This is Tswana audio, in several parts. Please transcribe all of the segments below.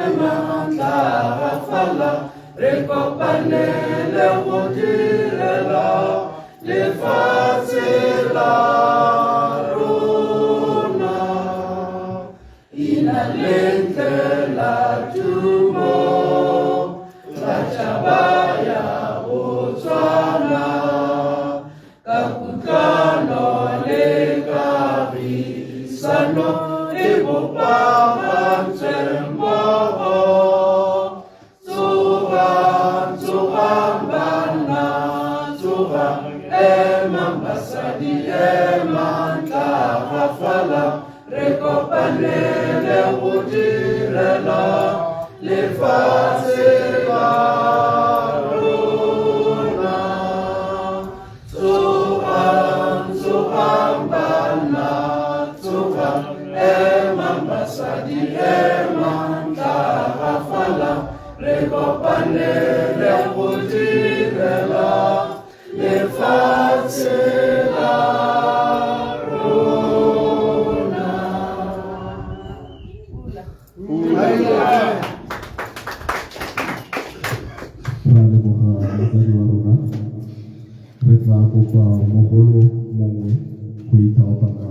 Matlafala re kopanele go direla lefatshe la rona. Ina lentle la tumo la tšhaba ya Botswana ka kutlwano le kagisano e bopagantswe mmogo. Tsogang, tsogang banna, tsogang, emang basadi, emang tlhagafala, re kopanele go direla lefatshe la rona. Tsogang, tsogang banna, tsogang, emang basadi, emang tlhagafala, re kopanele go direla lefatshe la rona. Ra leboga motsadi wa rona. Re tla kopa mogolo mongwe go ithaopa ka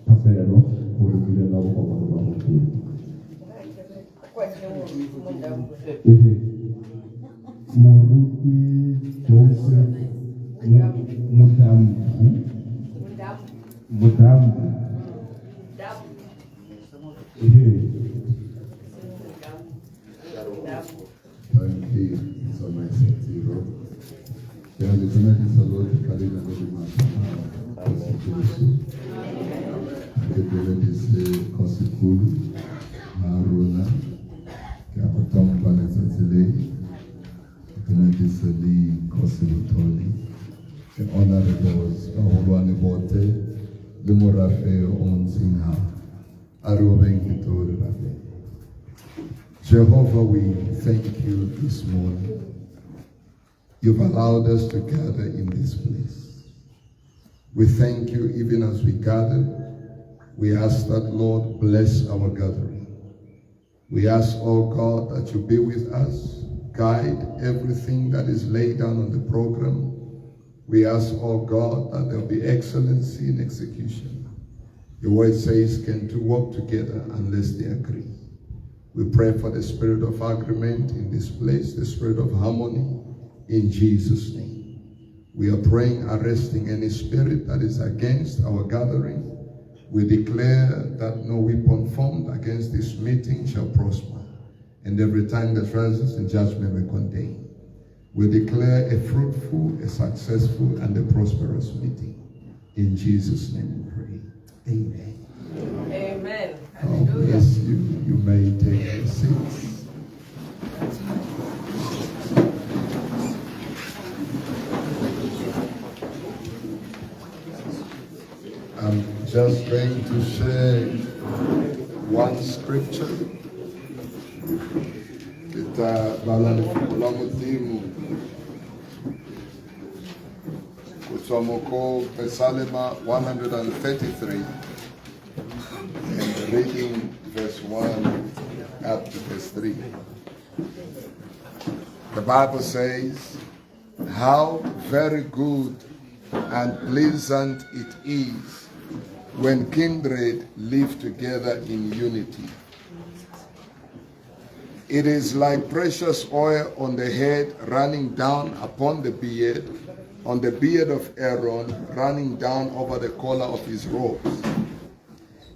thapelo go re bulela bokopano ba gompieno. Ehe. Moruti Joseph Mudambu. Mudambu. Ehe. Thank you so much, Tiro. Ke a le dumedisa lotlhe ka leina le le maatla la Jesu Jesu. Ke dumedise Kgosikulu la rona. Ke a go tlhompha letsatsi le. Ke dumedise le Kgosi Botholi. Ke honorables bagolwane botlhe le morafe o ntseng ha. A re obeng ditori rapele. Jehovah, we thank you this morning. You've allowed us to gather in this place. We thank you even as we gather. We ask that, Lord, bless our gathering. We ask, oh God, that you be with us, guide everything that is laid down on the program. We ask, oh God, that there will be excellency in execution. Your word says, can two work together unless they agree? We pray for the spirit of agreement in this place, the spirit of harmony, in Jesus' name. We are praying, arresting any spirit that is against our gathering. We declare that no weapon formed against this meeting shall prosper, and every tongue that rises in judgment we condemn. We declare a fruitful, a successful, and a prosperous meeting. In Jesus' name we pray. Amen. Amen. God Hallelujah. bless you. You may take your seats. I'm just going to share one scripture. Ke tla bala lefoko la Modimo go tswa mo ko Psalm 133 and reading verse 1 up to verse 3. The Bible says, how very good and pleasant it is when kindred live together in unity. It is like precious oil on the head running down upon the beard, on the beard of Aaron, running down over the collar of his robes.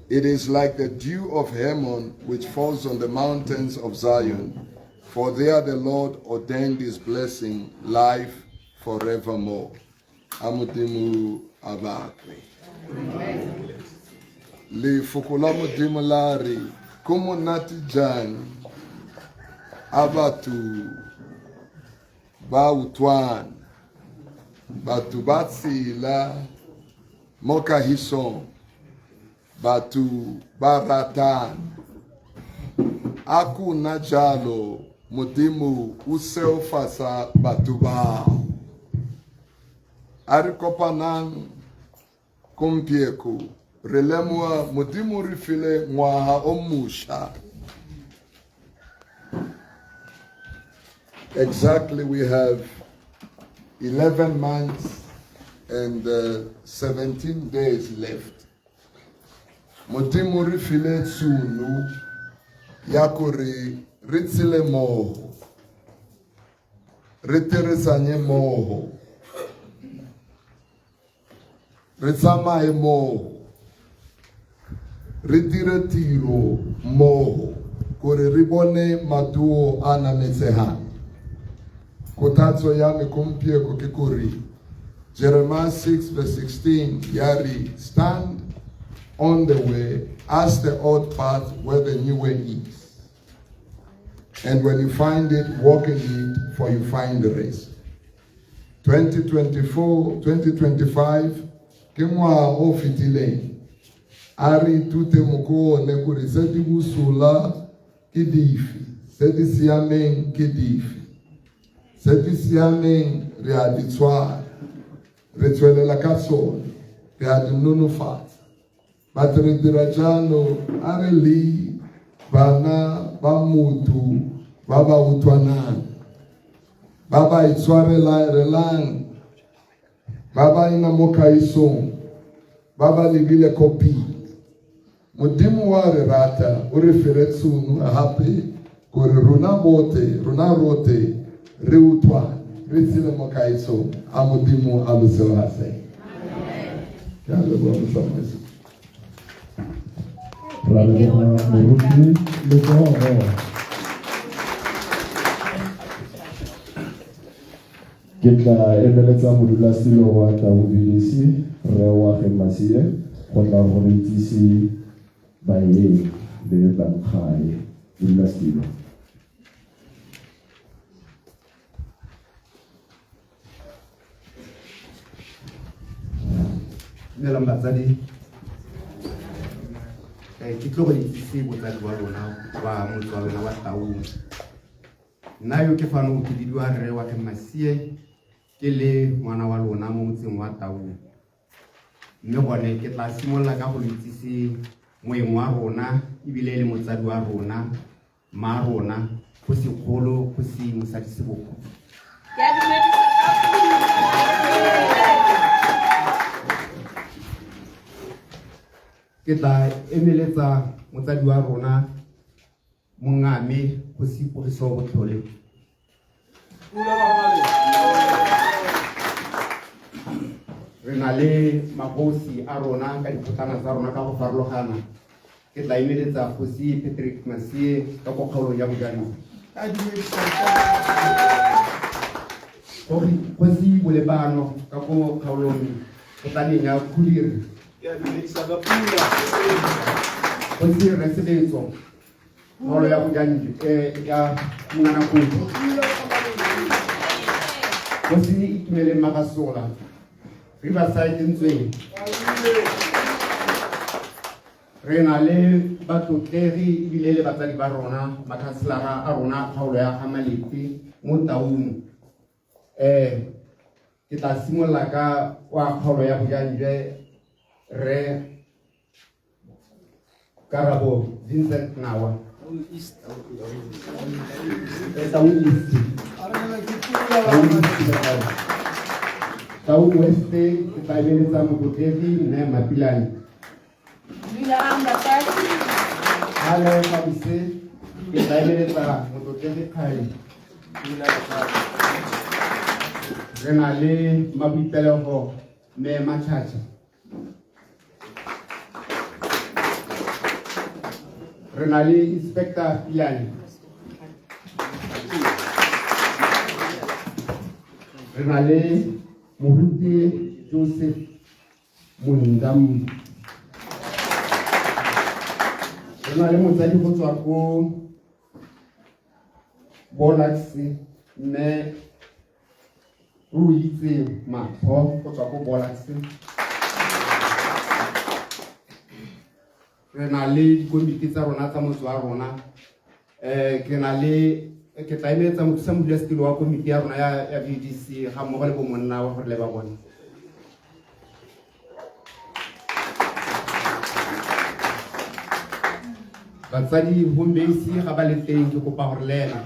It is like the dew of Hermon, which falls on the mountains of Zion, for there the Lord ordained his blessing, life forevermore. A Modimo a bakwe. Lefoko la Modimo la re, ko monate jang a batho ba utlwana, batho ba tshela mo kahisong, batho ba ratana. A go nna jalo, Modimo o segofatsa batho bao. A re kopanang gompieko re lemoga Modimo re file ngwaga o mošwa. Exactly, we have 11 months and 17 days left. Modimo re file tšhono ya gore re tshele mmogo, re dirisane mmogo, re tsamaye mmogo, re dire tiro mmogo gore re bone maduo a nametsegang. Kgothatso ya me gompieno ke gore Jeremiah 6 verse 16 ya re, stand on the way, ask the old path where the new way is. And when you find it, walk in it, for you find rest. 2024, 2025, ke ngwaga o fetileng. A re ithute mo go one gore tse di bosula ke dife, tse di siameng ke dife. Tse di siameng re a di tshwara, re tswelela ka tsone, re a di nonofatsa. But re dira jalo a re le bana ba motho ba ba utlwanang, ba ba itshwarelang, ba ba ina mo kaisong, ba ba lebile ko pele. Modimo wa re rata, o re fere tšhono gape gore rona bote, rona rote re utlwane, re tshele mo kaisong. A Modimo a lo segofatse. Ke a leboga motsamaisi. Ra leboga moruti Letsogo. Ke tla emeletsa modulasetilo wa Taung VDC, Rre Oageng Masie, go tla go re itsise baeng le bankgae. Modulasetilo. Dumelang batsadi. Ke tlo go itsise botsadi wa lona wa motse wa lona wa Taung. Nna yo ke fano ke bidiwa Rre Oageng Masie, ke le ngwana wa lona mo motseng wa Taung. Mme gone ke tla simolola ka go le itsise moeng wa rona ebile e le motsadi wa rona, mma rona, kgosi kgolo, kgosi Mosadi Seboko. Ke a dumedisa ka Ke tla emeletsa motsadi wa rona mongame kgosi Pogiso Botlhole. Re na le magosi a rona ka dikgotlana tsa rona ka go farologana. Ke tla emeletsa kgosi Patrick Masie ka ko kgaolong ya Bojanala. Kgosi Bolebano ka ko kgaolong kgotlaneng ya Khudiri. Kgosi Reseletso kgaolo ya Bojanala, ya Monganakoto. Kgosi Itumeleng Magasola Riverside Ntsweng. Re na le batlotlegi ebile le batsadi ba rona, makhanselara a rona kgaolo ya ga Malete mo Taung. Ke tla simolola ka wa kgaolo ya Bojanala, Rre Karabo Vincent Nawa. Taung East. Taung West ke tla emeletsa motlotlegi Mme Mapilane. Dumelang batsadi. Hale Fabise ke tla emeletsa motlotlegi Kgale. Re na le Maboipelego Mme Machacha. Re na le Inspector Pilane. Re na le Moruti Joseph Mondam. Re na le motsadi go tswa ko Bolax mme Ruitse Matlho go tswa ko Bolax. Re na le dikomiti tsa rona tsa motse wa rona. Ke na le ke tla emeletsa mothusa modulasetilo wa komiti ya rona ya VDC ga mmogo le bo monna wa gore le ba bone. Batsadi home base ga ba le teng ke kopa gore le ena.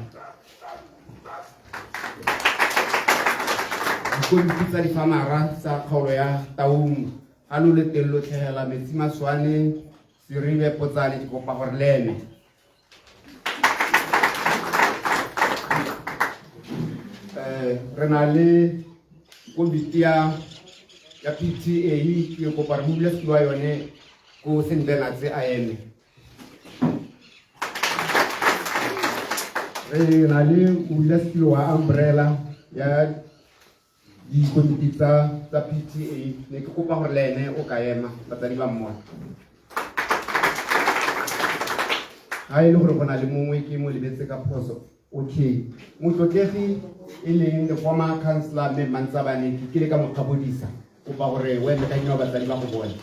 Dikomiti tsa difamara tsa kgaolo ya Taung ga lo le teng lo tlhegela metsi maswane seribe potsane ke kopa gore le eme. Re na le komiti ya PTA ke kopa re modulasetulo wa yone ko St Bernards a eme. Re na le modulasetulo wa umbrella ya dikomiti tsa PTA ne ke kopa gore le ene o ka ema batsadi ba mmona. Ga e le gore go na le mongwe ke mo lebetse ka phoso. Okay, motlotlegi e leng the former councillor mme Mantsabane ke kile ka mo kgabodisa, kopa gore o eme ka dinao batsadi ba go bone.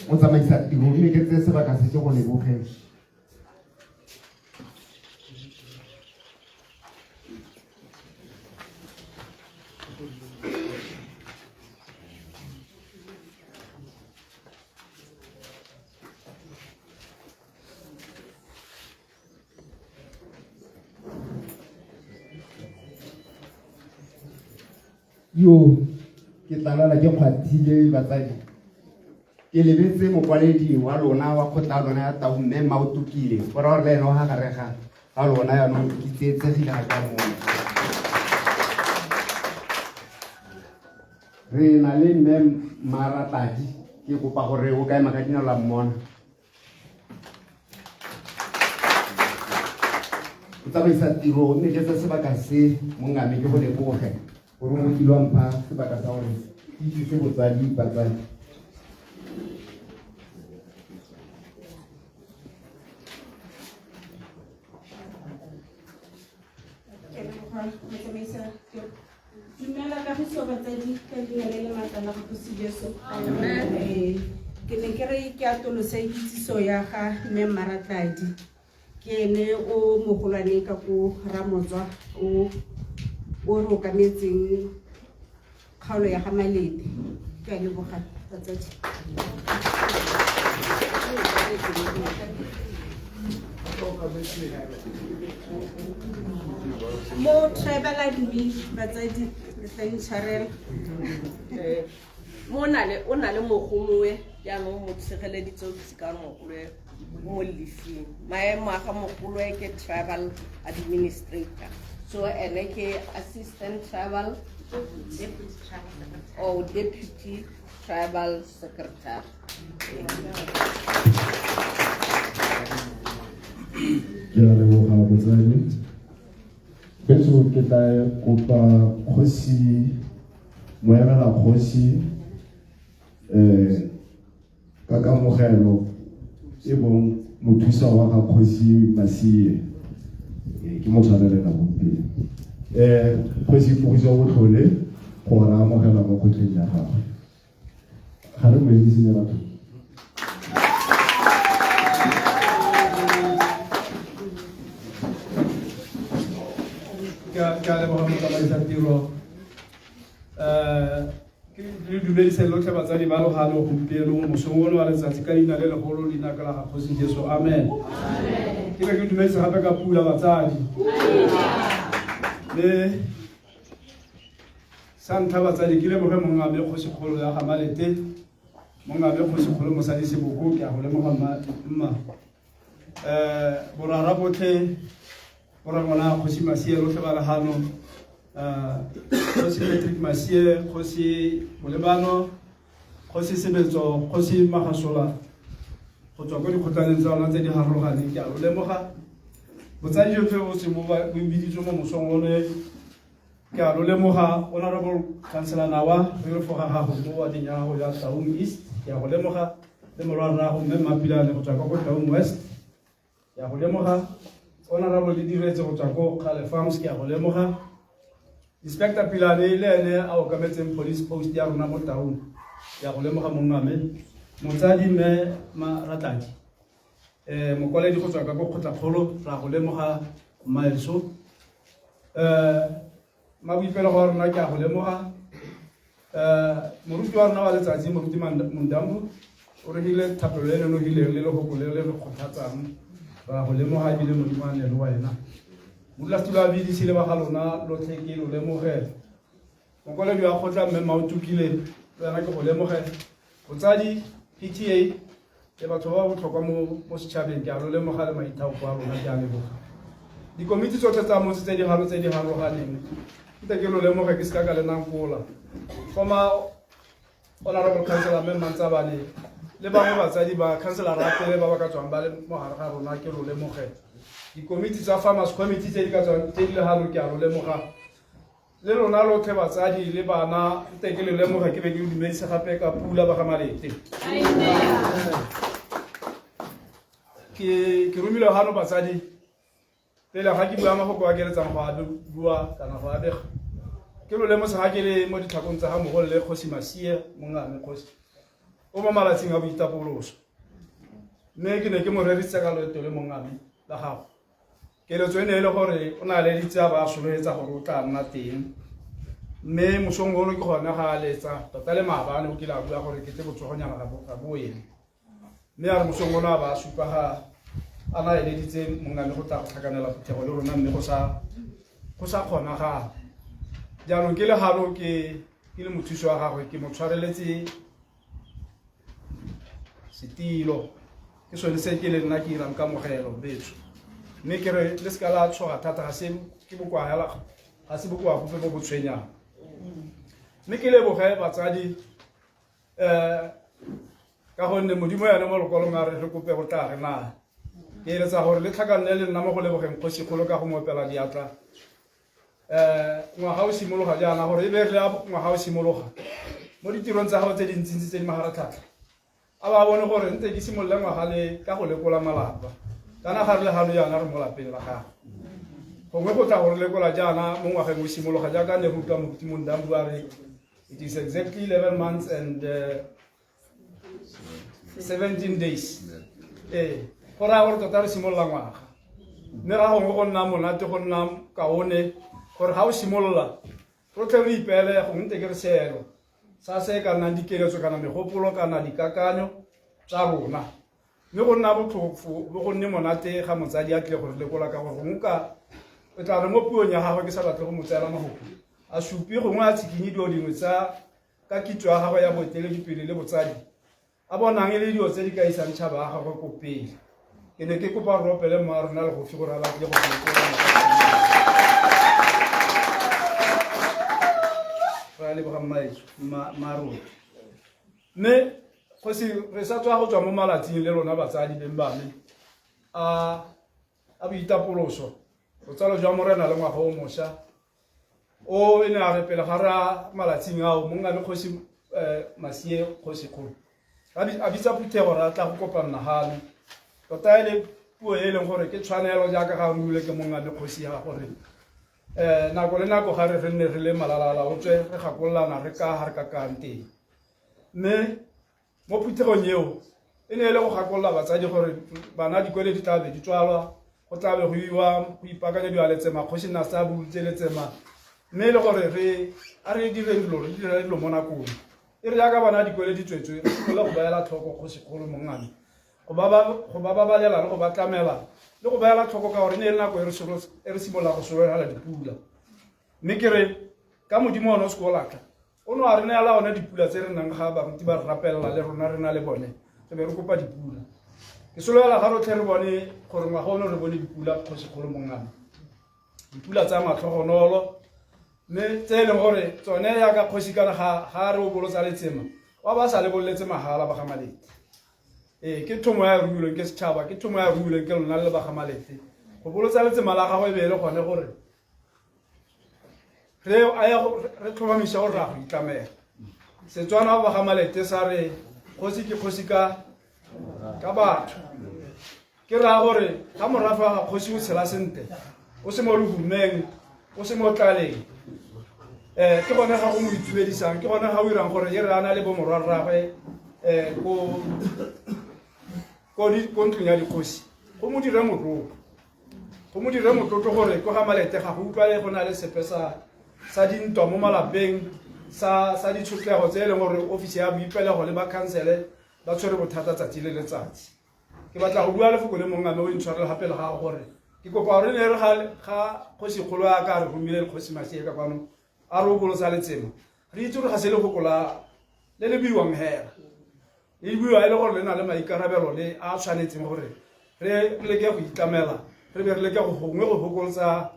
O tsamaisa tiro mme ke tseye sebaka se ke go leboge. Yo ke tla lwala ke kgwathile batsadi. Ke lebetse mokwaledi wa lona wa kgotla ya lona ya Taung mme Mmaotokile go raya gore le ene o ga gare ga lona jaanong ke tsietsegile ga ka mona. Re na le mme Maratladi ke kopa gore o ka ema ka dinao la mmona. O tsamaisa tiro mme ke tsa sebaka se mongame ke go leboge gore o kile wa mpha sebaka sa gore ke itsise botsadi batsadi. Ke leboga motsamaisa tiro. Dumela kagiso batsadi ka leina le le maatla la Kgosi Jesu. Amen. Ke ne ke re ke atolose kitsiso ya ga mme Maratladi. Ke ene o mogolwane ka ko Ramotswa o re okametseng kgaolo ya ga Malete. Ke a leboga batsadi. Mo tribal admin batsadi le tla intshwarela. Mo o na le mogolowe jaanong mo tshegeleditse o itse ka mogolowe mo lefing. Maemo a ga mogolowe ke tribal administrator. So ene ke assistant tribal or deputy tribal secretary. Ke a leboga botsadi. Betso ke tla kopa kgosi moemela kgosi ka kamogelo e bong mothusa wa ga kgosi Masie. Ke mo tshwarelela gompieno. Kgosi Pogiso Botlhole go re amogela mo kgotleng ya gagwe. Ga re mo emiseng batho. Ke a leboga motsamaisa tiro. Ke le dumedise lotlhe batsadi ba logano gompieno mo mosong ono wa letsatsi ka leina le legolo leina ka la ga Kgosi Jesu. Amen. Ke be ke dumedise gape ka pula batsadi. Le sa ntlha batsadi ke leboge mongame kgosikgolo ya ga Malete, mongame kgosikgolo mosadi Seboko, ke a go lemoga mma. Borara botlhe borangwana kgosi Masie lotlhe ba legano, kgosi Patrick Masie, kgosi Bolebano, kgosi Sebetso, kgosi Magasola go tswa ko dikgotlaneng tsa rona tse di harologaneng, ke a lo lemoga. Botsadi jotlhe bo se bo biditswe mo mosong one, ke a lo lemoga. Honorable Councillor Nawa, re le foga gago mo wading ya gago ya Taung East, ke a go lemoga. Le morwa rrago mme Mmapilane go tswa kwa ko Taung West, ke a go lemoga. Honorable le Diretse go tswa ko Kgale Farms, ke a go lemoga. Inspector Pilane le ene a okametseng police post ya rona mo Taung, ke a go lemoga mongame. Motsadi mme Maratladi, mokwaledi go tswa ka ko kgotlakgolo, ra go lemoga mmaeso. Maboipelo wa rona ke a go lemoga. Moruti wa rona wa letsatsi moruti Mondambo o regile thapelo e nonogileng le lehoko le le re kgothatsang, ra go lemoga ebile Modimo a nne le wena. Modulasetulo wa VDC le ba ga lona lotlhe ke lo lemoge. Mokwaledi wa kgotla mme Maotukile le wena ke go lemoge. Botsadi, PTA le batho ba ba botlhokwa mo mo setšhabeng ke a lo lemoga le maithaopo a lona ke a leboga. Dikomiti tsotlhe tsa motse tse di galo tse di harologaneng nte ke lo lemoge ke seka ka le nankola. Former Honorable Councillor Mme Mmantsabane le bangwe batsadi ba councillor Rapele ba ba ka tswang ba le mo gare ga rona ke lo lemoge. Dikomiti tsa farmers committee tse di ka tswang tse di le galo ke a lo lemoga. Le lona lotlhe batsadi le bana nte ke le lemoge ke be ke le dumedise gape ka pula ba ga Malete. Ke romile gano batsadi pele ga ke bua mafoko a keletsang go a bua kana go a bega. Ke lo lemosa ga ke le mo ditlhakong tsa ga mogolo le Kgosi Masie mongame kgosi o mo malatsing a boitapoloso. Mme ke ne ke mo rerisitse ka loeto le mongame la gago. Keletso e ne e le gore o ne a leditse a ba a soloetsa gore o tla nna teng. Mme mosong ono ke gone ga a letsa tota le maabane o kile a bua gore ke tle botsogonyana ga bo eng. Mme a re mosong ono a ba a supa ga a na eleditse mongame go tla go tlhakanela phuthego le rona mme go sa kgonagale. Jaanong ke le gano ke le mothusi wa gagwe ke mo tshwareletse setilo ke sone se ke le nna ke irang kamogelo betso mme ke re le seka la tshoga thata ga se ke bokoa hela ga se bokoa gope bo bo tshwenyang mme ke leboge batsadi um ka gonne modimo ene mo lokwalong a re re kope go tla re naya ke eletsa gore le tlhakanne le nna mo go lebogeng kgosikgolo ka go mo opela diatla ngwaga o simologa jaana gore e be re ngwaga o simologa mo ditirong tsa gago tse dintsintsi tse di magaratlhatlha a ba bone gore ntse ke simolole ngwaga le ka go lekola malapa kana ga re le gano jaana re mo lapeng la gago gongwe go tla go re lekola jaana mo ngwageng o simologa jaaka ne go utlwa moruti Mondambu a re it is exactly 11 months and 17 days ee go raya gore tota re simolola ngwaga mme ga gongwe go nna monate go nna kaone gore ga o simolola rotlhe re ipeele gongwe nte ke re seelo sa se ka nnang dikeletso kana megopolo kana dikakanyo tsa rona mme go nna botlhofo bo go nne monate ga motsadi a tlile go re lekola ka gore gongwe ka o tla re mo puong ya gagwe ke sa batle go mo tseela mafoko a supe gongwe a tshikinye dilo dingwe tsa ka kitso ya gagwe ya boeteledipele le botsadi a bonang e le dilo tse di ka isang tšhaba ya gagwe ko pele. Ke ne ke kopa re opele mma rona legofi gore a batle go re a leboga mmaetso mma rona. Mme kgosi re sa tswa go tswa mo malatsing le lona batsadi beng ba me a boitapoloso botsalo jwa morena le ngwaga o mošwa o e ne a re pele ga re a malatsing ao monna le kgosi Masie kgosi kgolo a bitsa phuthego re a tla go kopanna gano tota e le puo e leng gore ke tshwanelo jaaka ga romilwe ke monna le kgosi ya gore nako le nako ga re re nne re le malalala o tswe re gakololana re ka ga re ka kang teng mme mo phuthegong eo e ne e le go gakolola batsadi gore bana dikole di tla be di tswalwa go tla be go iwa go ipaakanyediwa letsema kgosi nna sa bulutse letsema mme e le gore re a re direng dilo re dire dilo mo nakong e re jaaka bana dikole di tswetswe re simolole go beela tlhoko kgosikgolo mongame go ba babalela le go ba tlamela le go beela tlhoko ka gore e ne e le nako e re simolola go sologela dipula mme ke re ka modimo one o se ko latlha o ne a re neela one dipula tse re nang ga baruti ba re rapelela le rona re na le bone re be re kopa dipula ke sologela ga rotlhe re bone gore ngwaga ono re bone dipula kgosikgolo mongame dipula tsa matlhogonolo mme tse e leng gore tsone yaka kgosi kana ga re o bolotsa letsema ba ba sa le bololetse mahala ba ga Malete ee ke thomo ya ruilweng ke setšhaba ke thomo ya ruilweng ke lona le ba ga Malete go bolotsa letsema la gagwe e be e le gone gore re a ya re tlhomamisa gore ra go itlamela Setswana ba ga Malete sa re kgosi ke kgosi ka batho ke raya gore ga morafe wa ga kgosi o tshela sentle o se mo lehumeng o se mo tlaleng ke gone ga go mo itumedisang ke gone ga o irang gore e re a na le bomorwarragwe ko ntlong ya dikgosi go mo dire motlotlo go mo dire motlotlo gore ko ga Malete ga go utlwale go na le sepe sa dintwa mo malapeng sa ditshotlego tse e leng gore ofisi ya boipelego le ba khansele ba tshwere bothata tsatsi le letsatsi ke batla go bua lefoko le mongwe ame o intshwarele gape le gago gore Ke kopa gore ne re ga kgosikgolo a ka re romile le kgosi Masie ka kwano a re o bolotsa letsema, re itse gore ga se lefoko la le le buiwang hela, le buiwa e le gore le na le maikarabelo le a tshwanetseng gore re leke go itlamela, re be re leke go gongwe go fokolotsa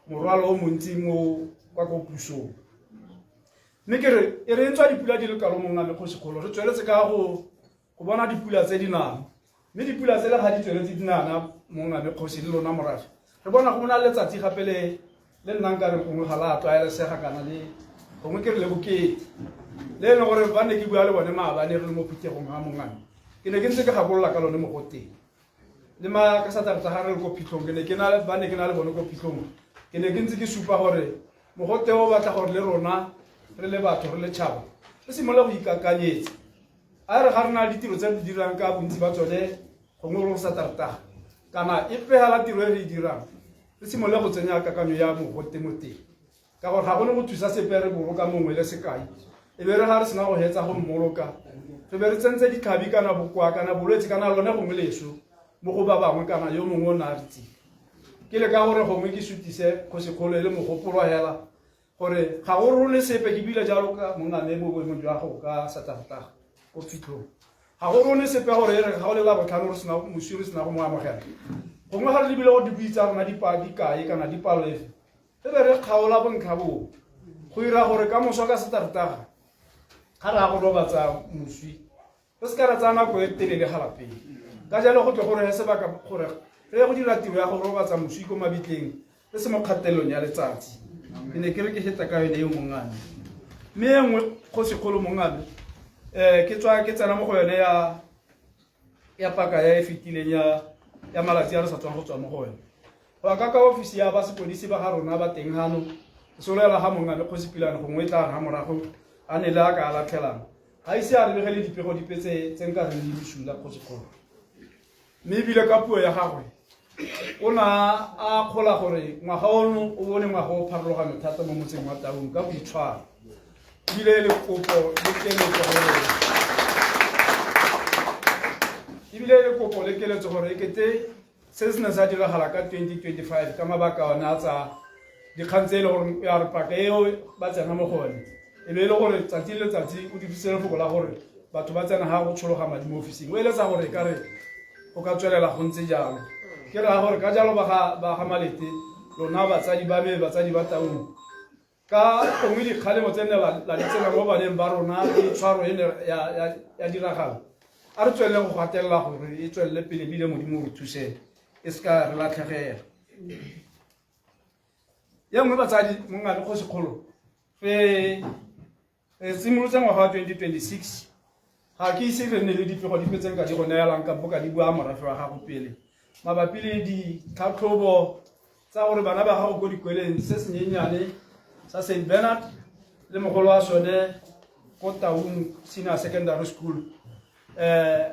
morwalo o montsi mo kwa ko pusong. Mme ke re e re ntswa dipula di le kalo mongwe le kgosikgolo, re tsweletse ka go bona dipula tse di nang, mme dipula tse le ga di tsweletse di nana mongwe le kgosi le lona morafe, re bona go bona letsatsi gape le le nnang ka re gongwe ga la tlwaelesega kana le gongwe ke re le bokete le e leng gore ba ne ke bua le bone maabane re le mo phuthegong ga mongame, ke ne ke ntse ke gakolola ka lone mogoteng le ma ka satarata ga re le ko phitlhong, ke ne ke na ba ne ke na le bone ko phitlhong, ke ne ke ntse ke supa gore mogote o batla gore le rona re le batho re le tšhaba re simolola go ikakanyetsa. A re ga re na le ditiro tse re di dirang ka bontsi ba tsone gongwe re go satarataga kana e pegela tiro e re e dirang, re simolole go tsenya kakanyo ya mogote mo teng, ka gore ga gone go thusa sepe re boloka mongwe le sekai, e be re ga re sena go hetsa go mmoloka re be re tsentse ditlhabi kana bokoa kana bolwetse kana lone gongwe leso mo go ba bangwe kana yo mongwe o ne a re tsile. Ke le ka gore gongwe ke sutise kgosikgolo e le mogopolo hela gore ga go rone sepe, ke bile jalo ka mongame mo boemong jwa go ka satarataga ko phitlhong, ga go rone sepe gore e re ga o le la botlhano re sena moswi re sena go mo amogela, gongwe ga re lebile gore dibui tsa rona di kae kana dipalo efe, re be re kgaola bontlha boo go dira gore ka moso ka satarataga ga re ya go robatsa moswi re se ka ra tsaya nako e telele ga lapeng. Ka jalo go tle gore sebaka gore re ye go dira tiro ya go robatsa moswi ko mabitleng re se mo kgatelelong ya letsatsi. Ke ne ke re ke feta ka yone e mongame, mme e nngwe kgosikgolo mongame ke tswa ke tsena mo go yone ya paka ya e fetileng ya malatsi a re sa tswang go tswa mo go yone. Go ya ka ofisi ya ba sepodisi ba ga rona ba teng hano, ke sologela ga mongame kgosi Pilane gongwe e tla re ga morago a ne le a ka a latlhelang, ga ise a re begele dipego dipe tse nka reng di bosula kgosikgolo. Mme ebile ka puo ya gagwe o na a kgola gore ngwaga ono o bone ngwaga o pharologano thata mo motseng wa Taung ka boitshwaro, ebile le kopo le keletso gore ebile le kopo le keletso gore e kete se se ne sa diragala ka 2025 ka mabaka one a tsa dikgang tse e le gore ya re paka eo ba tsena mo go one, e be e le gore tsatsi le letsatsi o dirisitse lefoko la gore batho ba tsena ga go tshologa madi mo ofising, o eletsa gore e ka re go ka tswelela go ntse jalo. Ke raya gore ka jalo ba ga Malete, lona batsadi ba me, batsadi ba Taung, ka gongwe dikgalemo tse ne la di tsena mo baneng ba rona le tshwaro e ne ya diragala, a re tswelele go gatelela gore e tswelele pele ebile Modimo o re thuse e se ka re latlhegela. Ye nngwe batsadi mongame kgosikgolo, re simolotse ngwaga wa 2026, ga ke ise re nne le dipego dipe tse nka di go neelang kampo ka di bua morafe wa gago pele mabapi le ditlhatlhobo tsa gore bana ba gago ko dikweleng se senyenyane sa St Bernard le mogolo wa sone ko Taung Senior Secondary School,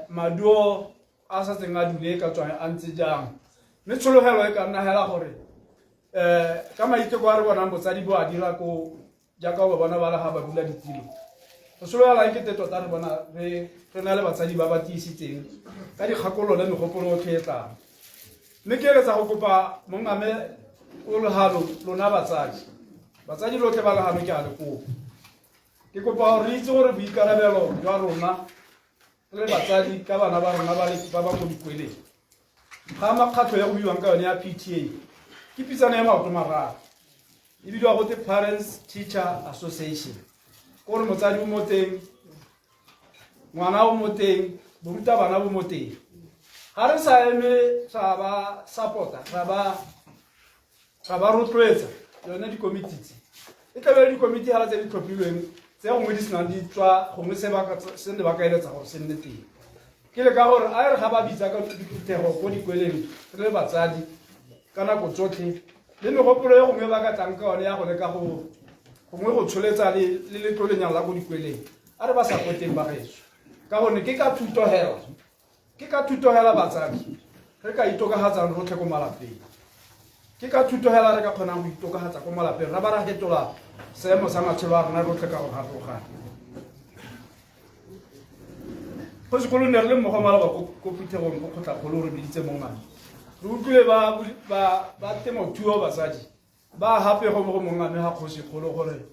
maduo a sa tseng a dule ka tswa a ntse jang, mme tshologelo e ka nna hela gore ka maiteko a re bonang botsadi bo a dira ko jaaka ba bona ba le ga ba dula ditilo, re sologela e kete tota re bona re na le batsadi ba ba tiisitseng ka dikgakololo le megopolo otlhe e tlang. Mme ke eletsa go kopa mongame o legano, lona batsadi lotlhe ba legano, ke a le kopa, ke kopa gore re itse gore boikarabelo jwa rona re le batsadi ka bana ba rona ba ba ko dikweleng ga makgatlho ya go buiwang ka yone ya PTA ke pitsana ya maoto mararo, e bidiwa gote Parents Teacher Association, kore motsadi o mo teng, ngwana o mo teng, borutabana bo mo teng. Ga re sa eme ra ba support-a, ra ba rotloetsa yone dikomiti tse, e tlabe dikomiti gala tse di tlhophilweng tse gongwe di senang di tswa gongwe se ne ba ka eletsa gore se nne teng. Ke le ka gore a re ga ba bitsa ka diphuthego ko dikweleng re le batsadi ka nako tsotlhe, le megopolo e gongwe ba ka tlang ka yone ya go leka go gongwe go tsholetsa le letlolenyana la ko dikweleng, a re ba sa poteng ba gaetsho, ka gonne ke ka thuto hela, ke ka thuto hela batsadi re ka itokafatsang rotlhe ko malapeng, ke ka thuto hela re ka kgonang go itokafatsa ko malapeng ra ba ra fetola seemo sa matshelo a rona rotlhe ka go harologana. Go sekolo ne re le mmogo maloba ko phuthegong ko kgotlakgolo re biditse mongane. Re utlwile ba ba ba temothuo batsadi ba gape go mo go mongame ga kgosikgolo gore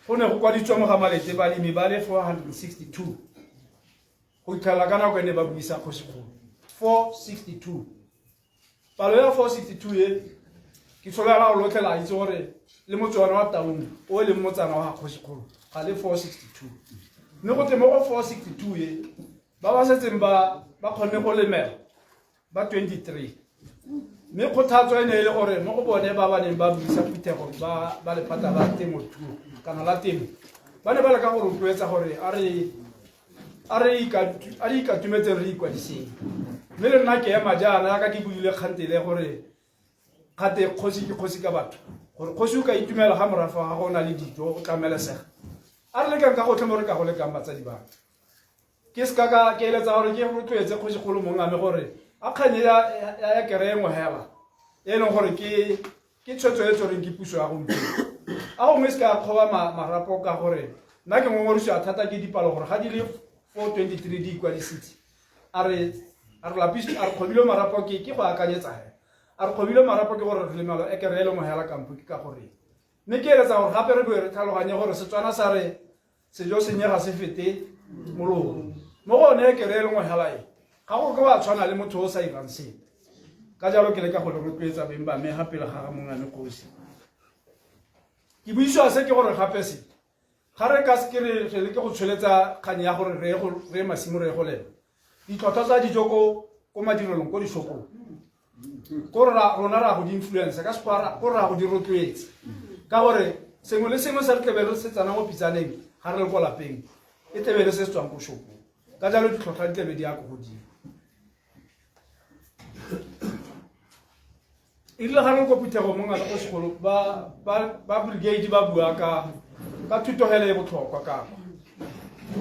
go ne go kwaditswa mo ga Malete balemi ba le 462 go itlhelela ka nako e ne ba buisa kgosikgolo 462. Palo ya 462 e ke tsholela go lotlhe la itse gore le motse one wa Taung o e leng motsana wa ga kgosikgolo ga le 462, mme go tle mo go 462 e ba ba setseng ba ba kgonne go lemela ba 23, mme kgothatso e ne e le gore mo go bone ba ba neng ba buisa phuthego ba ba lephata la temothuo kana la temo ba ne ba leka go rotloetsa gore a re a re ikatumetseng re ikwadiseng. Mme le nna ke ema jaana yaka ke buile kgantele gore gate kgosi ke kgosi ka batho, gore kgosi o ka itumela ga morafe wa gago o na le dijo o tlamelesega. A re lekang ka gotlhe mo re ka go lekang batsadi ba ke se ka ka ke eletsa gore ke rotloetse kgosikgolo mongame gore a kganye ya kere e nngwe hela e leng gore ke ke tshwetso e tshwereng ke puso ya gompieno a gongwe se ka kgoba marapo, ka gore nna ke ngongorisiwa thata ke dipalo gore ga di le 423 di ikwadisitse. A re a re lapis a re kgobile marapo ke ke go akanyetsa hela, a re kgobile marapo ke gore re lemelo ekere e le nngwe hela kampo ke ka gore. Mme ke eletsa gore gape re boe re tlhaloganye gore Setswana sa re sejo senye ga se fete molomo. Mo go one ekere e le nngwe hela e ga go ke wa tshwana le motho o sa irang sepe. Ka jalo ke leka go le rotloetsa beng ba me ga pele ga ga mongame kgosi. Ke buisiwa se ke gore gape se ga re ka se re re leke go tsholetsa kgang ya gore re go re masimo re go lema ditlhotlhwa tsa dijo ko ko madirelong ko dishopong ko rona ra go di influence ka sekgwa ko ra go di rotloetsa, ka gore sengwe le sengwe se re tlebe re se tsena mo pitsaneng ga re le ko lapeng e tlebe le se se tswang ko shopong. Ka jalo ditlhotlhwa di tlebe di ya ko godimo. E rile ga re ko phuthego mo ngata ko sekolo ba brigade ba bua ka ka thutogele e botlhokwa ka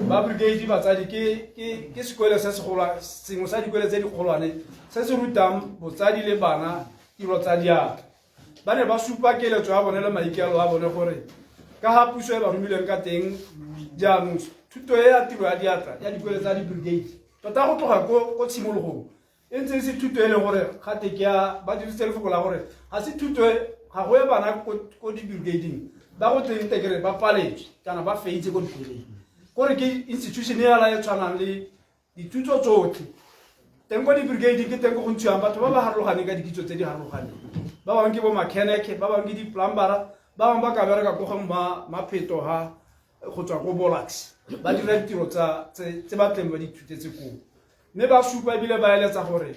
ba brigade batsadi ke ke ke sekole se segolo sengwe sa dikole tse dikgolwane se se rutang botsadi le bana tiro tsa diatla. Ba ne ba supa keletso ya bone le maikaelelo a bone gore ka ga puso e ba romileng ka teng jaanong thuto e ya tiro ya diatla ya dikole tsa di-brigade tota go tloga ko tshimologong e ntse e se thuto e leng gore gate ke ya ba dirisitse lefoko la gore ga se thuto e ga go ye bana ko di-brigadeng ba go tleng tekere ba paletswe kana ba feitse ko dikoleng, kore ke institution e yala e tshwanang le dithuto tsotlhe teng ko di-brigadeng. Ke teng ko go ntshiwang batho ba ba harologaneng ka dikitso tse di harologaneng. Ba bangwe ke bo mechanic, ba bangwe ke di-plumbera, ba bangwe ba ka bereka ko go mapheto ga go tswa ko Bolax ba dira ditiro tse ba tleng ba di ithutetse koo. Mme ba supa ebile ba eletsa gore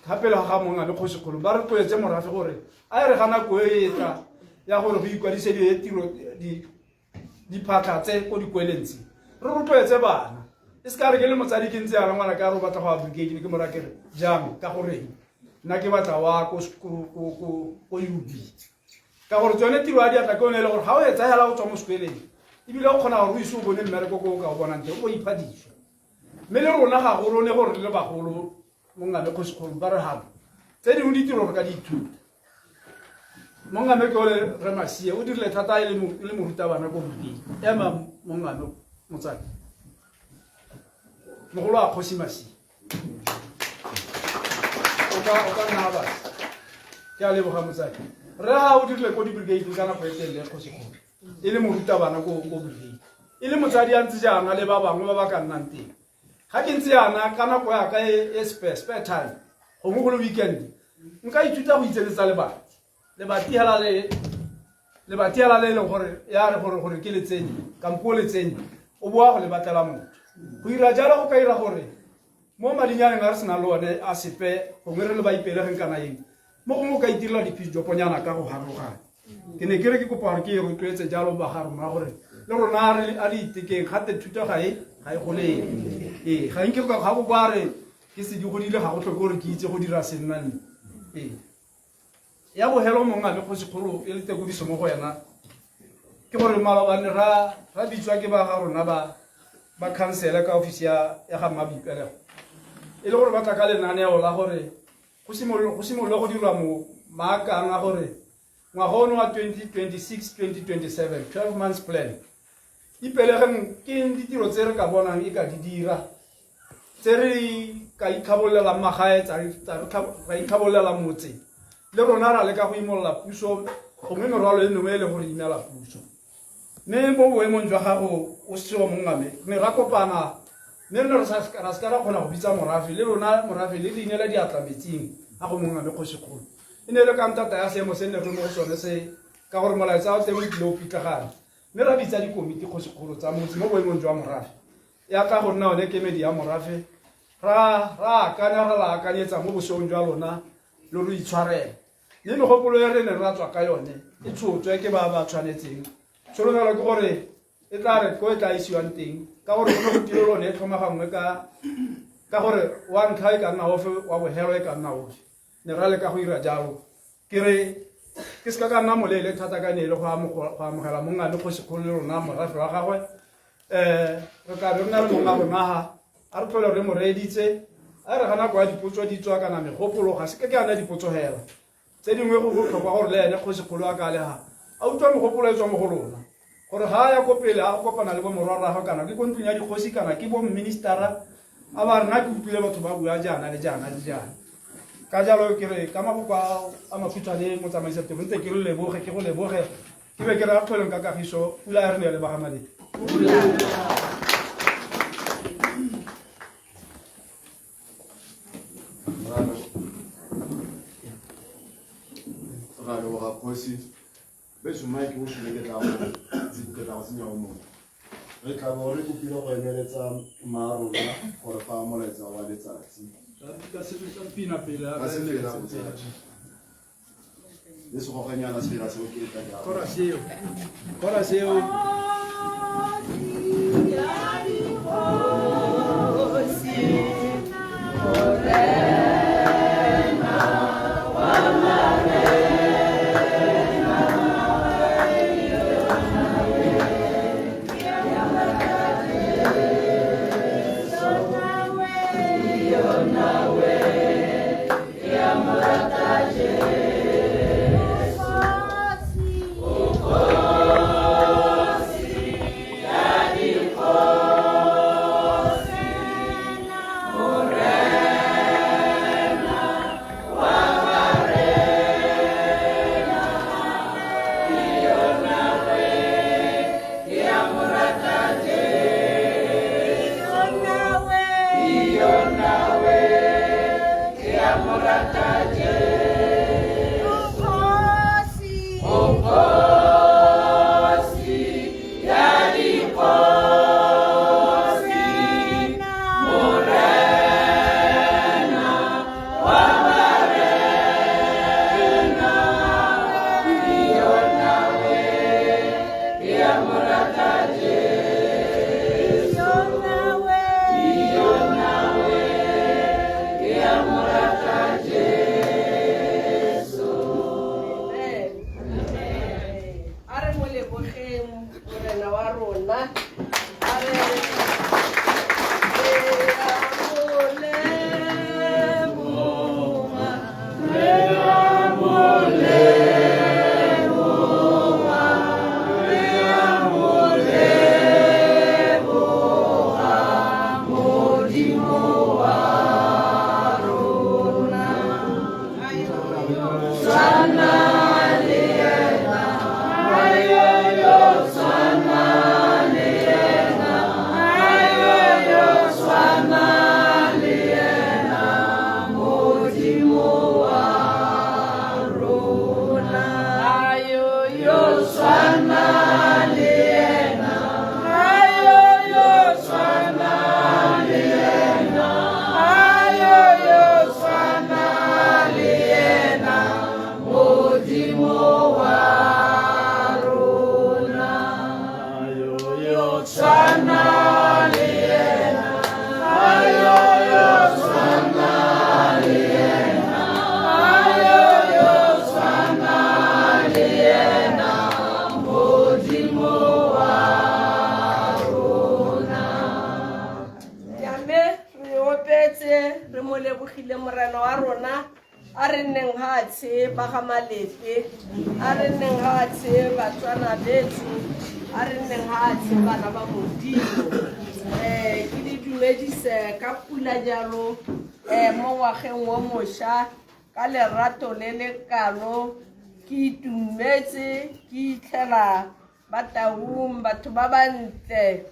gape le ga mongwe le kgosikgolo ba rotloetse morafe gore a e re ga nako e e tla ya gore go ikwadisediwe tiro diphatlha tse ko dikweleng tse re rotloetse bana. E se ka re ke le motsadi ke ntse yana ngwana ka re o batla go ya brigade, ke mora kere jang ka goreng nna ke batla wa ko UB, ka gore tsone tiro ya diatla ke yone e le gore ga o e tsaya o tswa mo sekweleng ebile o kgona gore o ise o bone mmereko ko o ka o bonang teng o ipha dijo. Mme le rona ga go rone gore re le bagolo mongame kgosikgolo ba re gape tse dingwe ditiro re ka di ithuta. Mongame ke ole re Masie o dirile thata e le morutabana ko bukeng ema mongame motsadi mogolo a kgosi Masie o ka nna ba ke a leboga motsadi re ga o dirile ko di-brigade ka nako e telele kgosikgolo e le morutabana ko brigade e le motsadi a ntse jaana le ba bangwe ba ba ka nnang teng. Ga ke ntse yana ka nako yaka e spare time gongwe go le weekend nka ithuta go itsenetsa lebati lebati hela le lebati hela le e leng gore ya re gore gore ke le tsenye kampo o le tsenye o boa go le batlela motho. Go ira jalo go ka ira gore mo madinyaneng a re sena le one a sepe gongwe re le ba ipelegeng kana eng mo gongwe o ka itirela diphijoponyana ka go harologana. Ke ne ke re ke kopa gore ke e rotloetse jalo ba ga rona gore le rona a re itekeng gate thuto ga e ga e goleng ee ga nke ga go kwa re ke se di godile ga go tlhoke gore ke itse go dira senna nne ee. Ya bogelo mongwe a le kgosikgolo e le tekodiso mo go wena ke gore malobane ra ra bitswa ke ba ga rona ba ba khansele ka ofisi ya ya ga Mmaboipelego e le gore ba tla ka lenaneo la gore go simolole go dirwa mo maakang a gore ngwaga ono wa 2026 2027 12 months plan ipelegeng ke eng ditiro tse re ka bonang e ka di dira. tse re ka itlhabololelang magae tsa ra itlhabololela motse le rona ra leka go imolola puso gongwe merwalo e mengwe e leng gore imela puso. Mme mo boemong jwa gago o seo mongame ne ra kopana mme re ne ra seka ra kgona go bitsa morafe le lona morafe le le inela diatla metsing a go mongame kgosikgolo. E ne e le ka ntata ya seemo se nne re mo go sone se ka gore molaetsa wa teng o tlile o pitlagane. Mme ra bitsa dikomiti kgosikgolo tsa motse mo boemong jwa morafe ya tla go nna one kemedi ya morafe ra akanya ra la akanyetsa mo boseong jwa lona lo re itshwarele. Mme megopolo e re ne ra tswa ka yone e tshotswe ke ba ba tshwanetseng. Tsholofelo ke gore e tla re ko e tla isiwang teng ka gore go ne go tiro lone e tlhomagangwe ka gore wa ntlha e ka nna ofe wa bogelo e ka nna ofe. Ne ra leka go ira jalo. Ke re ke seka ka nna moleele thata ka ne e le go amogela mongame kgosikgolo le rona morafe wa gagwe. Re tla be re na le monga rona ha a re tlhole re mo reeditse a re ga nako ya dipotso di tswa kana megopolo ga se ke ke ana dipotso hela tse dingwe go botlhokwa gore le ene kgosikgolo a ka le ha a utlwa megopolo e tswa mo go lona gore ga a ya ko pele a go kopana le bo morwarrago kana ke ko ntlong ya dikgosi kana ke bo ministera a ba rena ke utlwile batho ba bua jaana le jaana le jaana. Ka jalo ke re ka mafoko a makhutshwane motsamaisa tiro ntse ke re leboge ke go leboge ke be ke re a tlholeng ka kagiso pula ya re ne le ba ga Malete. Ra leboga kgosi beso mike o shile ke tla go tsenya o mongwe. Re tla bo re kopile go emeletsa mma rona gore fa molaetsa wa letsatsi. Ka pina pele Ka sefela botsadi. Le segoganyana sefela seo ke tla ke Chorus eo. Chorus eo. dumedise ka pula jalo um mo ngwageng wo mošwa ka lerato le le kalo. Ke itumetse ke itlhela ba Taung, batho ba bantle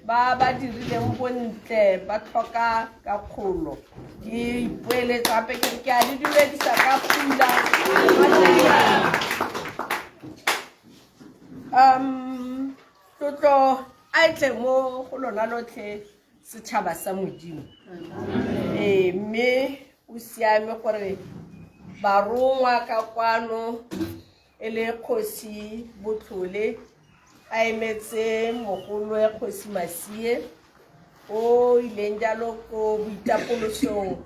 ba ba dirileng bontle ba tlhoka ka kgolo. Ke ipoeletsa gape ke re ke a le dumedisa ka pula. Tlotlo a e tle mo go lona lotlhe setšhaba sa Modimo. Ee, mme o siame gore barongwa ka kwano e le kgosi Botlhole a emetse mogolwe kgosi Masie o ileng jalo ko boitapolosong,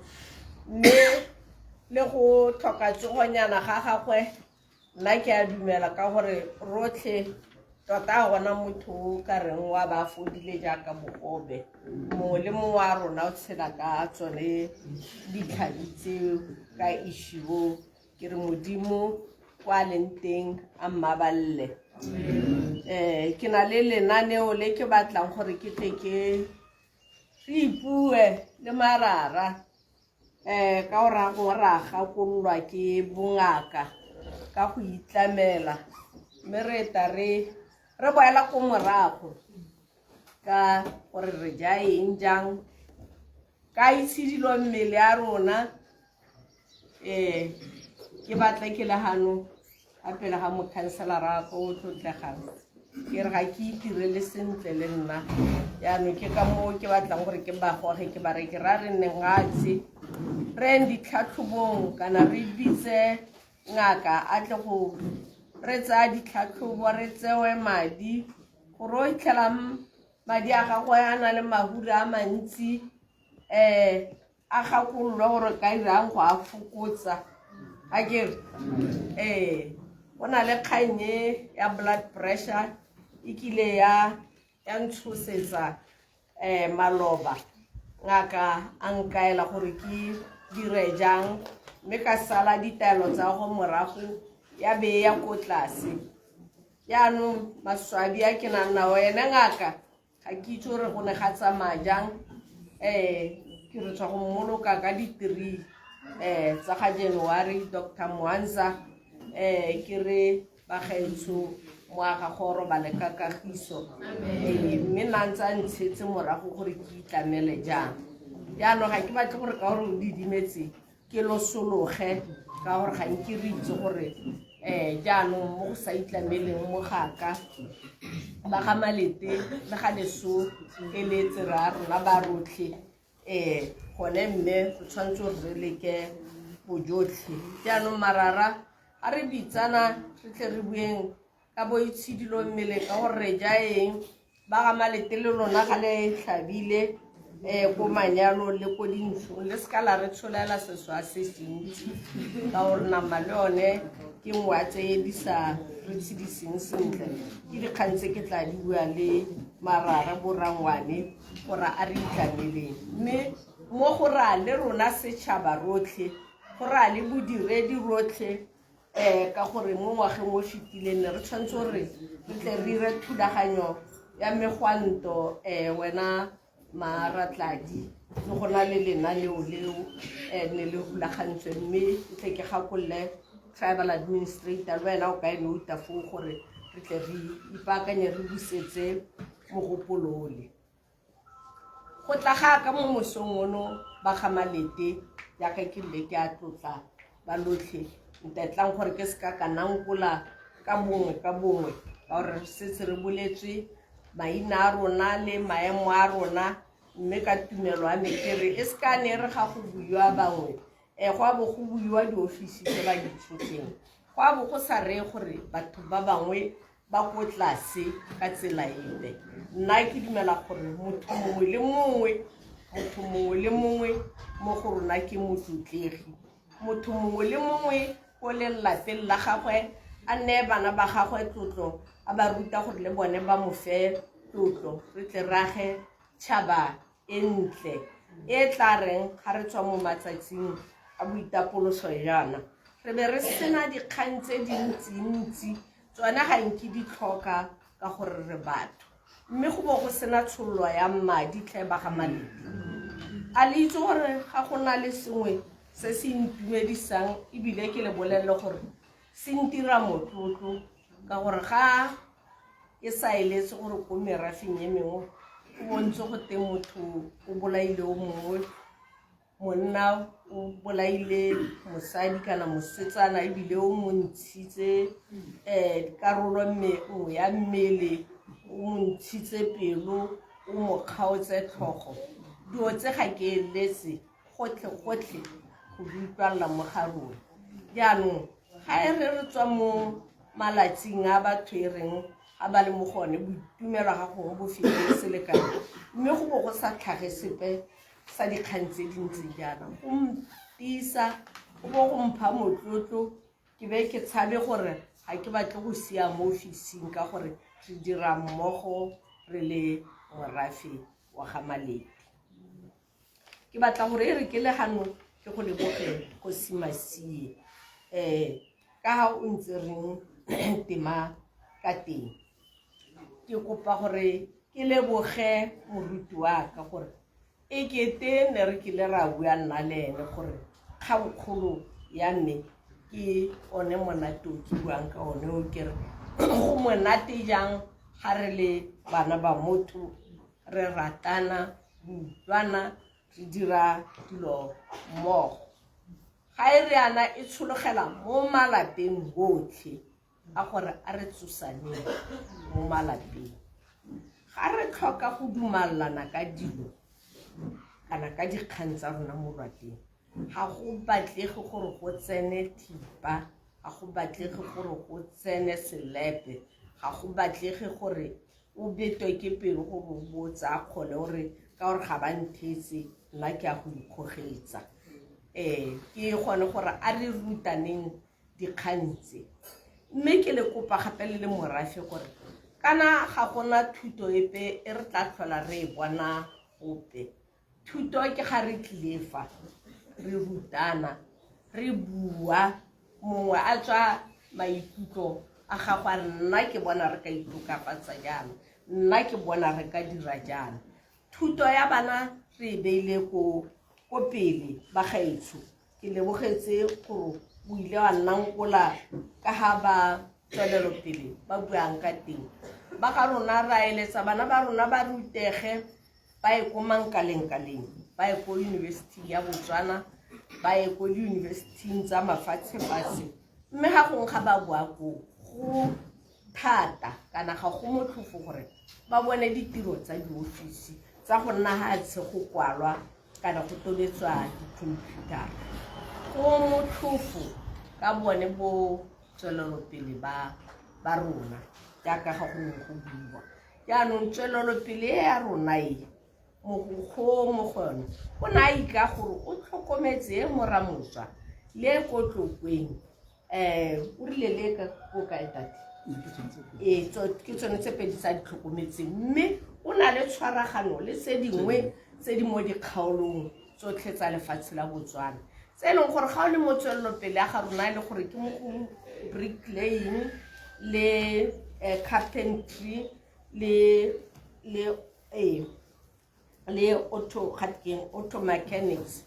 mme le go tlhoka tsogonyana ga gagwe nna ke a dumela ka gore rotlhe tota ga gona motho o ka reng wa ba fodile jaaka bogobe. Mongwe le mongwe wa rona o tshela ka tsone ditlhabi tseo ka ishiwo. Ke re Modimo kwa leng teng a mmaballe. Ke na le lenaneo le ke batlang gore ke tle ke re ipue le marara ka go raya gongwe ra gakololwa ke bongaka ka go itlamela, mme re ta re boela ko morago ka gore re ja eng jang ka itshidilo mmele ya rona. Ke batla ke le gano a pele ga mokhanselara o tlotlegang, ke re ga ke itirele sentle le nna, jaanong ke ka moo ke batlang gore ke ba goge ke ba re ke ra re nne ngatse re eng ditlhatlhobong kana re bitse ngaka a tle go re tsaya ditlhatlhobo, re tsewe madi gore o itlhelang madi a gagwe a na le mahura a mantsi, a gakololwa gore ka irang go a fokotsa. A ke re go na le kgang e ya blood pressure e kile ya ntshosetsa maloba, ngaka a nkaela gore ke dire jang, mme ka sala ditaelo tsa go morago ya be ya ko tlase. Jaanong maswabi a ke nang nao, ene ngaka ga ke itse gore go ne ga tsamaya jang. Ke re tswa go mmoloka ka di-3 tsa ga January, Dr. Mwanza. Ke re bagaetsho moaga go robale ka kagiso, mme nna ntse a ntshetse morago gore ke itlamele jang. Jaanong ga ke batle gore ka gore o didimetse ke losologe, ka gore ga nke re itse gore jaanong mo go sa itlameleng mo gaka ba ga Malete le ga leso e le tsera rona ba rotlhe, gone mme go tshwanetse gore re leke bojotlhe. Jaanong marara a re bitsana re tle re bueng ka boitshidilo mmele ka gore re ja eng. Ba ga Malete le lona ga le tlhabile ko manyalo le ko dintshong, le seka la re tsholela seswa se sentsi, ka gore nama le yone ke nngwe ya tse di sa re tshediseng sentle. Ke dikgang tse ke tla di bua le marara borangwane gore a re itlameleng, mme mo go raya le rona setšhaba rotlhe, go raya le bodiredi rotlhe, ka gore mo ngwageng o fetileng ne re tshwanetse gore re tle re dire thulaganyo ya megwanto. Wena Maratladi le go na le lenaneo leo ne le rulagantswe, mme ke tle ke gakolole tribal administrator le wena o ka e nouta foo gore re tle re ipaakanye re busetse mogopolo ole. Go tla ga ka mo mosong ono ba ga Malete, jaaka ke rile ke a tlotla ba lotlhe, ntetlang gore ke seka ka nankola ka bongwe ka bongwe, ka gore re setse re boletswe maina a rona le maemo a rona, mme ka tumelo ya me ke re e seka ne re ga go buiwa bangwe, go a bo go buiwa diofisi tse ba di tshotseng, go a bo go sa reye gore batho ba bangwe ba ko tlase ka tsela epe. Nna ke dumela gore motho mongwe le mongwe, motho mongwe le mongwe mo go rona ke motlotlegi. Motho mongwe le mongwe ko lelapeng la gagwe a neye bana ba gagwe tlotlo, a ba ruta gore le bone ba mo fe tlotlo, re tle re age tšhaba e ntle e tla reng ga re tswa mo matsatsing a boitapoloso jaana re be re sena dikgang tse dintsintsi. Tsone ga nke di tlhoka ka gore re batho. Mme go bo go sena tshololo ya madi tlhe ba ga Malete. A le itse gore ga go na le sengwe se se intumedisang ebile ke le bolelele gore se ntira motlotlo ka gore ga ke sa eletse gore ko merafeng e mengwe go bontse go teng motho o bolaile o mongwe, monna o bolaile mosadi kana mosetsana ebile o mo ntshitse karolo nngwe ya mmele, o mo ntshitse pelo, o mo kgaotse tlhogo. Dilo tse ga ke eletse gotlhe-gotlhe go di utlwalela mo ga rona. Jaanong ga e re re tswa mo malatsing a batho e reng ga ba le mo go one boitumelo ga gongwe bo fetile selekano, mme go bo go sa tlhage sepe sa dikgang tse di ntseng jaana, go ntisa go bo go mpha motlotlo. Ke be ke tshabe gore ga ke batle go sia mo ofising ka gore re dira mmogo re le morafe wa ga Malete. Ke batla gore e re ke le gano ke go leboge Kgosi Masie ka ga o ntse reng tema ka teng. Ke kopa gore ke leboge moruti wa ka gore e kete ne re kile ra bua nna le ene gore kgangkgolo ya me ke one monate o ke buang ka one o ke re go monate jang ga re le bana ba motho re ratana, re utlwana, re dira dilo mmogo. Ga e re yana e tshologela mo malapeng botlhe a gore a re tsosaneng mo malapeng. Ga re tlhoka go dumalana ka dilo kana ka dikgang tsa rona mo lwapeng, ga go batlege gore go tsene thipa, ga go batlege gore go tsene selepe, ga go batlege gore o betwe ke pelo gore o bo o tsaya kgole o re ka gore ga ba nthetse nna ke a go ikgogetsa. Ke gone gore a re rutaneng dikgang tse. Mme ke le kopa gape le le morafe gore kana ga gona thuto epe e re tla tlhola re e bona gope. Thuto ke ga re tlile fa re rutana, re bua, mongwe a tswa maikutlo a gagwe a re nna ke bona re ka itokafatsa jaana, nna ke bona re ka dira jaana. Thuto ya bana re e beile ko pele ba gaetsho. Ke lebogetse gore o ile wa nna nkola ka ga ba tswelelopele ba buang ka teng. Ba ga rona ra eletsa bana ba rona ba rutege, ba ye ko mankaleng-kaleng, ba ye ko yunibesithing ya Botswana, ba ye ko diyunibesithing tsa mafatshe-fatshe. Mme ga gongwe ga ba boa koo go thata kana ga go motlhofo gore ba bone ditiro tsa diofisi tsa go nna hatshe go kwalwa kana go tobetswa di-computer. Go motlhofo ka bone bo tswelelopele ba rona jaaka ga go ne go buiwa. Jaanong tswelelopele e ya rona e mogokgo mo go yone o ne a ika gore o tlhokometse e moramotswa le e ko Tlokweng, o rile le ka ko kae tate? Ke tsone tse pedi tsa di tlhokometseng, mme o na le tshwaragano le tse dingwe tse di mo dikgaolong tsotlhe tsa lefatshe la Botswana, tse e leng gore ga o le mo tswelelopele ya ga rona e le gore ke mo go bricklaying le carpentry le auto auto mechanics.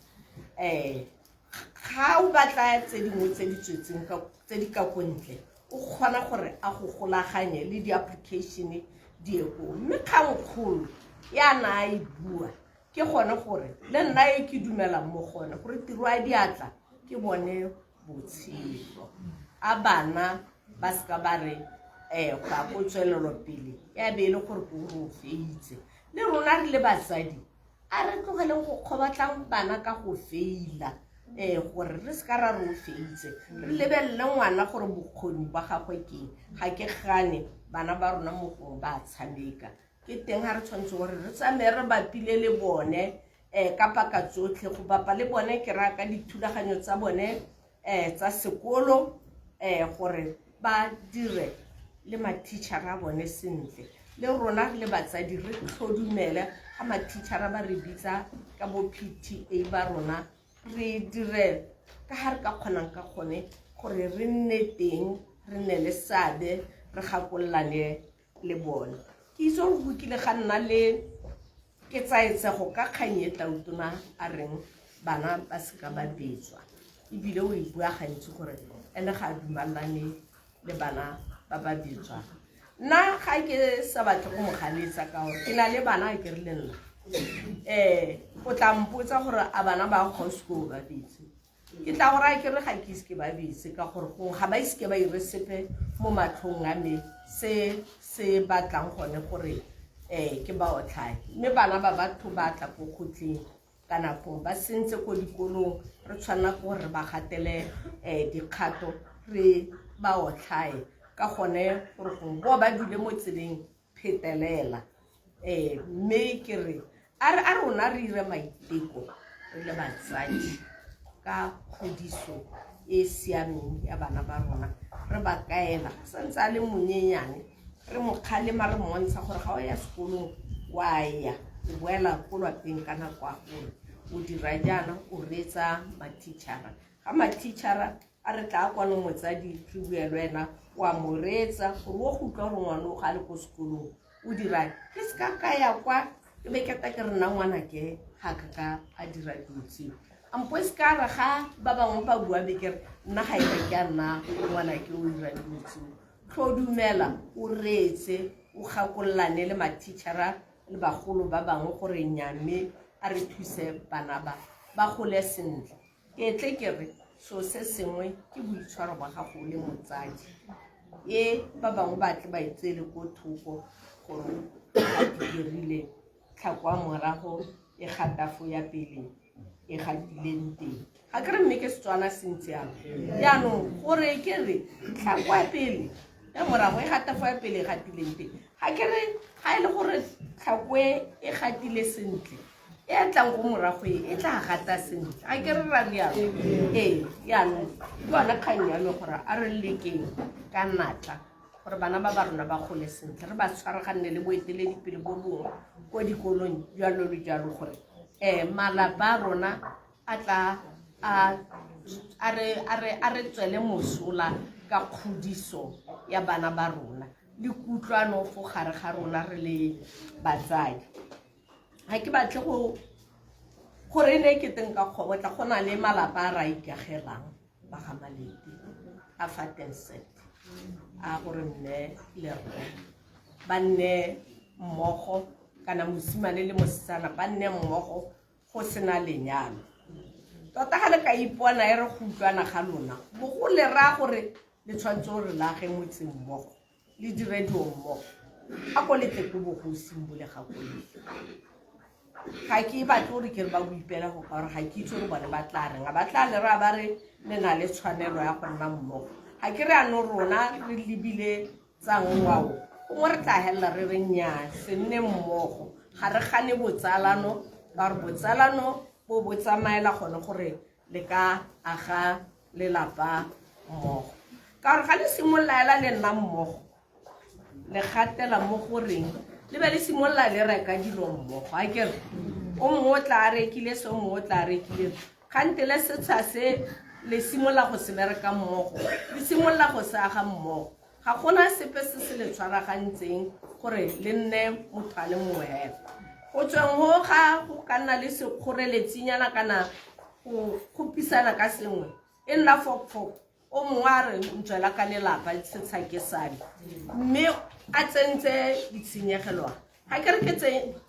Ga o batla tse dingwe tse di tswetseng ka tse di ka ko ntle, o kgona gore a go golaganye le di-application di ye koo. Mme kgangkgolo ya na a e bua ke gone gore le nna e ke dumelang mo gone gore tiro ya diatla ke bone botshelo. A bana ba seka ba re go ya ko tswelelopele ya be e le gore ke gore o feitse. Le rona re le batsadi a re tlogeleng go kgobatlang bana ka go feila, gore re seka ra re o feitse. Re lebelele ngwana gore bokgoni ba gagwe ke eng. Ga ke gane bana ba rona mo gongwe ba tshameka, ke teng ga re tshwanetse gore re tsamaye re bapile le bone ka paka tsotlhe. Go bapa le bone ke raya ka dithulaganyo tsa bone tsa sekolo, gore ba dire le ma-teacher-a a bone sentle. Le rona re le batsadi re tlhodumele ga ma-teacher-a ba re bitsa ka bo PTA ba rona, re dire ka ga re ka kgonang ka gone gore re nne teng, re nne le seabe, re gakololane le bone. Ke itse gore go kile ga nna le ketsaetsego ka kgang e tautona a reng bana ba seka ba betswa, ebile o e bua gantsi gore ene ga a dumalane le bana ba ba betswang. Nna ga ke sa batle go mo ganetsa ka gore ke na le bana, a ke rile nna o tla mpotsa gore a bana ba ga o seke o ba betse, ke tla gore a ke re ga ke ise ke ba betse, ka gore gongwe ga ba ise ke ba ire sepe mo matlhong a me se se batlang gone gore ke ba otlhae. Mme bana ba batho ba tla ko kgotleng kana gongwe ba sentse ko dikolong, re tshwanela ke gore re ba gatele dikgato, re ba otlhae ka gone gore gongwe bo ba dule mo tseleng phetelela. Mme ke re a rona re ire maiteko re le batsadi ka kgodiso e siameng ya bana ba rona, re ba kaela santse a le monyenyane, re mo kgalema, re mmontsha gore ga o ya sekolong wa ya o boela ko lwapeng ka nako ya gore o dira jaana, o reetsa mathichara. Ga mathichara a re tla kwano motsadi re bue le wena, wa mo reetsa gore o go utlwa gore ngwana o ga le ko sekolong o dira. Ke se ka ka ya kwa ke be ke ta ke re nna ngwana ke ga ka ka a dira dilo tseo, ampo se ka re ga ba bangwe ba bua be ke re nna ga e ka ke a nna ngwana ke o dira dilo tseo. Tlo dumela o reetse, o gakololane le mathichara le bagolo ba bangwe gore nnyaa, mme a re thuse bana ba ba gole sentle. Ke tle ke re so se sengwe ke boitshwaro ba gago le motsadi, e ba bangwe ba tle ba e tseele ko thoko gore a dirile tlhako ya morago e gatafo ya pele e gatileng teng. Ga ke re mme ke Setswana se ntse jalo. Jaanong gore ke re tlhako ya pele ya morago e gatafo ya pele e gatileng teng, ga ke re ga e le gore tlhako e gatile sentle e tlang go morago e tla gata sentle, ga ke re ra rialo. Ee, jaanong ke yone kgang ya me gore a re lekeng ka natla gore bana ba ba rona ba gole sentle, re ba tshwaraganne le boeteledipele bo bongwe ko dikolong jalo le jalo, gore malapa a rona a tla a re tswele mosola ka kgodiso ya bana ba rona le kutlwano fo gare ga rona re le batsadi. Ga ke batle go gore ne ke teng ka kgobotla, go na le malapa a re a ikagelang ba ga Malete a fa 10 cent a gore mme le rre ba nne mmogo, kana mosimane le mosetsana ba nne mmogo go sena lenyalo. Tota ga le ka ipona e re go utlwana ga lona bo go le raya gore le tshwanetse gore le age motse mmogo, le dire dilo mmogo, a ko le tle ko bogosing bo le gakolole. Ga ke batle gore ke re ba boipela go ka gore ga ke itse gore bone ba tla reng, a ba tla le raya ba re le na le tshwanelo ya go nna mmogo. Ga ke re anong rona re lebile tsa ngwao, gongwe re tla helela re re nnyaa, se nne mmogo, ga re gane botsalano, ka gore botsalano bo bo tsamaela gone gore le ka aga lelapa mmogo. Ka gore ga le simolola hela le nna mmogo, le gatela mo goreng le be le simolola le reka dilo mmogo, a ke re o mongwe o tla rekile se, o mongwe o tla rekile kgantele setsha se, le simolola go se bereka mmogo, le simolola go se aga mmogo. Ga gona sepe se se le tshwaragantseng gore le nne motho a le mongwe hela. Go tsweng go ga go ka nna le sekgoreletsinyana kana go kgopisana ka sengwe, e nna fok-fok, o mongwe a re ntswela ka lelapa setsha ke same, mme a tsentse ditshenyegelo. Ga ke re ke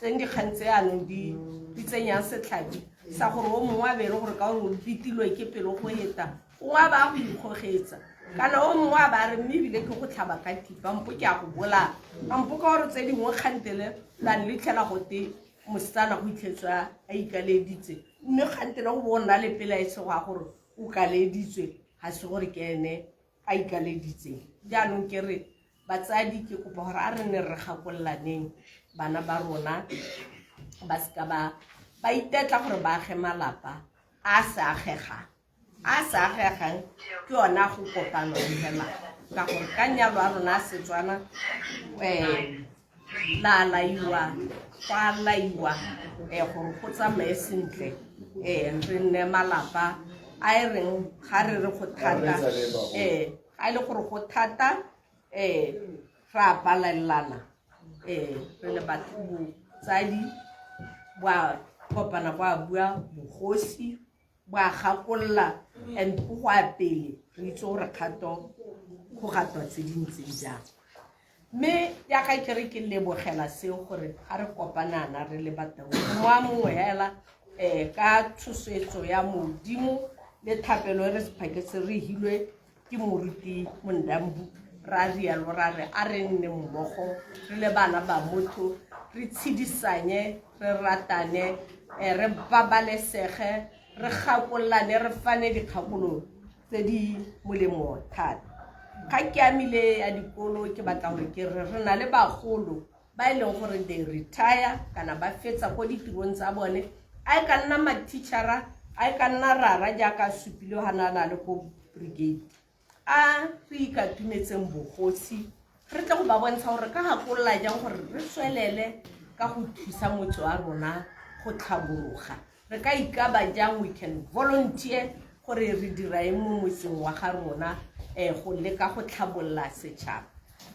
teng dikgang tse anong di tsenyang setlhabi sa gore o mongwe a be e le gore ka gore o bitilwe ke pelo go eta, gongwe a ba a go ikgogetsa, kana o mongwe a ba a re mme ebile ke go tlhaba ka thipa, mpo ke a go bolaya, ampo ka gore tse dingwe kgantele la nletlhela gote mosetsana go itlhetswe a ikaleditse, mme kgantele go bo o nna le pelaetsego ya gore o kaleditswe, ga se gore ke ene a ikaleditseng. Jaanong ke re batsadi ke kopa gore a re ne re gakololaneng bana ba rona ba seka ba itetla gore ba age malapa a sa agegang, a sa agegang ke yona go kopanwa fela, ka gore ka nyalo a rona a Setswana la laiwa, go a laiwa gore go tsamaye sentle, re nne malapa a e reng ga re re go thata, ga e le gore go thata, re a palelana. Re le batho botsadi ba kopana ba bua bogosi ba gakolola and go go a pele re itse gore kgato go gatwa tse di ntseng jang. Mme jaaka ke re ke lebogela seo gore ga re kopanana re le Bataung moa mongwe hela ka tshosetso ya Modimo le thapelo e re se phaketse re hilwe ke moruti Mondambu, ra rialo ra re a re nne mmogo re le bana ba motho, re tshedisanye, re ratane, re babalesege, re gakololane, re fane dikgakololo tse di molemo thata. Ga ke amile ya dikolo, ke batla gore ke re re na le bagolo ba e leng gore they retire kana ba fetsa ko ditirong tsa bone, a e ka nna ma-teachera, a e ka nna rara jaaka supile ga na na le ko brigade, a re ikatumetseng bogosi re tle go ba bontsha gore ka gakolola jang gore re tswelele ka go thusa motse wa rona go tlhabologa. Re ka ikaba jang, we can volunteer gore re dira eng mo motseng wa ga rona go leka go tlhabolola setšhaba.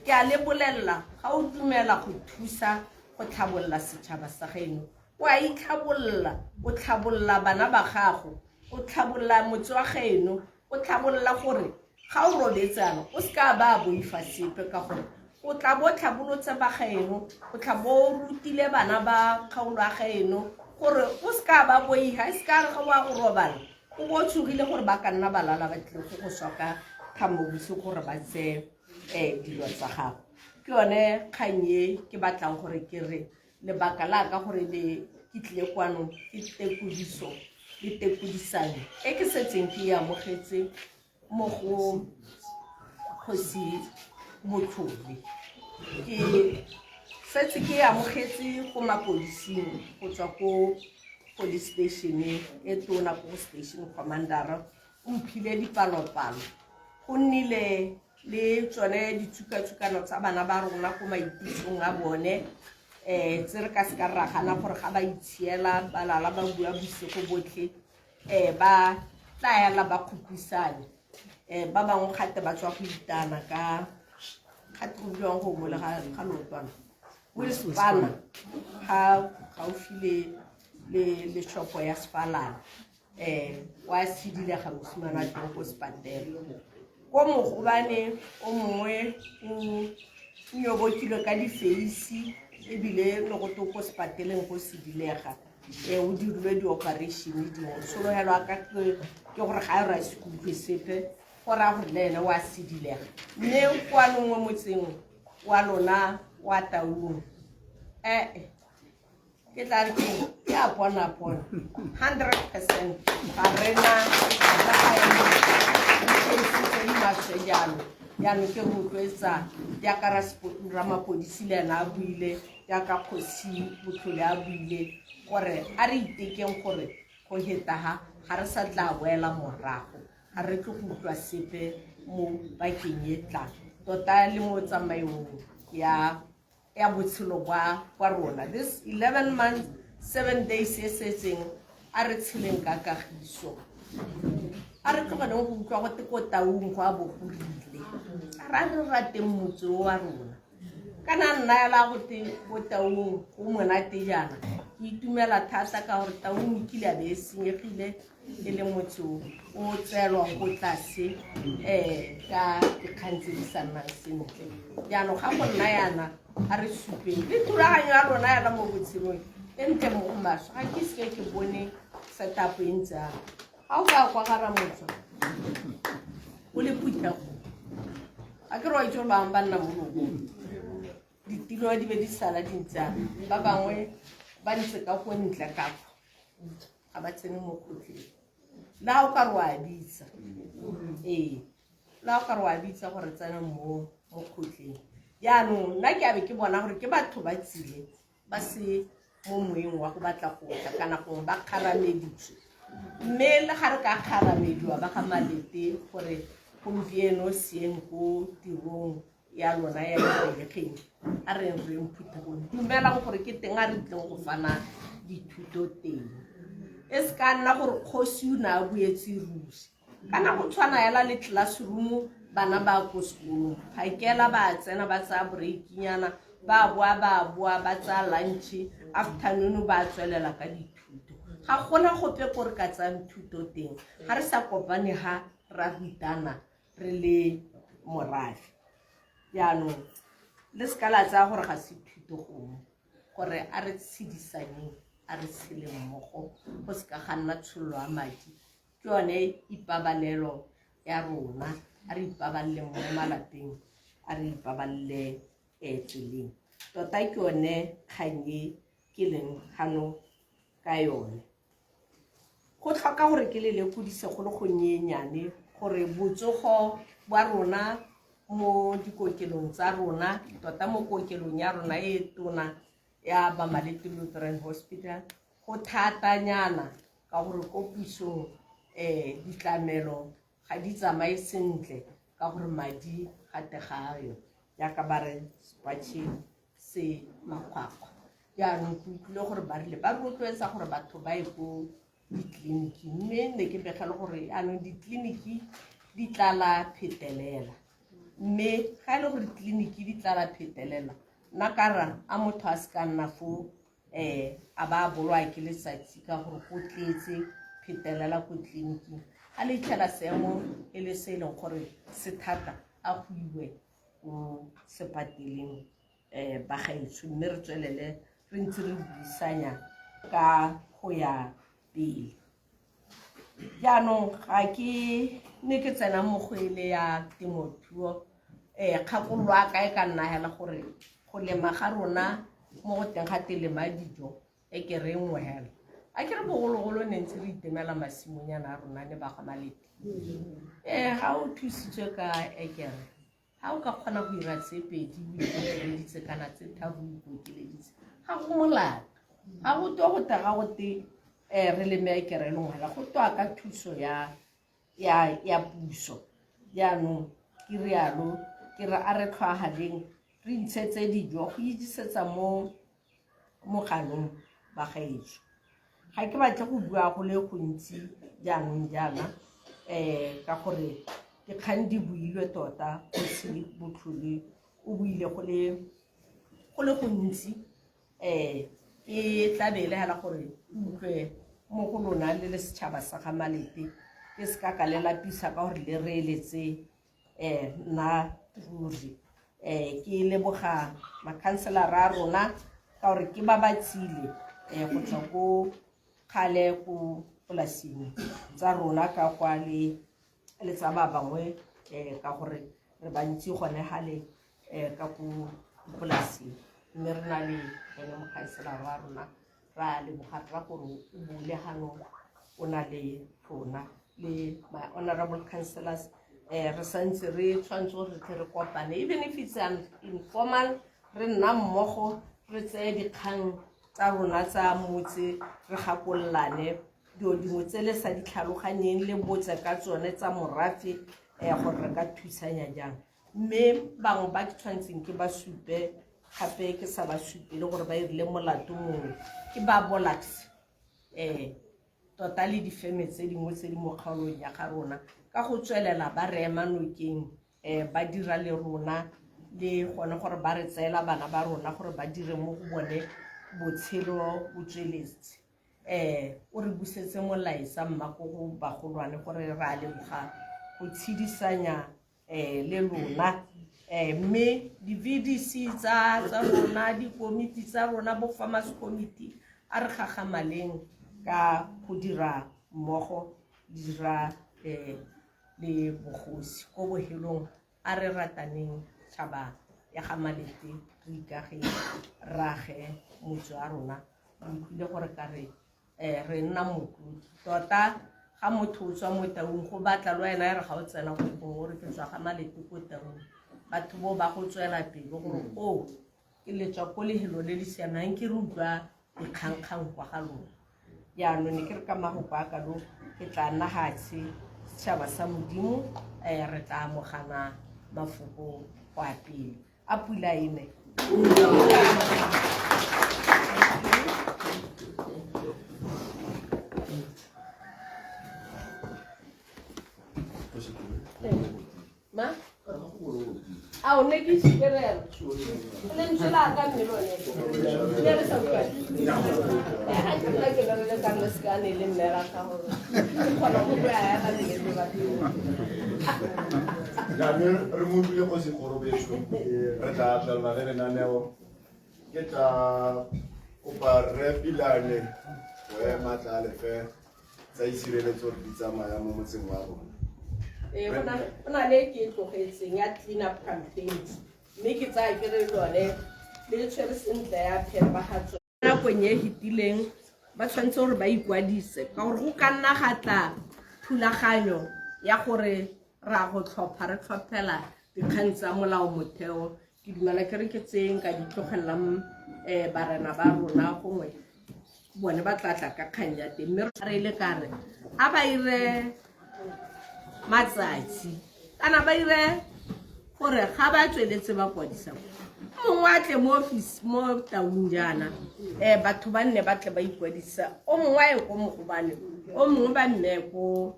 Ke a le bolelela, ga o dumela go thusa go tlhabolola setšhaba sa geno, o a itlhabolola, o tlhabolola bana ba gago, o tlhabolola motse wa geno, o tlhabolola gore ga o robetsana o se ka ba boifa sepe, ka gore o tla bo tlhabolotse ba gaeno, o tla bo o rutile bana ba kgaolo ya gaeno gore o se ka ba boiga, e se ka re ga o a go robala o bo o tshogile gore ba ka nna ba lala ba tlile go go soka thamo bosigo gore ba tseye dilo tsa gago. Ke yone kgang e ke batlang gore ke re lebaka la ka gore le ke tlile kwano ke tekodiso le tekodisanyo e ke setseng ke e amogetse mo go Kgosi Motlhole. Ke setse ke e amogetse go mapodising go tswa ko police station e tona, ko station commander o mphile dipalopalo. Go nnile le tsone ditsukatsukano tsa bana ba rona ko maitisong a bone, tse re ka se ka ra gana gore ga ba itshiela ba lala ba bua bosigo botlhe, ba tla ela ba kgopisane, ba bangwe gate ba tswa go itana ka gate go bidiwang go mole ga leotwana Wilspana ga gaufi le shopo ya Sefalana, wa sedilega mosimane wa teng ko sepatela. Ko mogobane o mongwe o nyobokilwe ka difeisi, ebile le go to ko sepateleng go sedilega, o dirilwe di-operation dingwe. Tshologelo a ka ke gore ga e re a se kutlwe sepe, go raya gore le ene wa sedilega. Mme kwa mo motseng wa lona wa Taung, ke tla re ke a pona pona 100% ga rena tse di maswe jalo. Jaanong ke rotloetsa jaaka ramapodisi le ena a buile, jaaka Kgosi Botlhole a buile, gore a re itekeng gore go heta ga re sa tla boela morago, ga re tle go utlwa sepe mo bakeng e tlang, tota le mo tsamaong ya botshelo bwa rona. This 11 months 7 days e setseng, a re tsheleng ka kagiso, a re tlogeleng go utlwa go te ko Taung go a bo go rile. A re rateng motse o wa rona. Kana nna ela go te ko Taung go monate jaana, ke itumela thata ka gore Taung e kile a be e senyegile e le motse o tseelwang ko tlase ka dikgang tse di sa nnang sentle. Jaanong ga go nna yana, a re supeng le thulaganyo ya rona yana mo botshelong e ntle mo go maswe. Ga ke seke ke bone setup e ntse jalo. Ga o ka kwa ga Ramotswa o le phuthego, a ke re wa itse gore bangwe ba nna mo lobong, ditilo di be di sala di ntse jalo, ba bangwe ba ntse ka ko ntle ka kwa, ga ba tsene mo kgotleng. Le ga o ka re wa bitsa, le ga o ka re wa bitsa gore tsena mo kgotleng. Jaanong nna ke a be ke bona gore ke batho ba tsile ba se mo moeng wa go batla go tla, kana gongwe ba kgarameditswe. Mme le ga re ka kgaramediwa ba ga Malete gore gompieno seeng ko tirong ya lona ya dipelegeng, a re reng phuthegong, dumelang gore ke teng a re tleng go fana dithuto teng. E se ka nna gore kgosi o ne a buetse ruri, kana go tshwana hela le classroom, bana ba ko sekolong phakela ba tsena ba tsaya break-nyana, Ba boa ba boa ba tsaya lunch, afternoon ba tswelela ka dithuto. Ga gona gope ko re ka tsayang thuto teng ga re sa kopane, ga ra rutana re le morafe. Jaanong le seka la tsaya gore ga se thuto gongwe, gore a re tshedisaneng, a re tshele mmogo, go seka ga nna tshololo ya madi. Ke yone ipabalelo ya rona, a re ipabalele mo malapeng, a re ipabalele tseleng. Tota ke yone kgang e ke leng gano ka yone. Go tlhoka gore ke le lekodise go le gonnyenyane gore botsogo bwa rona mo dikokelong tsa rona, tota mo kokelong ya rona e tona ya Bamalete Lutheran Hospital, go thatanyana ka gore ko pusong ditlamelo ga di tsamaye sentle ka gore madi ga te ga ayo, jaaka ba re sepatšhe se makgwakgwa. Jaanong ke utlwile gore ba rile ba rotloetsa gore batho ba ye ko ditleliniki, mme ne ke begele gore jaanong ditleliniki di tlala phetelela. Mme ga e le gore ditleliniki di tlala phetelela, nna ka ra a motho a se ka nna fo a ba bolwa ke letsatsi ka gore go tletse phetelela ko tleliniking. Ga le itlhela seemo e le se e leng gore se thata, a go iwe ko sepateleng bagaetsho, mme re tswelele re ntse re buisanya ka go ya pele. Jaanong ga ke ne ke tsena mo go ele ya temothuo, kgakololo a ka e ka nna hela gore go lema ga rona mo go teng ga telema dijo e ke re nngwe hela. A ke re bogologolo ne ntse re itemela masimonyana a rona ne ba ga Malete. Ga o thusitswe ka ekere, ga o ka kgona go ira tse pedi o ikokeleditse kana tse tharo o ikokeleditse, ga go molato. Ga go twe go te ga go te re leme ekere e le nngwe hela, go twa ka thuso ya puso. Jaanong ke rialo ke re a re tlhwagaleng re ntshetse dijo go ijisetsa mo mogalong bagaetsho. Ga ke batle go bua go le gontsi jaanong jaana ka gore dikgang di builwe tota, Kgosi Botlhole o buile go le gontsi. Ke tla be e le hela gore utlwe mo go lona le le setšhaba sa ga Malete, ke se ka ka le lapisa ka gore le reeletse nna ruri. Ke leboga makhanselara a rona ka gore ke ba ba tsile go tswa ko kgale ko polasing tsa rona ka kwa le tsa ba bangwe ka gore re bantsi gone gale ka ko polasing, mme re na le ene mokhanselara wa rona, ra leboga rra gore o bule gano o na le rona le my honorable councillors. Re santse re tshwanetse gore re tle re kopane, even if it's an informal, re nna mmogo re tseye dikgang tsa rona tsa motse, re gakololane dilo dingwe tse le sa di tlhaloganyeng le botse ka tsone tsa morafe gore re ka thusanya jang. Mme bangwe ba ke tshwanetseng ke ba supe gape ke sa ba supe le gore ba irile molato mongwe ke ba Bolax tota le difeme tse dingwe tse di mo kgaolong ya ga rona, ka go tswelela ba re ema nokeng ba dira le rona, le gone gore ba re tseela bana ba rona gore ba dire mo go bone botshelo bo tsweletse. O re busetse molaetsa mma ko go bagolwane gore re a leboga go tshedisanya le lona. Mme di-VDC tsa rona, dikomiti tsa rona, bo farmers committee, a re gagamaleng ka go dira mmogo, dira le bogosi ko bohelong. A re rataneng tšhaba ya ga Malete, re ikage rage motse wa rona. Re utlwile gore ka re re nna motlotlo tota ga motho o tswa mo Taung, go batla le wena e re ga o tsena go gongwe o re ke tswa ga Malete ko Taung, batho bo ba go tswela pele gore o ke le tswa ko lehelo le le siamang, ke re utlwa dikgangkgang kwa ga lona. Jaanong ne ke re ka magoko a kalo ke tla nna gatshe setšhaba sa Modimo, re tla amogana mafoko go a pele. A pula e ne. Ma? A o ne ke šikerela lentswe la ka mme lone le re sa utlwane. Ga ke nna ke le ka nna se ka ne le mmera ka gore ke kgona go bua ya ga le le batho. Ja, mme re mo utlwile kgosi Kgorobeso. Re tla tswelela le lenaneo. Ke tla kopa rre Pilane go ema tla lefe tsa itshireletso gore di tsamaya mo motseng wa rona. Ee, go na le ke e tlogetseng ya clean up campaigns, mme ke tsaya ke re lone le tshwere sentle ya phepagatso. Nakong e fetileng ba tshwanetse gore ba ikwadise ka gore go ka nna ga tla thulaganyo ya gore ra go tlhopha re tlhophela dikgang tsa molao motheo. Ke dumela ke re ke tseng ka di tlogelelang barena ba rona gongwe bone ba tla tla ka kgang ya teng, mme re ile ka re a ba ire matsatsi kana ba ire gore ga ba tsweletse ba kwadisa mongwe a tle mo office mo Taung jaana, batho ba nne ba tle ba ikwadisa, o mongwe a ye ko Mogobane, o mongwe ba nne ko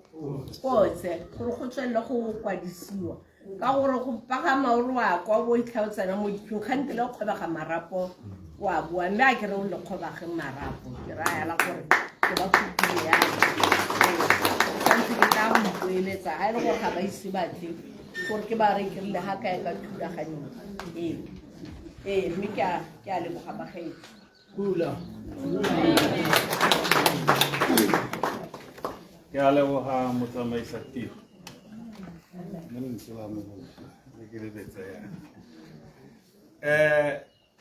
Kotse, gore go tswelele go kwadisiwa. Ka gore go pagama o re wa kwa bo itlha o tsena mo ditlhong, gante le go kgobega marapo wa boa, mme a ke re o le kgobage marapo, ke raya la gore ke ba kopile yana. Santse ke tla go ipoeletsa ga e le gore ga ba ise batle gore ke ba re ke rile ga kae ka thulaganyo ee, mme ke a leboga bagaetsho. Pula. Ke a leboga motsamaisa tiro. Mme lentswe la me le ke lebetse yana.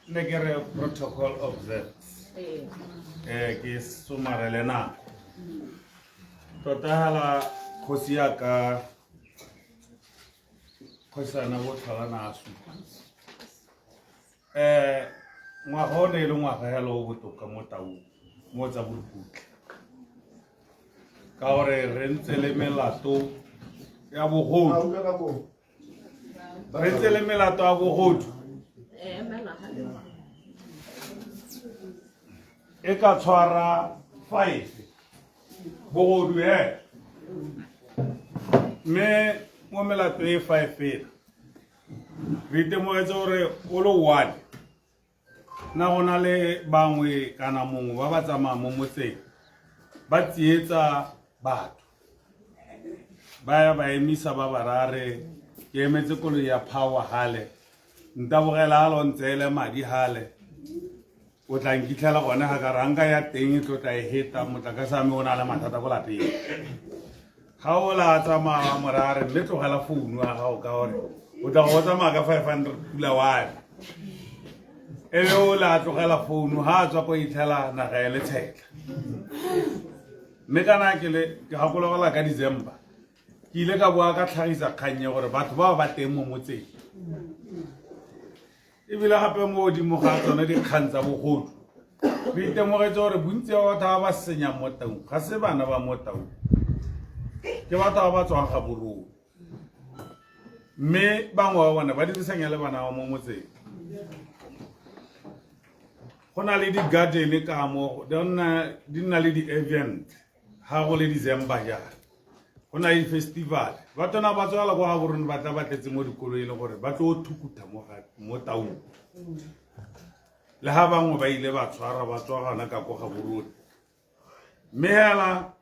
Ne ke re protocol observed. Ke somarele nako. Tota hela kgosi ya ka kgosana bo tlholana a supa. Ngwaga o ne e le ngwaga hela o botoka mo Taung, mo tsa borukutlhi. Ka gore re ntse le melato ya bogodu. Re ntse le melato ya bogodu. E ka tshwara 5 bogodu he. Mme mo melato e 5 fela. Re itemogetse gore o le 1 na go na le bangwe kana mongwe ba ba tsamayang mo motseng ba tsietsa batho, ba ya ba emisa ba ba rare ke emetse koloi ya power hale, ntabogela a lo ntseele madi hale, o tla nkitlhela gone ga ka ranka ya teng e tlo tla e heta motlakase wa me o na le mathata ko lapeng. Ga o la tsamaya morare mme tlogela founu ya gago ka gore o tla go tsamaya ka 500 pula wa me. E be o la tlogela founu ha a tswa ko itlhela naga e le tshetlha. Mme kana ke le ke gakologela ka December ke ile ka boa ka tlhagisa kgang e gore batho bao ba teng mo motseng. Ebile gape mo godimo ga tsone dikgang tsa bogodu, re itemogetse gore bontsi ba batho ba ba senyang mo Taung ga se bana ba mo Taung, ke batho ba ba tswang Gaborone, mme bangwe ba bone ba dirisanya le bana ba mo motseng. Go na le di-garden ka mo, di nna le di-event ga go le December jana, go na le di-festival. Batho na ba tswela kwa Gaborone ba tla ba tletse mo dikoloi e le gore ba tlo thukutha mo Taung. Le ha bangwe ba ile ba tshwara ba tswa gona ka ko Gaborone. Mme hela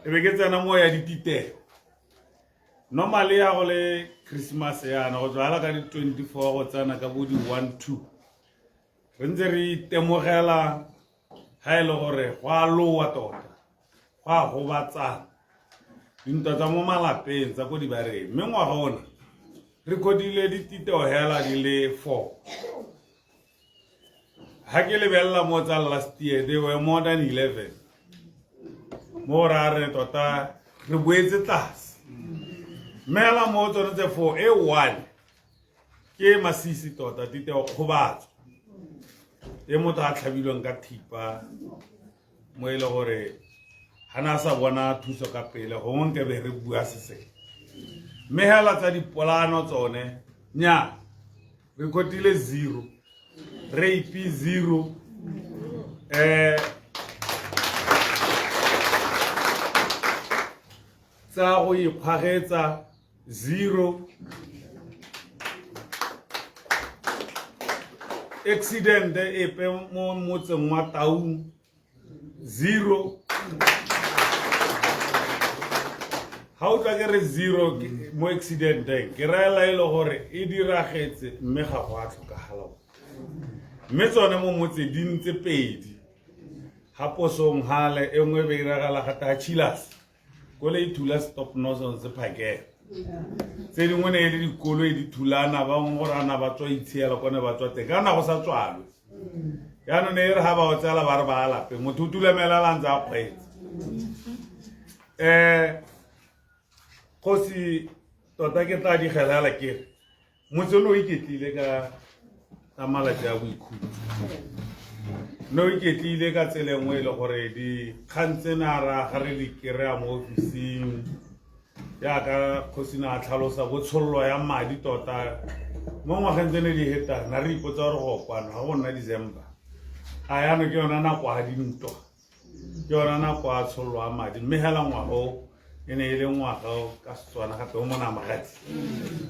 e be ke tsena mo ya dititeo. Normally ya go le Christmas yana go tswa hela ka di 24 go tsena ka bo di 1 2. Re ntse re itemogela ha e le gore go a lowa tota, go a gobatsana. Dintwa tsa mo malapeng tsa ko dibareng. Mme ngwaga ona re kodile dititeo hela di le 4. Ha ke lebelela mo tsa last year, they were more than 11. Mo ra re tota re boetse tlase. Mme hela mo tsone tse 4, e 1 ke masisi tota titeo kgobatso. E motho a tlhabilweng ka thipa mo e le gore ha na sa bona thuso ka pele, gongwe nke be re bua se sengwe. Mme hela tsa dipolano tsone, nya, re kotile 0, rape 0, tsa go ikgwagetsa 0. Accident epe mo motseng wa Taung zero. Ga o tla ke re zero mo accidenteng, ke raela e le gore e diragetse mme ga go a tlhokagala. Mme tsone mo motse di ntse pedi. Ga posong gale e nngwe e be iragala gata a Chilas. Koloi e thula stop nonsense phakela. Tse dingwe ne e le dikoloi di thulana, ba bangwe gore ana ba tswa itshiela kone ba tswa teng, ka na go sa tswalwe. Jaanong ne e re ga ba o tsela ba re ba a lapeng, motho o tulamela la ntse a kgweetsa. Kgosi tota ke tla digela hela ke re, motse o ne o iketlile ka malatsi a boikhutso. Ne o iketlile ka tsela e nngwe e le gore dikgang tsena ra ga re di kry-a mo ofising, jaaka kgosi ne a tlhalosa botshololo ya madi tota mo ngwageng tse ne di heta, na re ipotsa gore go kwano ga go nna December. A yaanong ke yona nako ya dintwa, ke yona nako ya tshololo ya madi, mme hela ngwaga o e ne e le ngwaga o ka Setswana gape o monamagadi.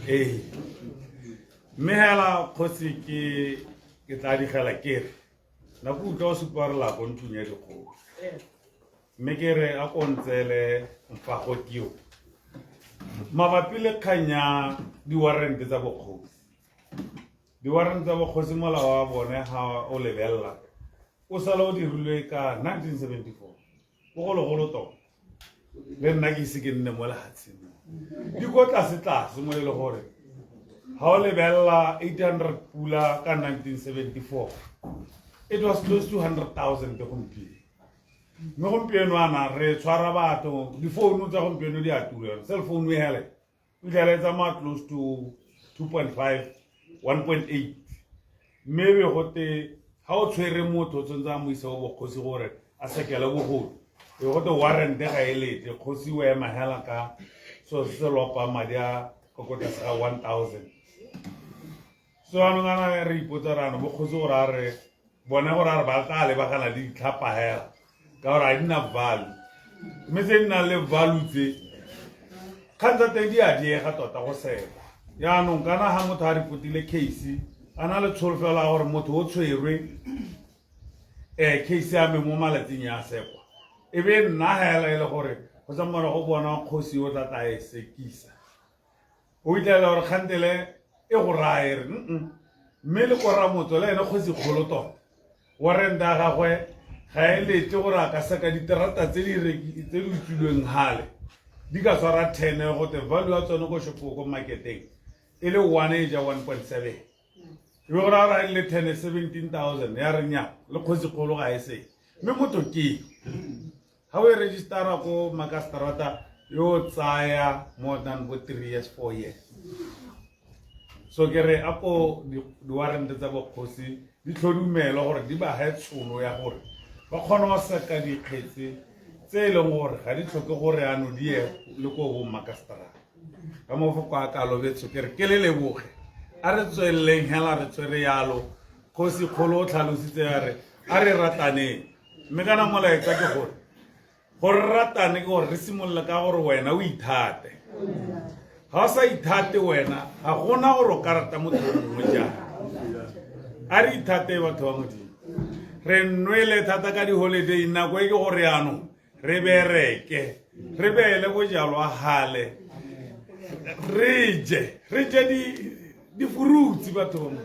Ee, mme hela kgosi ke tla digela ke re nako utlwa o supa re la ko ntlong ya dikgosi, mme ke re a ko ntseele mfago keo mabapi le kgang ya di-warrant tsa bokgosi. Di-warrant tsa bokgosi molao wa bone ga o lebelela o sala o dirilwe ka 1974, bogologolo tota le nna ke ise ke nne mo lefatsheng mo. Di ko tlase tlase mo e le gore ga o lebelela 800 pula ka 1974, it was close to 100,000 gompieno. Mme gompieno ana re tshwara batho, difounu tsa gompieno di a tura, cell phone e hele o fitlhela e tsamaya close to 2.5, 1.8, mme be gote ga o tshwere motho o tshwanetse a mo isa go bokgosi gore a sekele bogodu, e gote warrant ga e letle, kgosi o ema hela ka so se se lopang madi a ka ko tlase ga 1000. So anong ana re ipotsa re ano bokgosi gore a re bone gore a re ba tla lebagana le ditlhapa hela ka gore ga di na value, mme tse di nang le value tse kgang tsa teng di a diega tota go sekwa. Jaanong kana ga motho a repotile case a na le tsholofelo ya gore motho o tshwerwe, case ya me mo malatsing ya sekwa, e be nna hela e le gore go tsamaya go bona kgosi o tla tla e sekisa, o fitlhela gore kgantele e go raya e re mme le ko ramotso le ene kgosi kgolo tota warrant ya gagwe ga e letle gore a ka seka diterata tse di tse di utswilweng gale di ka tshwara 10, gote value ya tsone ko shopong ko marketeng e le 1 e ja 1.7, e be gore a ra e le 10 17,000 ya re nya le kgosi kgolo ga e se. Mme motho ke ga o e registera ko makastrata yo tsaya more than bo 3 years, 4 years. So ke re a ko di-warrant tsa bokgosi di tlhodumelo gore di ba he tshono ya gore ba kgone go seka dikgetse tse e leng gore ga di tlhoke gore ano di ye le ko bo makastrata. Ka mafoko a kalobetso ke re ke le leboge, a re tsweleleng hela re tshwere yalo. Kgosi kgolo o tlhalositse ya re a re rataneng, mme kana molaetsa ke gore gore re ratane ke gore re simolola ka gore wena o ithate. Ga o sa ithate wena ga gona gore o ka rata motho o mongwe jang. A re ithate batho ba Modimo, re nwele thata ka di-holiday, nako e ke gore yaanong re bereke, re beele bojalwa gale, re je, re je di-fruits batho ba Modimo.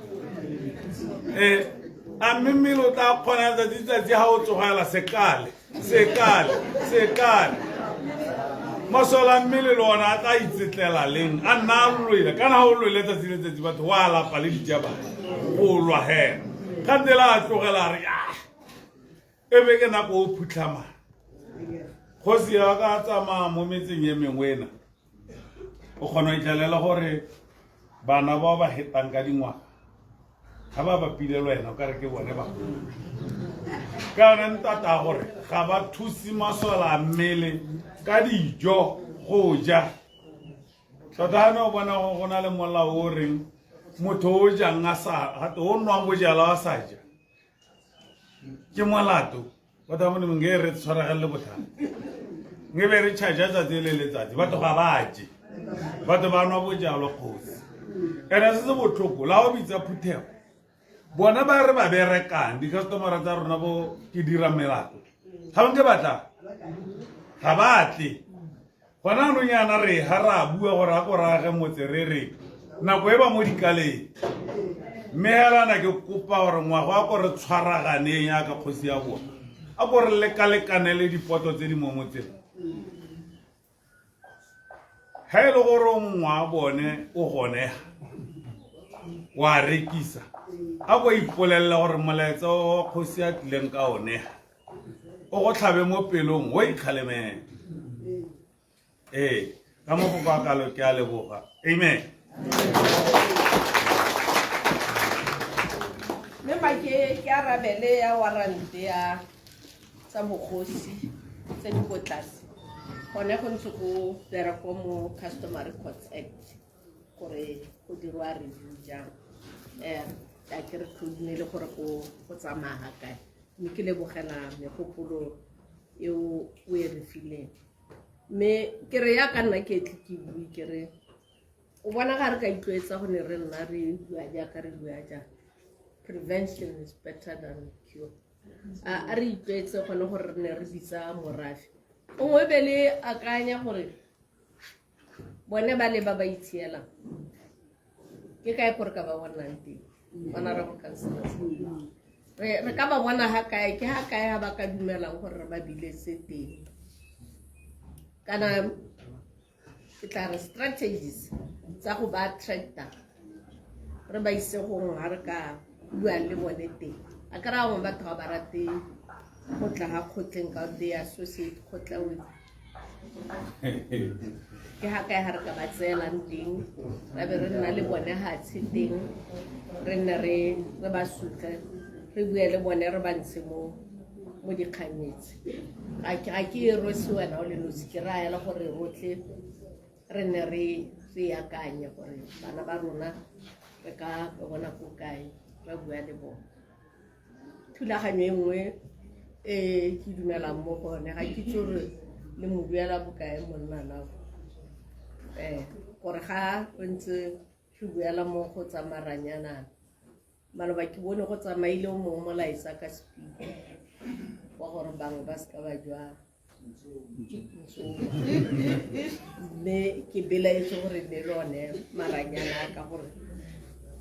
A mme mmele o tla kgona tsatsi tsatsi ga o tsogela sekale sekale sekale, masole a mmele le ona a tla itsetlela leng a nna a lwele, kana ga o lwele tsatsi le tsatsi batho wa lapa le dijabana go lwa hela kgantele a tlogela a re ah e be ke nako o phutlhamang. Kgosi ya ka tsamaya mo metseng e mengwe ena o kgona go itlhelela gore bana bao ba hetang ka dingwaga ga ba bapile le wena o ka re ke bone bagolo, ka yone ntata gore ga ba thuse masole a mmele ka dijo go ja. Tota ga ne o bona go na le molao o reng motho o jang a sa gape o nwang bojalwa a sa ja ke molato. Batho ba Modimo, nge re tshwaragelele bothata, nge be re charge tsatsi le letsatsi, batho ga ba je, batho ba nwa bojalwa kgosi. Ene se se botlhoko la o bitsa phuthego Bona ba re ba berekang di-customera tsa rona bo ke dira melato ga ba nke batla ga ba tle. Gona anong yana re ga ra bua gore a ko rage motse re re nako e ba mo dikaleng. Mme helana ke kopa gore ngwaga a ko re tshwaraganeng yaka kgosi ya boa, a ko re lekalekanele dipoto tse di mo motseng. Ga e le gore mongwe wa bone o gonega wa rekisa, a ko ipolelela gore molaetsa wa kgosi a tlileng ka one o go tlhabe mo pelong o ikgalemele. Ee, ka mo go kwa kalo ke a leboga. Amen. Mme ma ke arabele ya warrant ya tsa bogosi tse di ko tlase. Gone go ntse go bereko mo Customary Courts Act gore go dirwa review jang. A ke re tlhodumele gore go tsamaya ga kae. Mme ke lebogela megopolo eo o e re fileng. Mme ke re ya ka nna ke tle ke bue ke re o bona ga re ka itlwaetsa go ne re nna re bua jaaka re bua jang. Prevention is better than cure. A re itlwaetse gone gore re ne re bitsa morafe. Gongwe be le akanya gore bone ba le ba ba itshielang ke kae gore ka ba bonang teng, honorable councillors. Re ka ba bona ga kae, ke ga kae ga ba ka dumelang gore re ba biletse teng. Kana ke tla re strategies tsa go ba attracta re ba ise gongwe ga re ka buang le bone teng. A ka raya gongwe batho ga ba rate go tla ga kgotleng ka they associate kgotla with ke ga kae ga re ka ba tseelang teng, ra be re nna le bone hatshe teng, re nne re ba sutle, re bue le bone, re ba ntshe mo dikganyetse. Ga ke e rwese wena o le nosi, ke raya le gore rotlhe re nne re akanye gore bana ba rona re ka ba bona ko kae, ra bua le bone. Thulaganyo e nngwe e ke dumelang mo go yone, ga ke itse gore le mo duela bokae monna nao. Gore ga re ntse re buela mo go tsa maranyana, maloba ke bone go tsamaile o mongwe molaetsa ka speed wa gore bangwe ba seka ba jwa mme ke belaetse gore ne le one maranyana a ka gore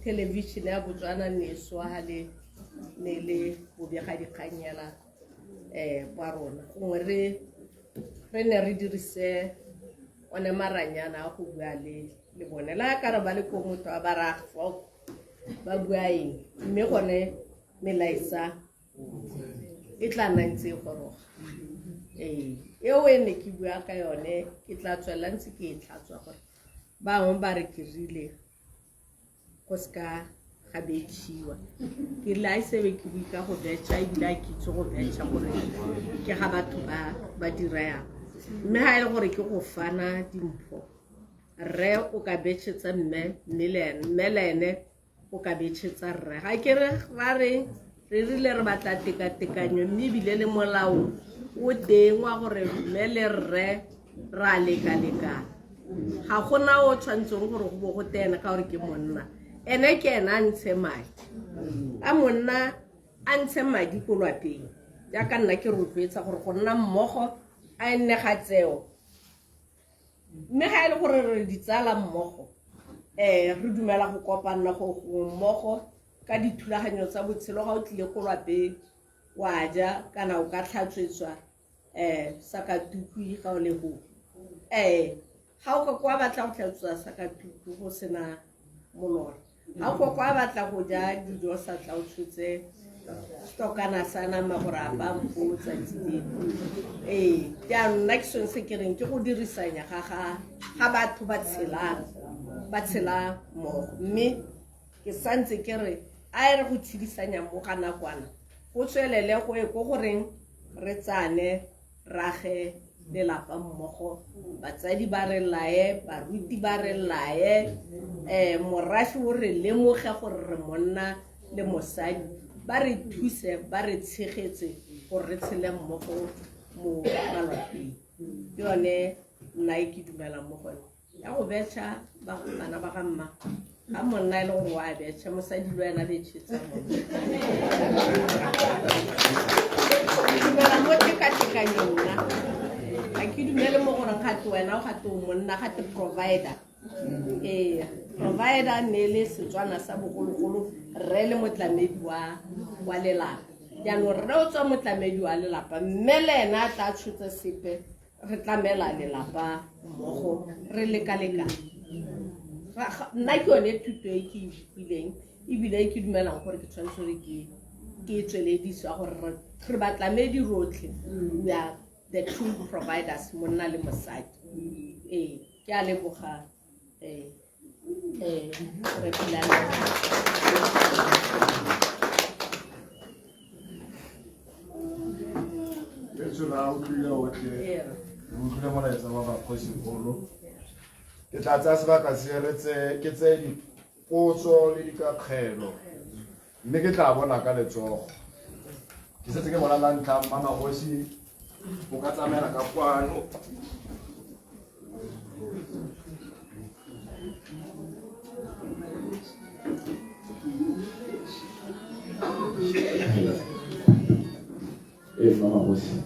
thelebišene ya Botswana ne e swa le ne le bobegadikganyela ba rona. Gongwe re ne re dirise one maranyana a go bua le bone, le a ka re ba le ko motho a ba raya fok ba bua eng, mme gone melaetsa e tla nna ntse e goroga. Eo e ne ke bua ka yone ke tla tswelela ntse ke e tlhatswa gore bangwe ba re ke rile go seka ga betšhiwa. Ke rile a e sebe ke bue ka go betšha, ebile a ke itse go betšha gore ke ga batho ba dira yang. Mme ga e le gore ke go fana dimpho, rre o ka betšhetsa mme, mme le ene o ka betšhetsa rre. Ga ke re ra re re rile re batla tekatekanyo, mme ebile le molao o teng wa gore mme le rre ra lekalekana. Ga gona o tshwanetseng gore go bo go tena ka gore ke monna, ene ke ena a ntshe madi. A monna a ntshe madi ko lwapeng, jaaka nna ke rotloetsa gore go nna mmogo a nne ga tseo. Mme ga e le gore re ditsala mmogo, re dumela go kopana go mmogo ka dithulaganyo tsa botshelo. Ga o tlile ko lwapeng wa ja kana o ka tlhatswetswa sakatukwi ga o le go. Ga o ka kwa batla go tlhatswetswa sakatukwi go sena molora, ga o ka kwa batla go ja dijo sa tla o tshotse stokana sa nama gore a ba mpo tsatsi leo. Jaanong nna ke sone se ke reng ke go dirisanya ga batho ba tshela mmogo. Mme ke santse ke re a e re go tshedisanya mo ga nakwana go tswelele go ye ko goreng re tsane rage lelapa mmogo, batsadi ba re lae, baruti ba re lae, morafe o re lemoge gore re monna le mosadi, ba re thuse, ba re tshegetse gore re tshele mmogo mo malapeng. Ke yone nna e ke dumelang mo go yone. Ya go betšha bana ba ga mma Ga monna e le gore wa betšha, mosadi le wena betšhetsa monna. Ke dumela mo tekatekanyong nna. Ga ke dumele mo goreng gate wena o gate o monna, gate provider. Ee, provider ne le Setswana sa bogologolo, rre le motlamedi wa wa lelapa. Jaanong rre o tswa motlamedi wa lelapa, mme le ena a tla tshotse sepe, re tlamela lelapa mmogo re lekalekane. Nna ke yone thuto e ke e utlwileng ebile e ke dumelang gore ke tshwanetse gore ke ke e tsweledisiwa gore re batlamedi rotlhe, we are the two providers, monna le mosadi. Ee, ke a leboga. Ee, re Pilane. Letso la utlwile otlhe, re utlwile molaetsa wa bakgosigolo. Ke tla tsaya sebaka se re tse ke tseye dipotso le dikakgelo, mme ke tla bona ka letsogo. Ke setse ke bona la ntlha, Mmamagosi, o ka tsamaela ka kwano. Ee, Mmamagosi.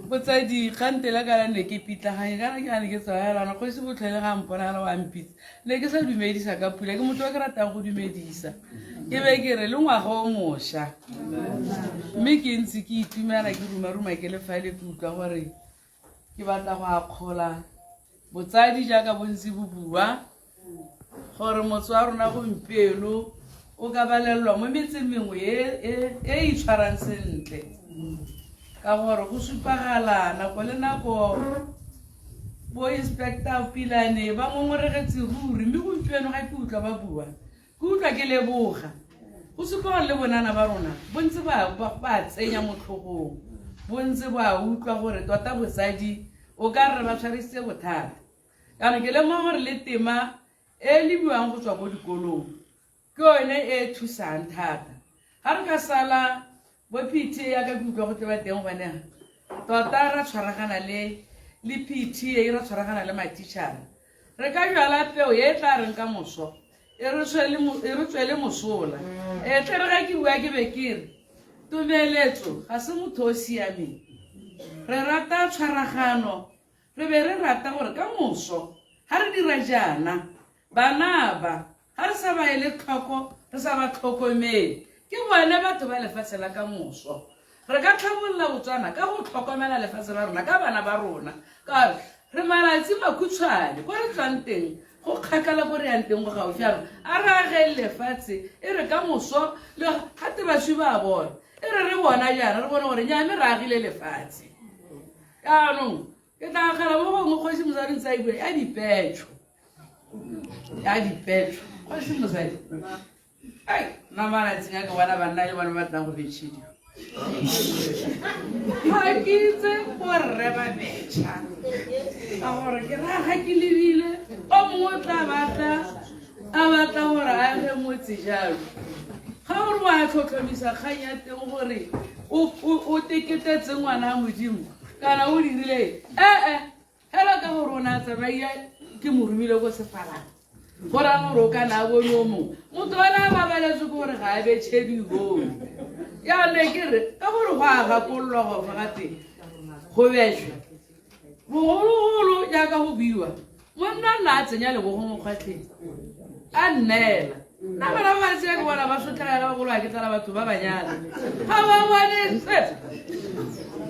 Botsadi, kgantele kana ne ke pitlaganye, kana ke gane ke tswaelana kgosi botlhele ga mponagala wa mpitsa, ne ke sa dumedisa ka pula. Ke motho wa ke ratang go dumedisa, ke be ke re le ngwaga o mošwa, mme ke ntse ke itumela, ke rumaruma ke le fale, ke utlwa gore ke batla go akgola botsadi jaaka bontsi bo bua gore motse wa rona gompieno o ka balelelwa mo metseng mengwe e e, e itshwarang sentle, ka gore go supagala nako le nako bo Inspector Pilane ba ngongoregetse ruri, mme gompieno ga ke utlwa ba bua ke utlwa ke leboga. Go supa gore le bonana ba rona bo ntse ba tsenya mo tlhogong, bo ntse ba utlwa gore tota botsadi o ka re ba tshwarisitse bothata. Kana ke lemoga gore le tema e lebiwang go tswa ko dikolong ke yone e thusang thata. Ga re ka sala bo PTA ya ka ke utlwa go tle ba teng gone, tota ra tshwaragana le PTA, ra tshwaragana le matitšhara, re ka jala peo e tla reng ka moso e re tswele mosola. E tle re ga ke bua ke be ke re tumeletso ga se motho o siameng. Re rata tshwaragano, re be re rata gore ka moso ga re dira jaana, bana ba ga re sa ba ele tlhoko, re sa ba tlhokomele, ke bone batho ba lefatshe la ka moso. Re ka tlhabolola Botswana ka go tlhokomela lefatshe la rona ka bana ba rona, ka gore re malatsi makhutshwane. Ko re tswang teng go kgakala, ko re yang teng go gaufi. Anong a re ageng lefatshe, e re ka moso le gate baswi ba bona, e re re bona jaana re bone gore nyame re agile lefatshe. Jaanong ke tla agela mo gongwe kgosi mosadi ntse a e bua ya dipetšho, ya dipetšho, kgosi mosadi. Ai, nna malatsing a ke bona banna le bone ba batlang go betšhediwa, ga ke itse borre ba betšha ka gore ke raya ga ke lebile o mongwe o tla batla a batla gore a age motse jalo, ga gore wa tlhotlhomisa kgang ya teng gore o teketetse ngwana a Modimo kana o dirile ee fela ka gore o ne a tsamaia ke mo romile ko sefalang, go raya gore o kana a bone o mongwe motho o ne a babaletswe ke gore ga a betšhediwe. Jaanong ke re ka gore go a gakololwa go fa gate go betšhwe bogologolo jaaka go buiwa, monna nna a tsenya lebogo mo kgwatlheng a nneela. Nna bana ba bantsi ke bona ba sotlhagela bagolo, a ke tsala batho ba banyana ga ba bone sepe,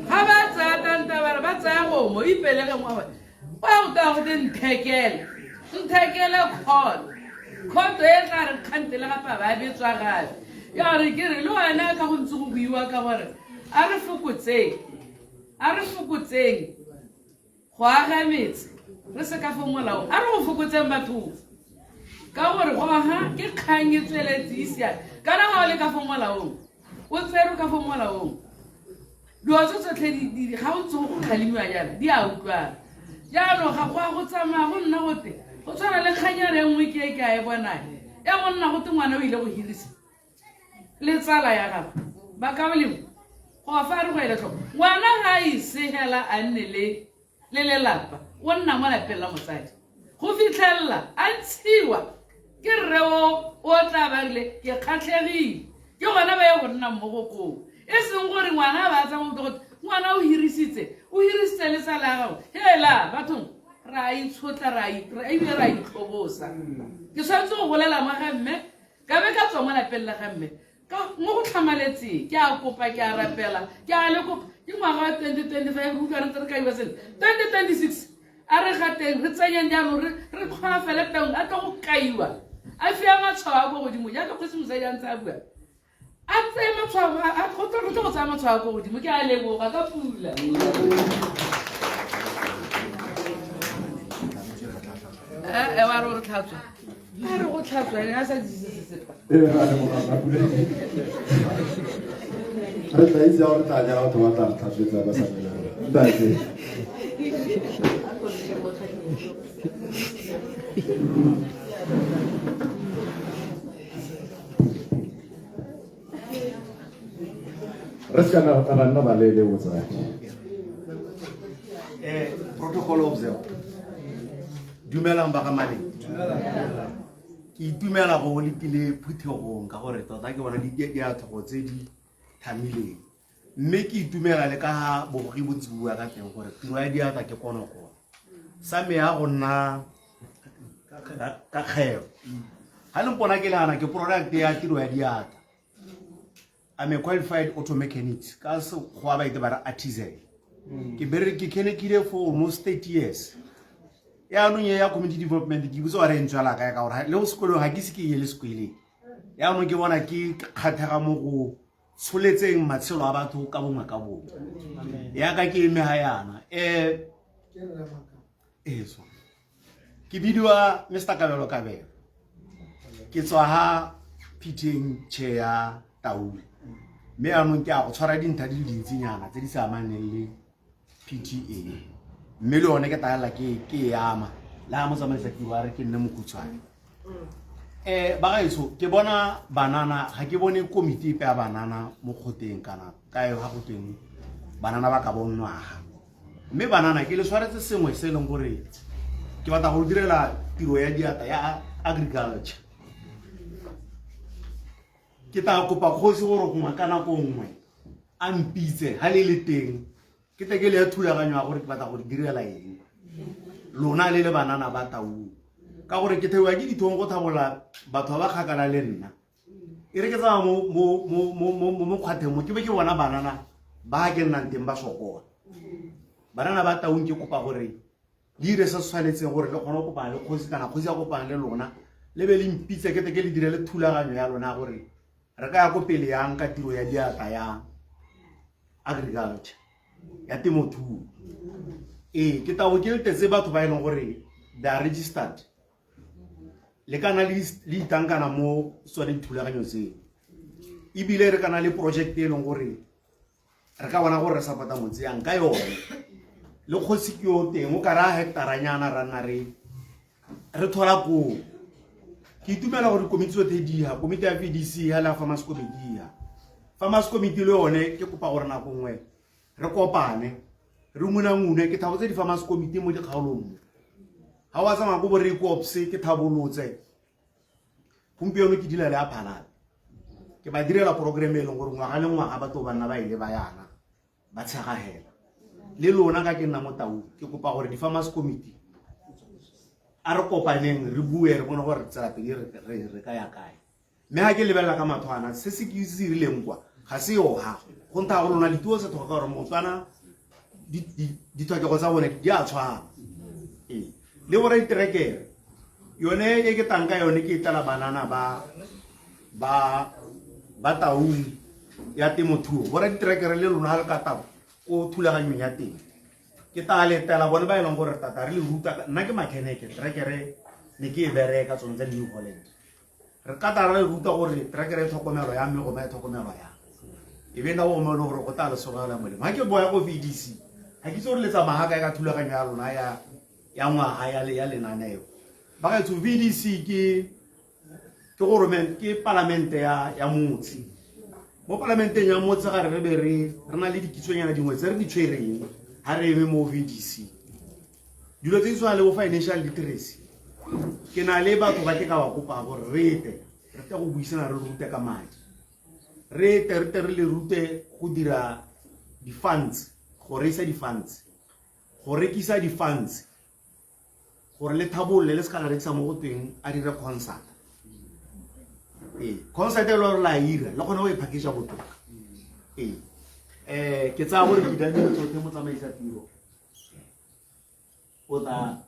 ga ba tsaya tanta bana ba tsaya gomo ipelege mo bone ba go taya gote nthekele nthekele kgoto kgoto e tla re kgante le gape ba betswa gape. Ya re ke re le wena ka go ntse go buiwa ka gore a re fokotseng, a re fokotseng go aga metse re se ka fo molao, a re go fokotseng batho ka gore go aga ke kgang e tsweletse e siame. Kana ga o le ka fo molaong, o tserwe ka fo molaong, dilo tse tsotlhe ga o ntse go kgalemiwa jaana di a utlwana. Jaanong ga go a go tsamaya go nna gote go tshwana le kganyana e nngwe ke e ke a e bonang ya go nna gote ngwana o ile go hirisa le tsala ya gagwe ba ka molemo go fa re go ele tlhoko ngwana ga a isegela a nne le le lelapa o nna mo lapeng la motsadi go fitlhelela a ntshiwa ke rre o o tla ba rile ke kgatlhegile ke gona ba ye go nna mmogo koo e seng gore ngwana a ba tsa mo gote ngwana o hirisitse o hirisitse le tsala ya gago hela bathong re a itshotla re a ebile re a itlhobosa ke tshwanetse go golela mo ga mme ka be ka tswa mo lapeng la ga mme ka mo go tlhamaletseng ke a kopa ke a rapela ke a le kopa ke ngwaga wa 2025 re utlwa re ntse re kaiwa sentle 2026 a re gateng re tsenyeng jaanong re re kgona fele teng a tlo go kaiwa a fiwa matshwao a ko godimo jaaka kgosi mosadi a ntse a bua a tseye matshwao re tlo go tsaya matshwao a ko godimo ke a leboga ka pula e wa re o re tlhatswa a re go tlhatswa ene a sa disise sesepa Ee, re a leboga ka pula. Re tla itse ya gore tla nyala batho ba tla re tlhatswetsa ba sa melelo. Ntate. Re se ka ra nna baleele botsadi. Protocol observed. Dumelang ba ga Maleng. Ke itumela go letile phuthegong ka gore tota ke bona diathogo tse di thamileng. Mme ke itumela le ka ga bogogi bo ntse bua ka teng gore tiro ya diatla ke konokono. Sa me ya go nna ka kgeo. Ga le mpona ke le ana ke product ya tiro ya diatla. I'm a qualified auto mechanic. Ka sekgowa ba ite ba re artisan. Ke bere ke kenekile for almost 30 years. Yaanong e ya community development ke botse wa re ntswela kae ka gore le go sekolong ga ke se ke ye le sekweleng. Yaanong ke bona ke kgathega mo go tsholetseng matshelo a batho ka bongwe ka bongwe. Yaka ke eme ga yana. Eso. Ke bidiwa Mr. Kabelo Kabelo. Ke tswa ha PTN chair ya Taung. Mme yaanong ke a go tshwara dintlha di le dintsinyana tse di sa amaneng le PTA. Mme le yone ke taela ke e ama. Le ha motsamaisa tiro a re ke nne mokhutshwane. Bagaetsho ke bona banana ga ke bone komiti epe ya banana mo kgoteng kana kae ga go teng banana ba ka bonwaga. Mme banana ke le tshwaretse sengwe se e leng gore ke batla go direla tiro ya diatla ya agriculture. Ke tla kopa kgosi gore gongwe ka nako nngwe a mpitse ga le le teng ke tle ke le ya thulaganyo ya gore ke batla go direla eng lona le le banana ba Taung ka gore ke thewa ke dithong go thabola batho ba ba kgakala le nna e re ke tsamaya mo mokgwatheng mo ke be ke bona banana ba ke nnang teng ba sokola. Banana ba Taung ke kopa gore le dire se se tshwanetseng gore le kgone go kopana le kgosi kana kgosi ya kopana le lona le be le mpitse ke tle ke le direle thulaganyo ya lona gore re ka ya ko pele yang ka tiro ya diatla ya agriculture ya temothuo. Ee, ke tabo ke letetse batho ba e leng gore they are registered le kana le itankana mo tsone dithulaganyo tseo ebile re kana le project e leng gore re ka bona gore re support-a motse yang ka yone le kgosi ke yo teng o ka raya hectaranyana ra nna re thola koo. Ke itumela gore komiti tsotlhe di ha komiti ya VDC ya la farmers committee ya farmers committee le yone ke kopa gore nako nngwe re kopane re ngunangune ke thabotse di-farmers committee mo dikgaolong mo ga wa tsamaya ko bo re ke thabolotse gompieno ke dila le a phalane ke ba direla program e leng gore ngwaga le ngwaga batho ba nna ba ile ba yana ba tshegagela le lona ka ke nna mo Taung ke kopa gore di-farmers committee a re kopaneng re bue re bone gore tsela pele re ka ya kae. Mme ga ke lebelela ka matho ana se se ke se dirileng kwa ga se yoga go ntha go lona dituo se tlhoka gore Motswana ditlhokego tsa bone di a tshwana. Ee le bora diterekere yone e ke tang ka yone ke e tlela banana ba Taung ya temothuo bora diterekere le lona ga le ka tabo ko thulaganyong ya teng ke ta letela bone ba e leng gore tata re le ruta nna ke mechanic terekere ne ke e bereka tsone tsa New Holland re ka tla re ruta gore terekere e tlhokomelo ya mme goma e tlhokomelwa yang e be nna go goma e le gore go tla le sogela molemo ga ke boya ko VDC ga ke itse gore le tsamaya kae ka thulaganyo ya lona ya ngwaga ya lenaneo. Bagaetsho VDC ke gore ke palamente ya motse. Mo palamenteng ya motse ga re be re na le dikitsonyana dingwe tse re di tshwereng ga re eme mo VDC. Dilo tse di tshwana le bo financial literacy, ke na le batho ba ke ka ba kopa gore re tle re tle go buisana, re rute ka madi, re tle re tle re le rute go dira di-funds, go reisa di-funds, go rekisa di-funds, gore le thabolole le se ka la rekisa mo go tweng a dire concert. Ee, concert e le gore la ira le kgone go e package botoka. Ee, ke tsaya gore ke dilo tsotlhe, motsamaisa tiro o tla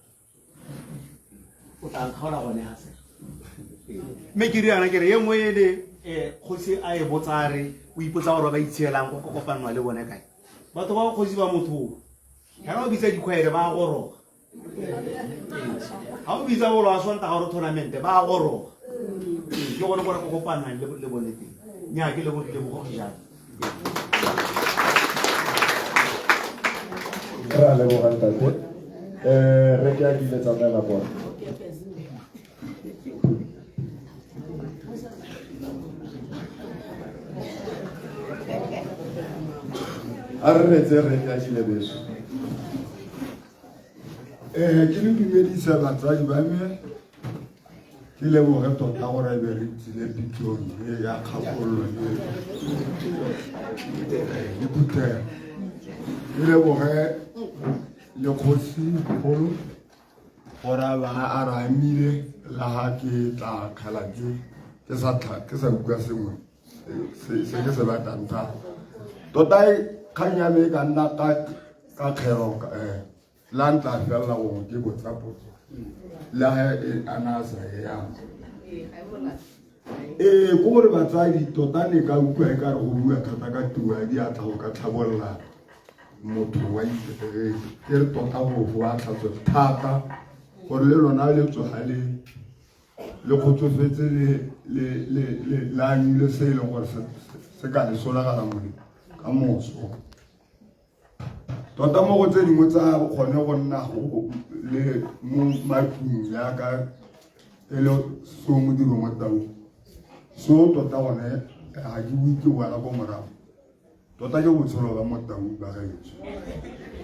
nkgaola gone ga se. Mme ke riana ke re e nngwe e le kgosi a e botsa, re o ipotsa gore ba itshielang go kopanwa le bone kae. Batho ba kgosi ba motho ga o bitsa dikgwere ba goroga, ga o bitsa bolo wa Sontaga gore tournament ba goroga, ke gone gore go kopanang le bone teng. Nnyaa, ke lebogile bogogi jalo. Re a leboga ntate. Re ke a kile tsamaela kwa. A re retse re ke a kile beso. Ke le dumedisa batsadi ba me, ke leboge tota gore be re tsile pitsong e ya kgakololo e le phuthego. Ke leboge le kgosi kgolo gore a ba a re amile la ga ke tla kgala ke sa ke sa utlwa sengwe se ke se batlang thata tota. Kgang ya me e ka nna ka kgero la ntla felela gongwe ke botsa potso le ga e a na a sa e yang. Ee, ke gore batsadi tota ne ka utlwa e ka re go bua thata ka tiro ya diatla go ka tlhabolola motho wa itsege. Ke re tota go a tlhatswe thata gore le lona le tsoga le le kgotsofetse le anyile se e leng gore se ka le solagala molemo ka moso. Tota mo go tse dingwe tsa kgone go nna le mo matlung yaka e le so modiro mo tau so tota gone ga ke bue, ke boela ko morago. Tota ke botshelo ba mo tau ba gaetsho,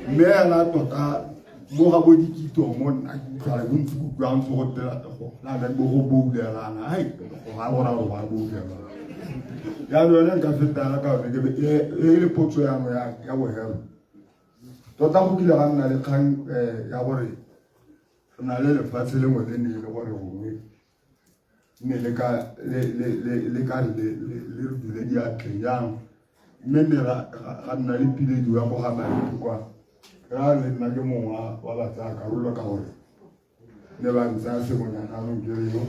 mme ena tota mo ga bo dikito mo nna ke utlwala bontsi ke utlwang ntse go tela go na le bo go boulelana ai go ga go ra go ba boulelana. Jaanong yone nka fetana ka yone ke e le potso yano ya bohelo. Tota go kile ga nna le kgang ya gore re na le lefatshe lengwe le ne e le gore gongwe ne le ka le ka le re dule diatleng jang, mme ne ga nna le pilediwa go ga madi kwa ra le nna ke mongwe wa ba tsaya karolo ka gore ne ba ntsaya sengwenyana. Anong ke re yo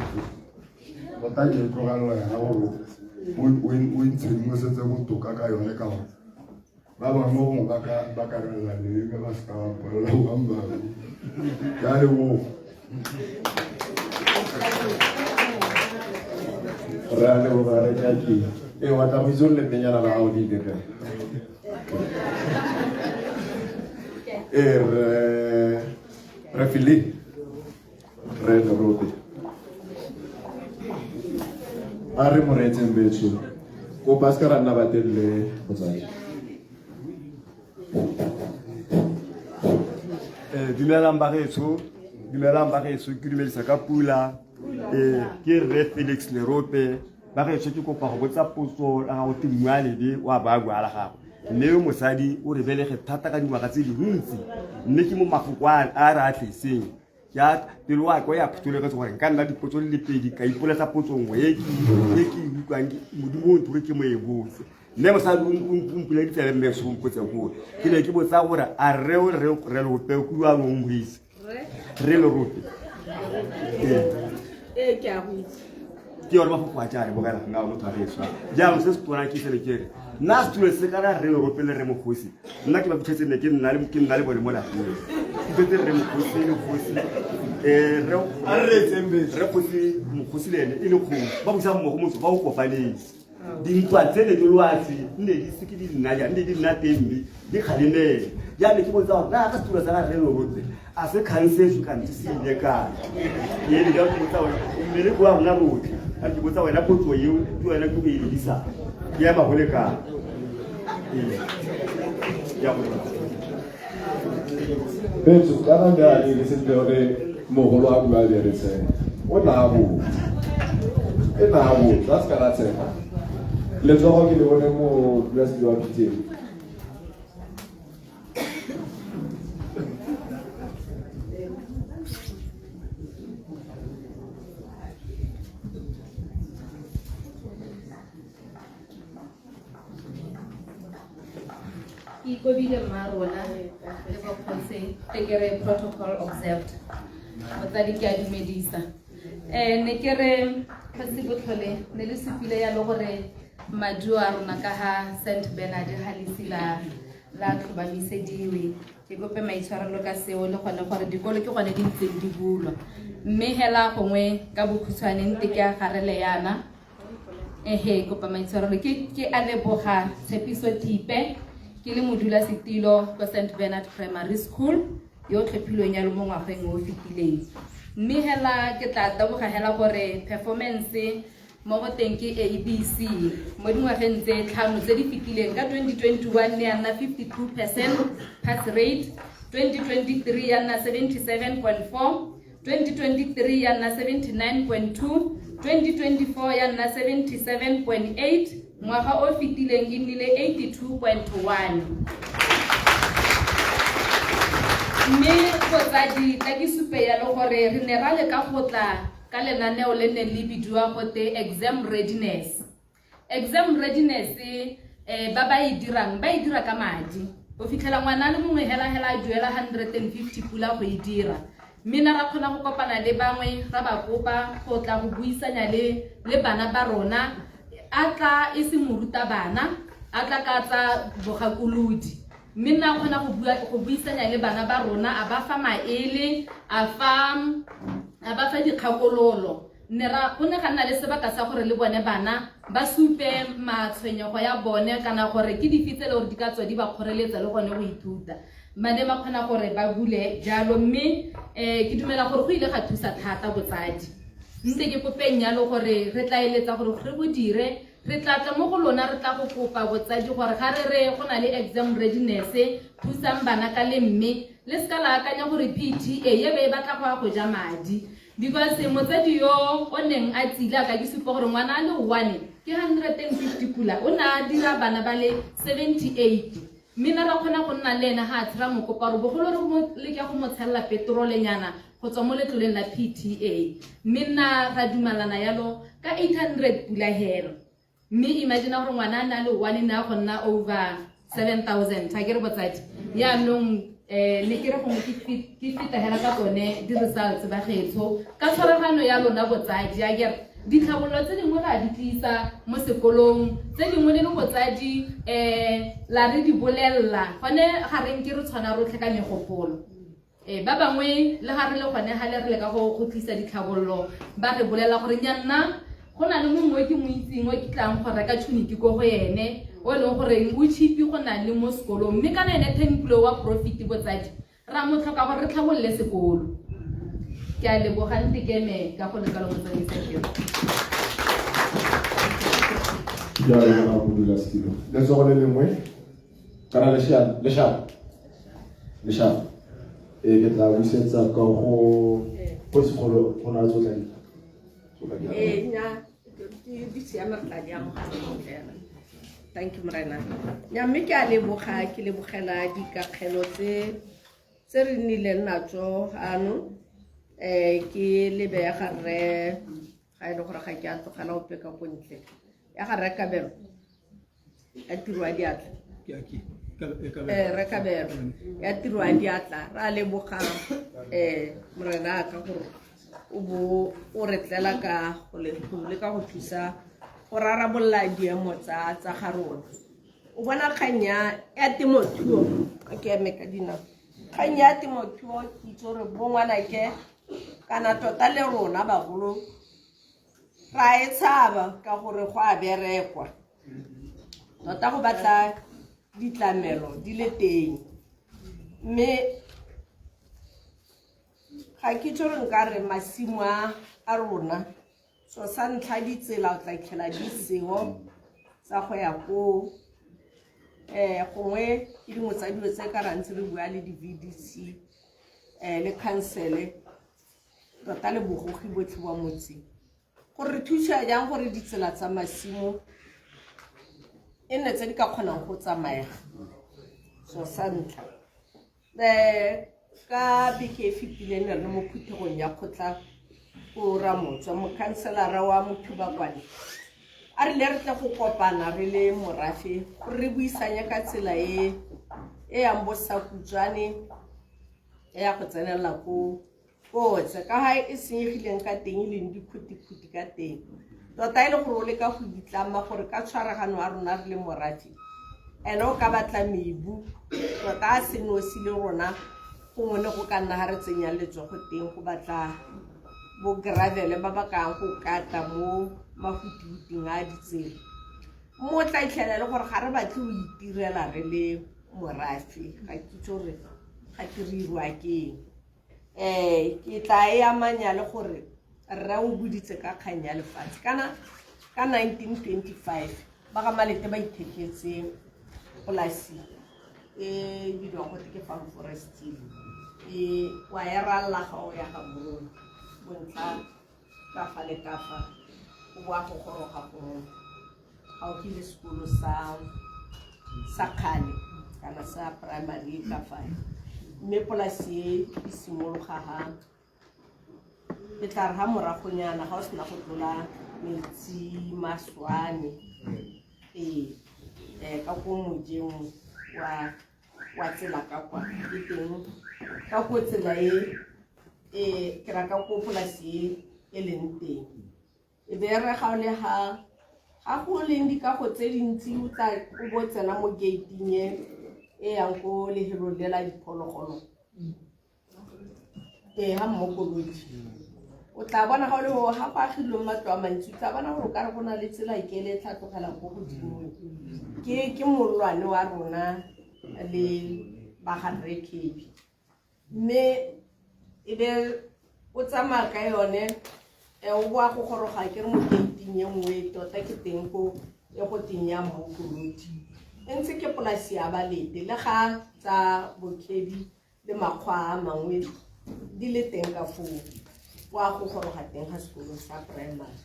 tota ke e tlogelela yona gore o ntshedimosetse botoka ka yone, ka gore ba bangwe gongwe ba ka relela leleme ba seka ba mpolela boammaaruri. Ke a leboga. Re a leboga re ke a kile. Ee, wa tla go itse gore lemmenyana la gago di ile kae. Ee, re file re lerope a re mo reetseng betsho, kopa se ka ra nna batelele motsadi. Dumelang bagaetsho, dumelang bagaetsho, ke dumedisa ka pula. Ke rre Felix Lerope. Bagaetsho, ke kopa go botsa potso la gago tengwa lebe wa ba bua la gago, mme yo mosadi o re belege thata ka dingwaga tse dintsi, mme ke mo mafoko a re a tleseng ya pelo wa ka ya phuthologetse gore nka nna dipotso le pedi ka ipoletsa potso nngwe e ke e utlwang Modimo o nthore ke mo e botse. Mme mosadi o mpule ditsebe, mme se mpotse koo ke ne ke botsa gore a rre o re Lerope kua o mo itse, re Lerope? Ee, ke a go itse. Ke yone mafoko a jare bogela nna motho a re swa. Jaanong se se tona ke sele ke re nna setulo se kana rre Lerope le re mokgosi, nna ke ba fitlhetse ne ke nna le bone mo lapeng, ke fitlhetse rre mokgosi le kgosi, rre kgosi mokgosi le ene e le kgosi, ba busa mmogo motso ba o kopaneng. Dintwa tse ne di lwatse nne di seke di nna jang, nne di nna teng mme di kgalemele. Jaanong ke botsa gore na ka setulo sa ga rre Lerope a se khansetswe kante se ile kae? Ee, ke botsa wena mmereko wa rona rotlhe, a ke botsa wena potso eo, ke wena ke go e lebisang, ke ema go le kae? Ee, ya go. Betso kana ne a le sentle gore mogolo a bua be re tsena. O na a botsa. E na a botsa, a se ka la tsena. Letsogo ke le bone mo modulasetilo wa PTA. Ke ikobile mma rona le bokgotse tekere protocol observed. Motsadi ke a dumedisa. Ne ke re kgosi Botlhole ne le supile yalo gore maduo a rona ka ga St Bernard ga le ise la tlhomamisediwe. Ke kope maitshwarelo ka seo le gone gore dikolo ke gone di ntseng di bulwa. Mme hela gongwe ka bokhutshwane nte ke a garele yana. Ehe, kopa maitshwarelo. Ke a leboga Tshepiso Thipe, ke le modulasetilo kwa St Bernard Primary School yo tlhophilweng yalo mo ngwageng o fetileng. Mme hela ke tla taboga hela gore performance mo go teng ke ABC mo dingwageng tse tlhano tse di fetileng. Ka 2021 ne ya nna 52% pass rate, 2023 ya nna 77.4, 2023 ya nna 79.2, 2024 ya nna 77.8, ngwaga o fetileng e nnile 82.1. Mme botsadi tla ke supe yalo gore re ne ra leka go tla ka lenaneo le neng le bidiwa gote exam readiness. Exam readiness ba ba e dirang ba e dira ka madi. O fitlhela ngwana le mongwe hela hela a duela 150 pula go e dira. Mme na ra kgona go kopana le bangwe ra ba kopa go tla go buisanya le bana ba rona, a tla e se moruta bana, a tla ka tsa bogakolodi. Mme nna kgona go buisanya le bana ba rona, a ba fa maele, a ba fa dikgakololo. Ne ra go ne ga nna le sebaka sa gore le bone bana ba supe matshwenyego ya bone kana gore ke dife tse le gore di ka tswa di ba kgoreletsa le gone go ithuta. Ba ne ba kgona gore ba bule jalo, mme ke dumela gore go ile ga thusa thata botsadi. Ntse ke kopeng jalo gore re tla eletsa gore re go dire, re tla tla mo go lona, re tla go kopa botsadi gore ga re re go na le exam readiness, thusang bana ka le mme le seka la akanya gore PTA e be e batla go ya go ja madi. Because motsadi yo o neng a tsile a ka ke supa gore ngwana a le one ke 150 pula, o ne a dira bana ba le 78. Mme na ra kgona go nna le ene ga a tshela mokopa gore bogolo re mo leke go mo tshelela petrolenyana go tswa mo letloleng la PTA. Mme nna ra dumalana yalo ka 800 pula hela. Mme imagine gore ngwana a na le one ne a go nna over 7000, ha ke re botsadi. Yaanong ne ke re gongwe ke feta hela ka tsone di-results ba getsho ka tshwaragano ya lona botsadi. A ke re ditlhabololo tse dingwe ra di tlisa mo sekolong, tse dingwe le le botsadi la re di bolella gone ga re nke re tshwana rotlhe ka megopolo. Ba bangwe le ga re le gone ga le re leka go tlisa ditlhabololo ba re bolela gore nya nna go na le mongwe ke mo itseng o ke tlang go reka tunic ko go ene o e leng gore o cheap go na le mo sekolong, mme kana ene 10 kilo wa profit botsadi ra mo tlhoka gore re tlhabolole sekolo. Ke a leboga ntekeme ka go leka le motsamaisa tiro. Ke a leboga modulasetilo. Letsogo le lengwe kana leshano. Ke tla busetsa ka go sekolo go na le tsotlhe. Nya, di siame re tla di amogela. Thank you Morena. Nya mme ke a leboga, ke lebogela dikakgelo tse re nnileng natso ano. Ke lebe ya ga rre, ga e le gore ga ke a tlogela ope ka ko ntle. Ya ga rre Kabelo, ya tiro ya diatla. Rre Kabelo, ya tiro ya diatla. Ra leboga Morena ka gore o bo o re tlela ka go leka go thusa go rarabolola diemo tsa ga rona. O bona kgang ya temothuo, ke eme ka dinao. Kgang ya temothuo ke itse gore bo ngwanake kana tota le rona bagolo ra e tshaba ka gore go a berekwa. Tota go batla ditlamelo di le teng. Mme ga ke itse gore nka re masimo a rona so sa ntlha ditsela o tla fitlhela di seo tsa go ya koo. Gongwe ke dingwe tsa dilo tse ka ra ntse re bua le di-VDC le khansele tota le bogogi botlhe wa motse gore re thusa jang gore ditsela tsa masimo e nne tse di ka kgonang go tsamaega. So sa ntlha, ka beke e fetileng ne re le mo phuthegong ya kgotla ko Ramotswa, mokhanselara wa Mothubakwane a rile re tle go kopana re le morafe gore re buisanye ka tsela e e yang bo Sakutswane e ya go tsenelela ko kotse ka ga e senyegileng ka teng e leng dikhutikhuti ka teng. Tota e le gore o leka go itlama gore ka tshwaragano ya rona re le morafe ene o ka batla mebu tota a se nosi le rona gongwe le go ka nna ga re tsenya letsogo teng go batla bo gravele ba ba kang go kata mo mafutifuting a ditsela. Mo tla itlhela le gore ga re batle go itirela re le morafe, ga ke itse gore ga ke re irwa ke eng. Ke tla e amanya le gore rre o boditse ka kgang ya lefatshe kana ka 1925 ba ga Malete ba itheketse polasi e bidiwang gote ke Farm Forest e wa e ralla ga o ya ga Morona bontlha ka fa le ka fa o boa go goroga go gaufi le sekolo sa kgale kana sa primary ka fa. Mme polasi e e simologa ga e tla re ga moragonyana ga o sena go tlola metsi maswane ka ko mojeng wa tsela ka kwa ke teng ka ko tsela e ke ra ka ko polasi e leng teng. E be re ga o le ga go leng dikago tse dintsi o tla o bo tsena mo gate-ing e yang ko lehelong le la diphologolo ga mmokolodi o tla bona ga o le ga go agilweng matlo a mantsi o tla bona gore o ka re go na le tsela ke le tlhatlogelang ko godimo. Ke mollwane wa rona le ba ga rre Kebi. Mme e be o tsamaya ka yone o boa go goroga ke re mo gate-ing e nngwe tota ke teng ko e go teng ya mmokolodi. E ntse ke polasi ya Balete le ga tsa boKebi le makgwa a mangwe di le teng ka foo wa go goroga teng ga sekolo sa primary.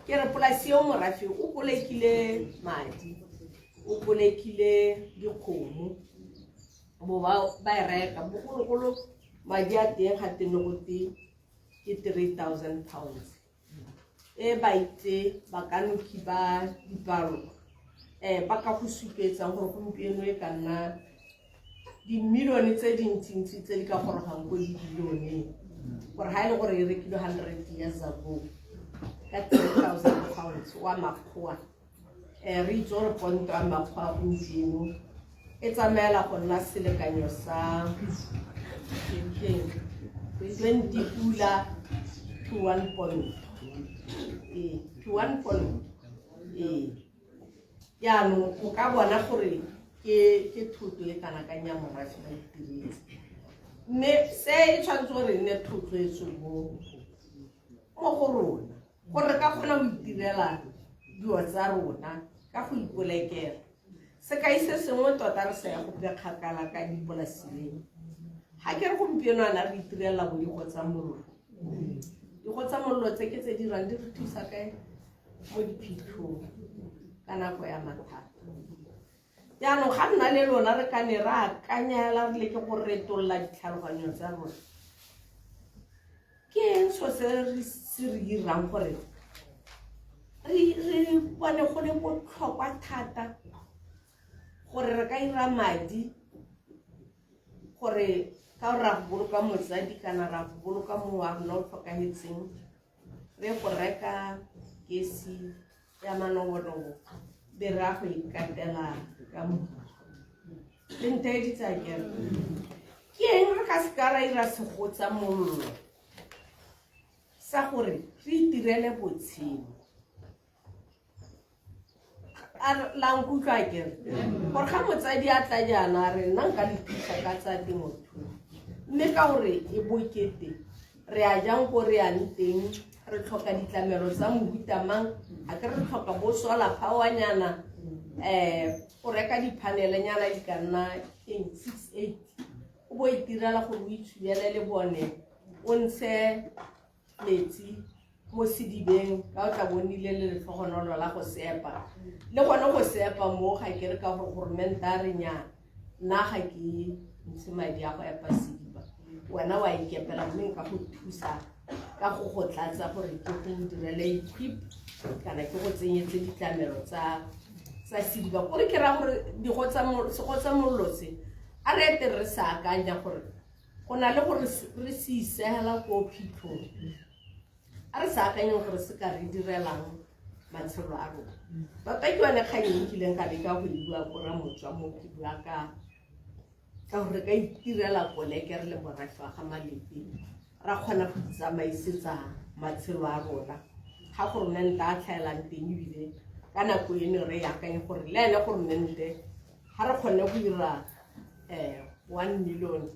Ke re polasi eo morafe o kolekile madi, o kolekile dikgomo bo ba e reka bogologolo madi a teng ga tene go te ke 3,000 pounds e ba itse bakanoki ba dipalo ba ka go supetsang gore gompieno e ka nna dimilione tse dintsintsi tse di ka gorogang ko dibilioneng gore ga e le gore e rekilwe 100 years ago ka 3,000 pounds wa makgowa. Re itse gore ponto ya makgowa gompieno e tsamaela go nna selekanyo sa 20 pula to 1 point. To 1 point. Jaanong o ka bona gore ke thoto e kana kang ya morafe ba itiretse. Mme se e tshwanetse gore e nne thotloetso mo go rona gore re ka kgona go itirela dilo tsa rona ka go ipolekela. Sekai se sengwe tota re sa ya gope kgakala ka dipolasing. Ga ke re gompieno ana re itirela bo digo tsa mollo. Digo tsa mollo tse ke tse dirang di re thusa kae mo diphitlhong ka nako ya mathata. Jaanong ga nna le lona re ka ne ra akanyela re leke go retolola ditlhaloganyo tsa rona. Ke eng so se re dirang gore re bone go le botlhokwa thata gore re ka ira madi gore ka ra go boloka motsadi kana ra go boloka mongwe wa rona o tlhokahetseng re go reka kesi ya manobonobo be re a go ikatela ka mo le ntheeditse akere. Ke eng re ka se ka ra ira segotsa mollo sa gore re itirele botshelo? La nkutlwa akere gore ga motsadi a tla jaana re nna nka le thusa ka tsa temothuo mme ka gore e bokete re a jang ko re yang teng re tlhoka ditlamelo tsa mohuta mang a ke re tlhoka bo solar power nyana o reka diphanelenyana di ka nna 6 8 O bo itirela gore o itshubele le bone, o ntshe metsi mo sedibeng ka o tla bo nnile le letlhogonolo la go sepa. Le gone go sepa mo ga ke re ka gore goromente a re nnyaa, nna ga ke ntshe madi a go epa sediba, wena wa ikepela, mme nka go thusa ka go go tlatsa gore ke go direle equip kana ke go tsenyetse ditlamelo tsa sediba. Kore ke raya gore sego tsa mollo se a re ete re sa akanya gore go na le gore re se isegela ko phitlhong, a re sa akanyeng gore se ka re direlang matshelo a rona. Tota ke yone kgang e nkileng ka leka go e bua ko Ramotswa mo ke bua ka gore ka itirela koleke re le morafe wa ga Malepe, ra kgona go itsamaisetsa matshelo a rona. Ga goromente a tlhaelang teng, ebile ka nako eno re akanye gore le ene goromente ga re kgone go dira 1 million,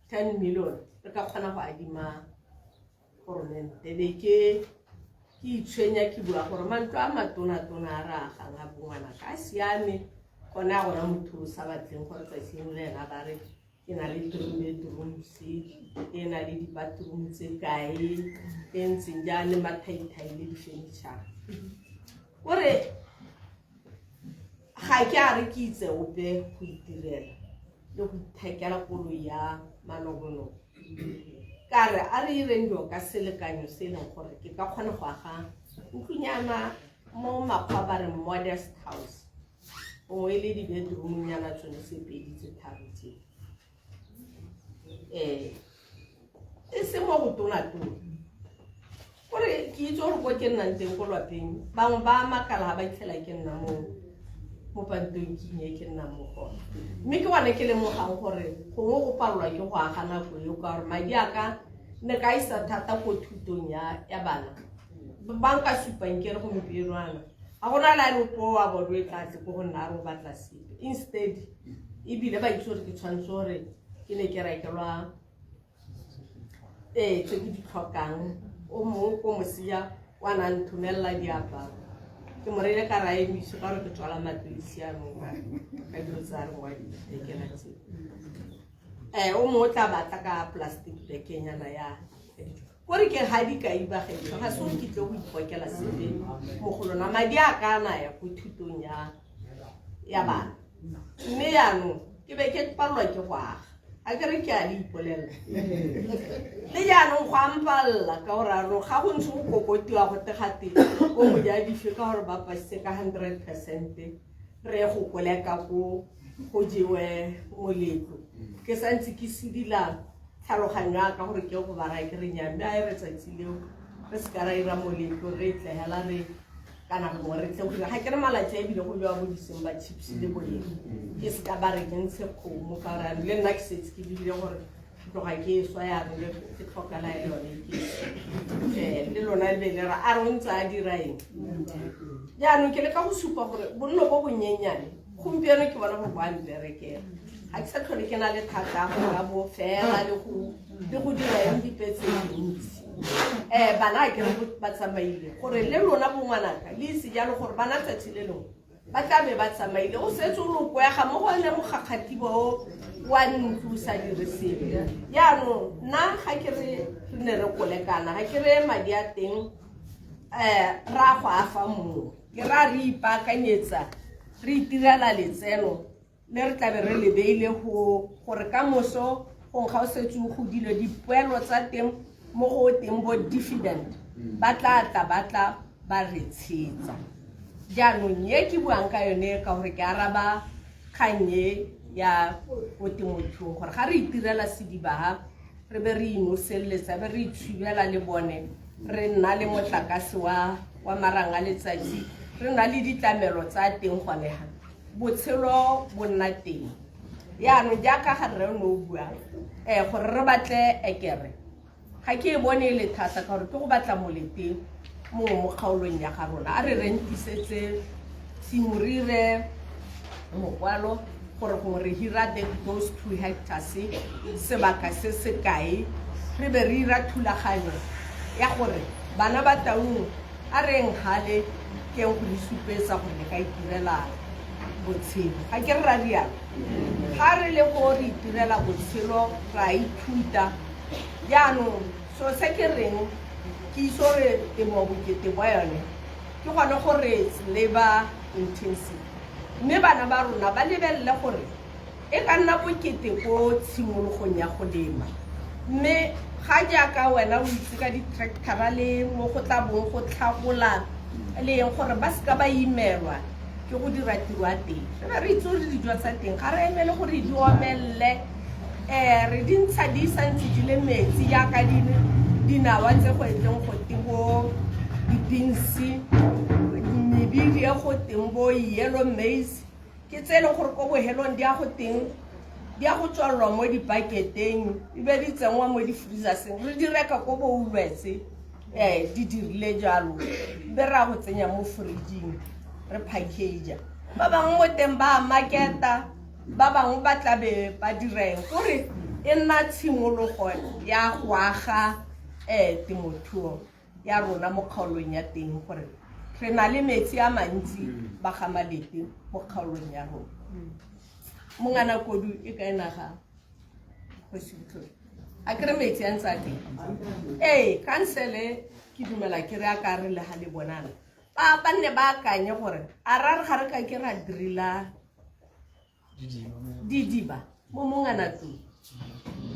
10 million, re ka kgona go adima goromente. Be ke itshwenya ke bua gore mantlo a matona-tona a re agang a bongwana ka a siame, gone a gona motho o sa batleng gore tsatsing le ena ba re ke na le three bedrooms, e na le di-bathroom tse kae, e ntseng jang, le mathaithai le di-furniture. Kore ga ke a re ke itse ope go itirela le go ithekela koloi ya manobonobo, ka re a re ireng dilo ka selekanyo se e leng gore ke ka kgona go aga ntlonyana mo makgwa ba re modest house, gongwe e le di-bedroom-nyana tsone tse pedi tse tharo tse, e se mo go tona-tona. Kore ke itse gore ko ke nnang teng ko lwapeng bangwe ba makala ga ba itlhela ke nna mo pantonking e ke nnang mo gona, mme ke gone ke lemogang gore gongwe go palelwa ke go aga nako eo ka gore madi a ka ne ka isa thata ko thutong ya bana. Ba nka supang ke re gompieno ana ga gona le a le ope wa bone o e tla tle ko go nna a re o batla sepe, instead ebile ba itse gore ke tshwanetse gore ke ne ke rekelwa tse ke di tlhokang. O mongwe ko mosia wa na nthomelela diaparo, ke mo reile ka ra emise ka gore ke tswala matoisi anong ka dilo tsa re wa di rekela tse. O mongwe o tla batla ka plastic bag-nyana ya dijo. Kore ke ga dikai ba gaetsho, ga se gore ke tle go ipokela sepe mo go lona, madi a ka a naya ko thutong ya bana. Mme jaanong ke be ke palelwa ke go aga, a ke re ke a le ipolelela le jaanong go a mpalela ka gore anong ga go ntse go kokotiwa go te gate ko mojadife ka gore ba pasitse ka 100%, re go koleka ko go jewe moletlo. Ke santse ke sedila tlhaloganyo ya ka gore ke go ba raya ke re nnyaa, mme a e re tsatsi leo re se ka ra ira moletlo, re tlegela re kana gongwe re tle go dira. Ga ke re malatsi a ebile go jewa bo diseng ba chips le bo eng, ke se ka ba re ke ntshe kgomo ka gore jaanong le nna ke setse ke lebile gore ke tloga ke e swa jaanong le ke tlhokela e le yone ke le lona le be le ra a re o ntse a dira eng. Jaanong ke leka go supa gore bonno bo bonyenyane gompieno ke bona gore bo a mperekela, ga ke sa tlhole ke na le thata go ka bo fela le go dira eng dipe tse dintsi. Bana a ke re ba tsamaile, gore le lona bo ngwanaka le ise jalo gore bana tsatsi le lengwe ba tla be ba tsamaile, o setse o lo kwega mo go one mokgakgatibo o wa ntlo o sa dire sepe. Jaanong nna ga ke re re ne re kolekana, ga ke re madi a teng ra go a fa mongwe, ke ra re ipaakanyetsa re itirela letseno le re tlabe re le beile gore ka moso gongwe ga o setse o godile dipoelo tsa teng mo go teng bo dividend ba tla tla ba tla ba re tshetsa. Jaanong e ke buang ka yone ka gore ke araba kgang e ya ko temothuong gore ga re itirela sediba ha re be re inoseletsa, be re itshubela le bone, re nna le motlakase wa marang a letsatsi, re nna le ditlamelo tsa teng gone ha botshelo bo nna teng. Jaanong jaaka ga rre o ne o bua gore re batle ekere, ga ke e bone e le thata ka gore ke go batla molete mongwe mo kgaolong ya ga rona, a re rentisetse simorire mokwalo gore gongwe re hira those 2 hectares sebaka se se kae, re be re ira thulaganyo ya gore bana ba Taung a reng gale ke go le supetsa gore le ka itirela botshelo. Ga ke re ra rialo, ga re le go re itirela botshelo, ra ithuta. Jaanong so se ke reng ke itse gore temo bokete bwa yone ke gone gore labor intensive, mme bana ba rona ba lebelele gore e ka nna bokete ko tshimologong ya go lema. Mme ga jaaka wena o itse ka di-tractora le mo go tla bong go tlhagola le eng, gore ba seka ba imelwa ke go dira tiro ya teng. Re be re itse gore dijo tsa teng ga re emele gore di omelele, re di ntsha di santse di le metsi, jaaka dinawa tse go etleng go teng bo di-beans, mebidi e go teng bo yellow maize, ke tse e leng gore ko bohelong di ya go teng di ya go tswalelwa mo dipaketeng, e be di tsenngwa mo di-freezerseng, re di reka ko bo Woolworths, di dirile jalo, be re ya go tsenya mo fridging, re package. Ba bangwe mo teng ba marketa, ba bangwe ba tlabe ba direng kore e nna tshimologo ya go aga temothuo ya rona mo kgaolong ya teng, gore re na le metsi a mantsi ba ga Malete mo kgaolong ya rona. Mongana kodu e kae naga Kgosi Botlhole? A kere metsi a ntse a teng? Ee, kansele ke dumela ke re a ka re le ga le bonana ba nne ba akanye gore a ra re ga re ka ke ra drilla didiba mo mongana tlong,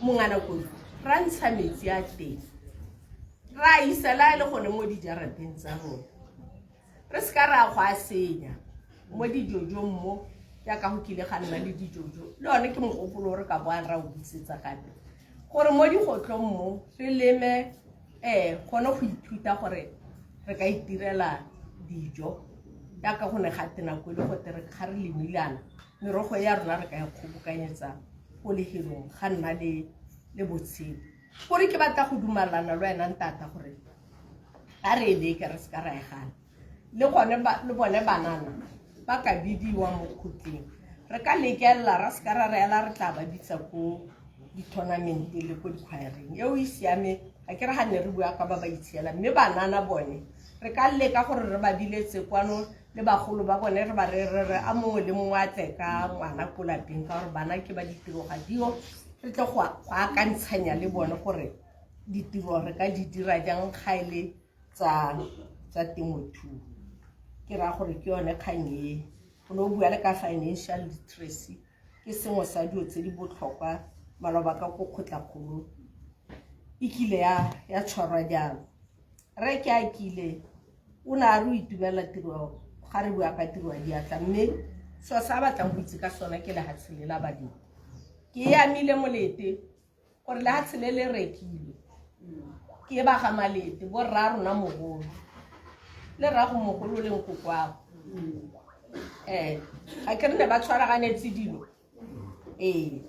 mongana kodu, ra ntsha metsi a teng, ra isela e le gone mo dijarateng tsa rona, re se ka ra go a senya mo dijojong mo jaaka go kile ga nna le dijojo. Le yone ke mogopolo o re ka boang ra o busetsa gape, gore mo digotlong mo re leme, gone go ithuta gore re ka itirela dijo, jaaka go ne ga te nako e le gote re ga re lemilana merogo ya rona re ka e kgobokanyetsa ko lehelong, ga nna le botshelo. Gore ke batla go dumalana le wena ntata gore a re e leke, re se ka ra e gana. Le gone le bone banana ba ka bidiwa mo kgotleng, re ka lekelela, ra se ka ra reela re tla ba bitsa ko di-tournament le ko di-choireng. Eo e siame, ga ke re ga nne re bua ka ba ba itshiela, mme banana bone re ka leka gore re ba biletse kwano le bagolo ba bone, re ba re re re a mongwe le mongwe a tle ka ngwana ko lapeng, ka gore bana ke ba ditiro ga dio, re tle go akantshanya le bone gore ditiro re ka di dira jang ga e le tsa temothuo. Ke raya gore ke yone kgang e o ne o bua le ka financial literacy, ke sengwe sa dilo tse di botlhokwa. Maloba ka ko kgotlakgolo e kile ya tshwarwa jalo. Re ke a kile o ne a re o itumelela tiro ga re bua ka tiro ya diatla, mme so sa batlang go itse ka sone ke lehatshe le la badimo. Ke e amile Molete gore lehatshe le le rekilwe ke ba ga Malete, bo rra rona mogolo le rrago mogolo le nkokwago. Ga ke re ne ba tshwaraganetse dilo, ee,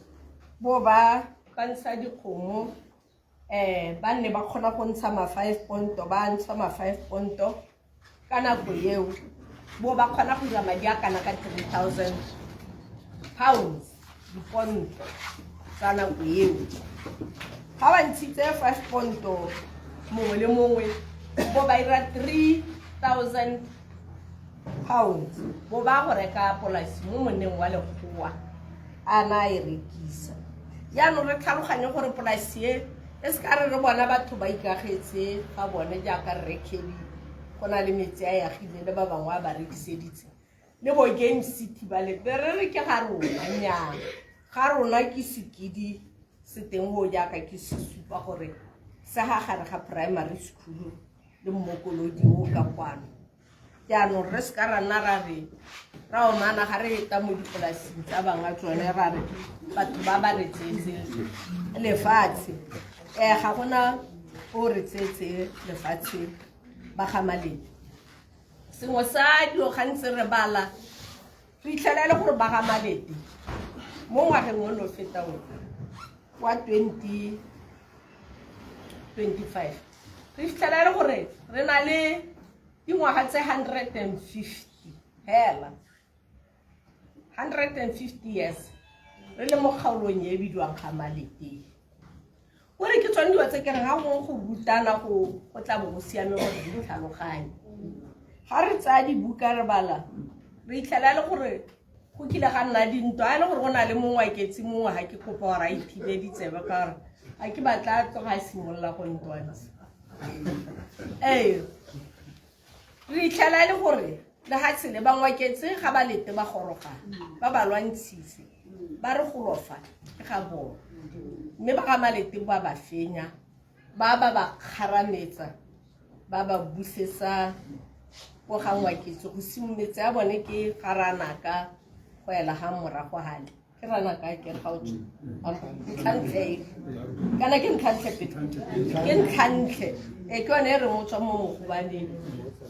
bo ba ntsha dikgomo, ba nne ba kgona go ntsha ma 5 ponto, ba ntsha ma 5 ponto ka nako eo, bo ba kgona go dira madi a kana ka 3000 pounds, diponto tsa nako eo. Ga ba ntshitse 5 ponto mongwe le mongwe, bo ba ira 3000 pounds, bo ba go reka polasi mo monneng wa lekgowa a na e rekisa. Jaanong re tlhaloganye gore polasi e e se ka re re bona batho ba ikagetse ga bone, jaaka rre Kelly go na le metsi a e agile le ba bangwe a ba rekiseditse le bo Game City ba le be re re ke ga rona. Nnyaa, ga rona ke sekidi se teng go jaaka ke se supa gore se ga gare ga primary school le mmokolodi o ka kwano. Jaanong re se ka ra nna ra re ra omana ga re eta mo dipolasing tsa bangwe tsone, ra re batho ba ba re tseetse lefatshe. Ga gona o re tseetse lefatshe ba ga Malete. Sengwe sa dilo gantsi re bala re itlhela e le gore ba ga Malete mo ngwageng o ne o feta o wa 2025, re fitlhela e le gore re na le dingwaga tse 150 hela, 150 years re le mo kgaolong e bidiwang ga Malete. Gore ke tsone dilo tse ke reng ga gongwe go rutana go tla bo go siame gore di tlhaloganye. Ga re tsaya dibuka re bala, re itlhela e le gore Go kile ga nna dintwa, a e le gore go na le mongwe aketse mongwe, ga ke kopa gore a ithibe ditsebe ka gore ga ke batla a tloga a simolola go ntwantsha. Ee, re itlhela e le gore lehatshe le bangwaketse ga ba lete ba goroga, ba ba lwantshitse, ba re golofa ke ga bona, mme ba ga Malete ba ba fenya, ba ba ba kgarametsa, ba ba busetsa ko ga Ngwaketse. Go simoletse ya bone ke ga Ranaka go ela ga morago gale ke Ranaka, ke re ga o tswa Ntlhantlhe, kana ke Ntlhantlhe pele, ke Ntlhantlhe e ke yone e reng o tswa mo mogobaneng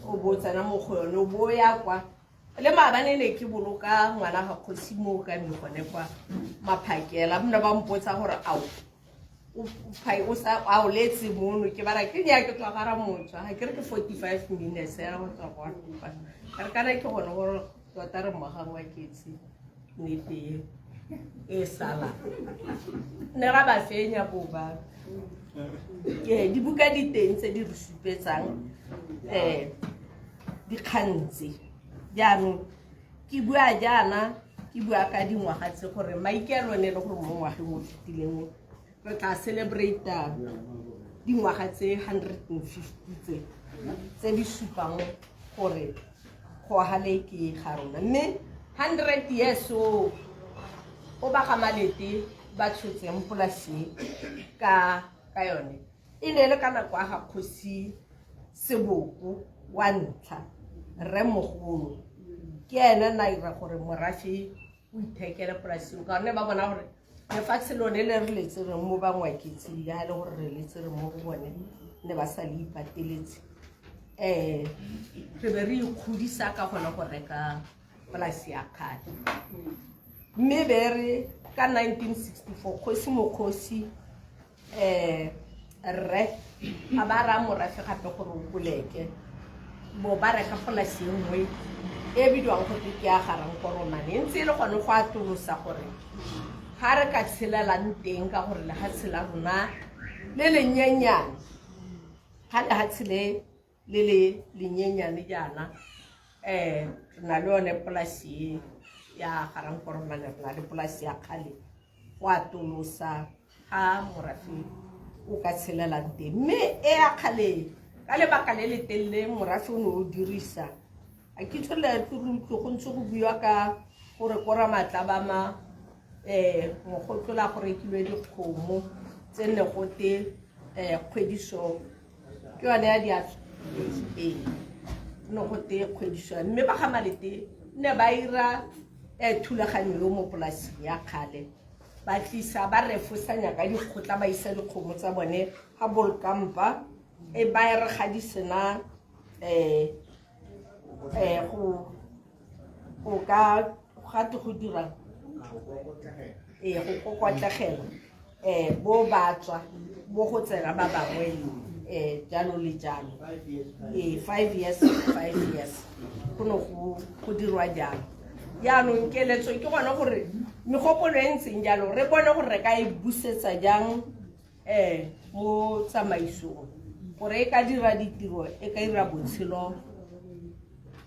o bo o tsena mo go yone o bo o ya kwa. Le maabane ne ke boloka ngwana ga kgosi mo ka me gone kwa Maphakela, bone ba mpotsa gore ao a o letse mono, ke bara ke nya ke tswa gara motswa, ga ke re ke 45 minutes ya go tswa kwa, ka re kana ke gone gore tota re mogang wa ketse nnete e sala ne ra ba fenya bo ba. Ee, dibuka di teng tse di re supetsang dikgang tse. Jaanong ke bua jaana, ke bua ka dingwaga tse gore maikaelo ne e le gore mo ngwageng o fetileng re tla celebrate dingwaga tse 150 tse di supang gore go gale ke ga rona, mme 100 years o ba ga Malete ba tshotseng polasi ka yone e ne e le ka nako ya ga kgosi Seboko wa ntlha, rre mogolo ke ene na ira gore morafe o ithekele polasi ka gonne ba bona gore lefatshe lone le re le tsereng mo bangwaketse ya le gore re le tsere mo go bone ne ba sa le ipateletse, re be re ikgodisa ka gone go reka polasi ya kgale. Mme be re ka 1964 kgosi mokgosi rre a ba raya morafe gape gore o boleke bo ba reka polasi e nngwe e bidiwang gote ke ya Garankoromane, e ntse e le gone go atolosa gore ga re ka tshelelang teng, ka gore lehatshe la rona le lenyenyane, ga lehatshe le le le lenyenyane jaana, re na le yone polasi e ya Garankoromane, re na le polasi ya kgale go atolosa ga morafe o ka tshelelang teng. Mme e ya kgale ka lebaka le le telele morafe o ne o dirisa, a ke tswele go ntse go buiwa ka gore ko Ramatlabama mogotlola go rekilwe dikgomo tse ne gote kgwediso ke yone ya diatso, ee ne gote kgwediso, mme ba ga Malete ne ba ira thulaganyo yo mo polasing ya kgale, ba tlisa ba refosanya ka dikgotla, ba isa dikgomo tsa bone ga bolkampa e ba e re ga di sena go ka gate go dira go kokotlegela bo ba tswa bo go tsena ba bangwe jalo le jalo, 5 years 5 years go ne go dirwa jalo. Jaanong keletso ke gone gore megopolo e ntseng jalo re bone gore re ka e busetsa jang mo tsamaisong, gore e ka dira ditiro, e ka dira botshelo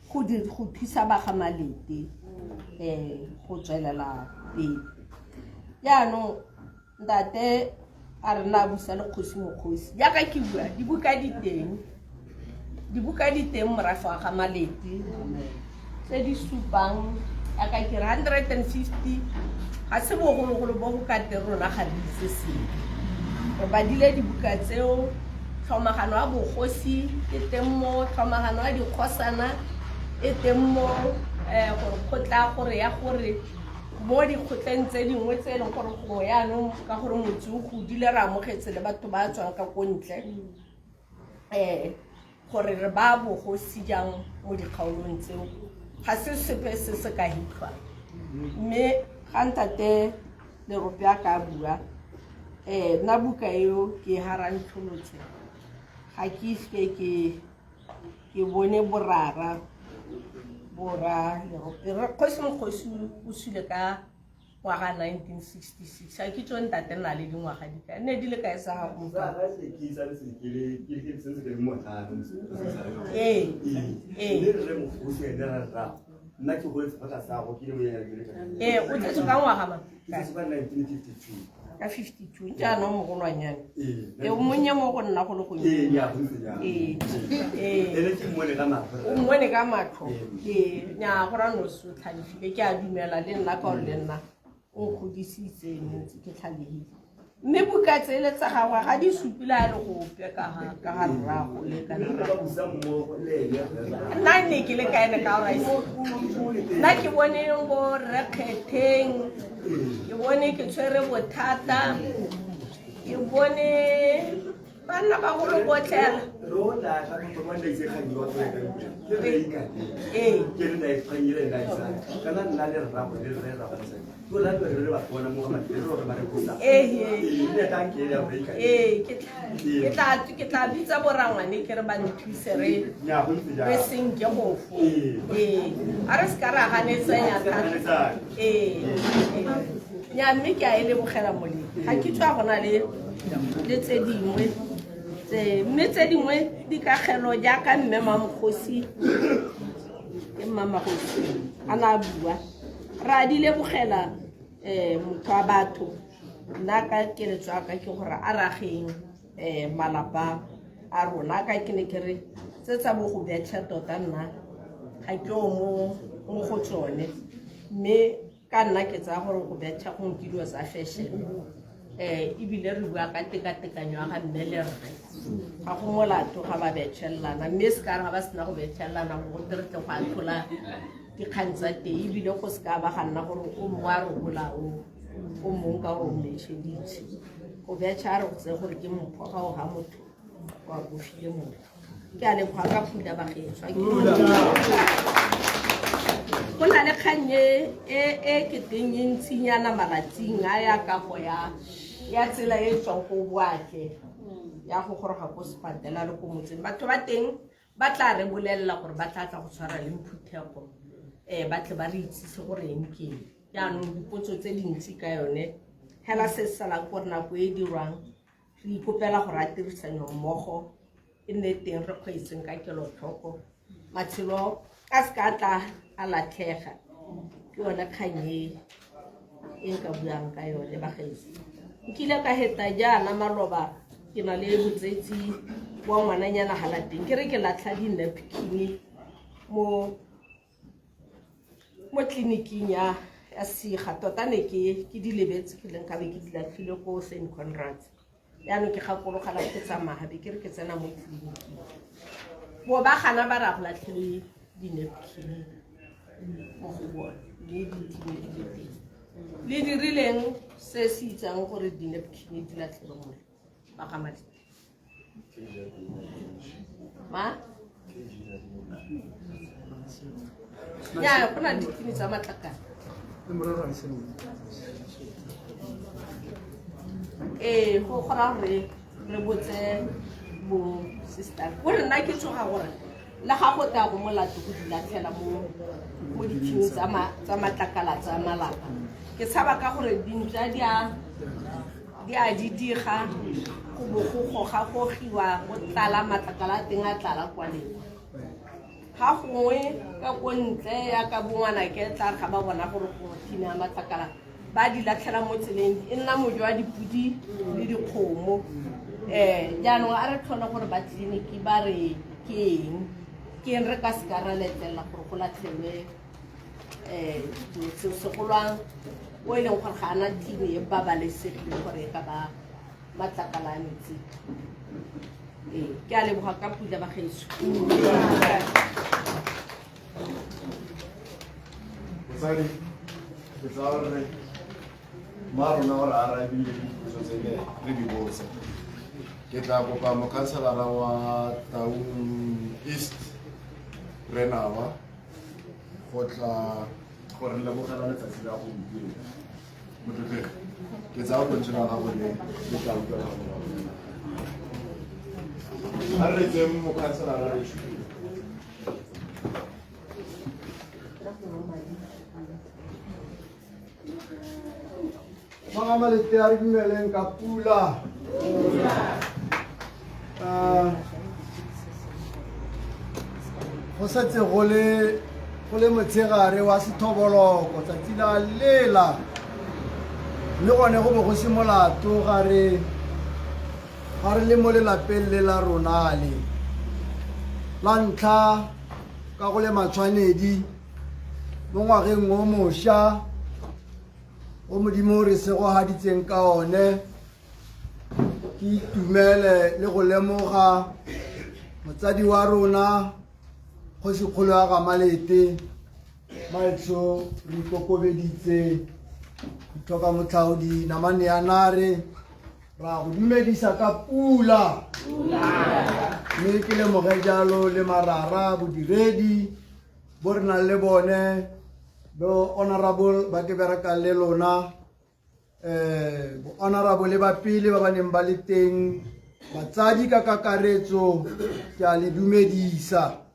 go thusa ba ga Malete go tswelela pele. Jaanong ntate a re na busa le kgosi mokgosi, jaaka ke bua dibuka di teng, dibuka di teng morafe wa ga Malete tse di supang jaaka ke re 150 ga se bogologolo bo go ka teng rona ga re itse sepe, re badile dibuka tseo. Tlhomagano ya bogosi e teng mo, tlhomagano ya dikgosana e teng mo, gore kgotla gore ya gore mo dikgotleng tse dingwe tse e leng gore gongwe yaanong ka gore motse o godile re amogetse le batho ba tswang ka ko ntle, gore re ba bogosi jang mo dikgaolong tseo ga se sepe se se ka hitlhwang. Mme ga ntate Lerope a ka bua, nna buka eo ke harantlholotse, ga ke ise ke bone borara bora Lerope. Kgosi mokgosi o sule ka ngwaga 1966, a ke tso ntate na le dingwaga di kae ne di le kae sa gago? Ee, ee. Nna ke goletse fa tlase ga go ke le monyana ke le ka. Ee, o tsetswe ka ngwaga mang? Ke tsetswe ka 1952. Ka 52 jaanong mogolwanyane. Ee. Ee, o monnye mo go nna go le gonnye. Ee, nnyaa, go ntse jalo. Ee. Ee. Ene ke mmone ka matlho. O mmone ka matlho. Ee, nnyaa, go raya no se o tlhalefile. Ke a dumela le nna ka gore le nna o nkgodisitse ne ntse ke tlhalehile. Mme buka tsele tsa gagwe ga di supe le a le gope ka ga rrago le ka nna ne ke le ka ene ka gore nna ke bone bo rre Kgetheng, ke bone ke tshwere bothata, ke bone banna bagolo botlhela. Ee. Ee, ke tla bitsa borangwane ke re ba nthuse re senke go fo. Ee, a re se ka ra ganetsanya thata. Ee, nya mme ke a e lebogela molemo. Ga ke tswa go na le tse dingwe tse, mme tse dingwe dikagelo jaaka mme Mamokgosi, ke Mmamagosi a na a bua. Ra di lebogela motho wa batho. Nna ka keletso ya ka ke gore a rageng malapa a rona. Ka ke ne ke re tse tsa bo go betšha tota nna ga ke o mo go tsone, mme ka nna ke tsaya gore go betšha go ke dilo tsa fashion. Ebile re bua ka tekatekanyo ya ga mme le rre, ga go molato ga ba betšhelelana, mme se ka re ga ba sena go betšhelelana go gote re tle go atlhola dikgang tsa teng, ebile go se ka ba ga nna gore o mongwe a re gola o mongwe ka gore o mmetšheditse. Go betšha a re go tseye gore ke mpho ga o ga motho wa bo file motho. Ke a leboga ka pula bagaetsho. Go na le kgang e ke teng e ntsinyana malatsing a ya kago ya tsela e tswang ko Boake ya go goroga ko sepatela le ko motseng. Batho ba teng ba tla re bolelela gore ba tla tla go tshwara le phuthego, ba tle ba re itsise gore eng ke eng. Jaanong dipotso tse dintsi ka yone hela se se salang gore nako e dirwang re ikopela gore a tirisanyo mmogo e nne teng, re kgweetseng ka kelotlhoko, matshelo a se ka tla a latlhega. Ke yone kgang e nka buang ka yone bagaetsho. Nkile ka heta jaana maloba ke na le botsetsi wa ngwananyana ga lapeng, ke re ke latlha di-napkin mo tleliniking ya Siga. Tota ne ke di lebetse, ke leng ka be ke di latlhile ko Saint Conrad's. Jaanong ke gakologela ke tsamaya be ke re ke tsena mo tleliniking, bo ba gana ba ra go latlhile di-napkin mo go bone, mme di time di le teng. Le dirileng se se itsang gore di-napkin di latlhelwe mo ba ga madi? Ma? Ya, go na le ditini tsa matlakala. Ee, go raya gore re botse bo sister. Gore nna ke tsoga gore le ga go tla go molato go di latlhela mo dithining tsa matlakala tsa malapa. Ke tshaba ka gore dintša di a di diga, go bo go goga-gogiwa, go tlala matlakala a teng a tlala kwa le kwa. Ga gongwe ka ko ntle ya ka bongwana ke tla re ga ba bona gore go thina matlakala ba di latlhela mo tseleng, e nna mojo wa dipudi le dikgomo. Jaanong a re tlhole gore ba tleliniki ba re ke eng, ke eng re ka se ka ra letlelela gore go latlhelwe dilo tseo, segolwang o e leng gore ga ana thini e babalesegileng gore e ka ba matlakala a metsi. Ee, ke a leboga ka pula bagaetsho. Motsadi, ke tsaya gore mma rona gore a arabile dipotso tse ne re di botsa. Ke tla kopa mokhanselara wa Taung East Renawa go tla go re lebogela letsatsi la gompieno. Motlotlegi, ke tsaya gore lentswe la gago le tla utlwela go morago. A re reetseng mokhanselara re. Ba ga Malete a re dumeleng ka pula. Go setse go le go le motshegare wa sethoboloko tsatsi la lela mme gone go bo go se molato ga re ga re le mo lelapeng le la rona le la ntlha ka go le matshwanedi mo ngwageng o mošwa o modimo re segogaditseng ka one ke itumele le go lemoga motsadi wa rona kgosikgolo ya gamalete maetsho re ikokobeditse ditlhoka motlhaodi namane ya nare ra go dumedisa ka pula mme ke lemoge jalo le marara bodiredi bo re nang le bone bo honorable ba ke berekang le lona um bo honorable ba pele ba ba neng ba le teng batsadi ka kakaretso ke a le dumedisa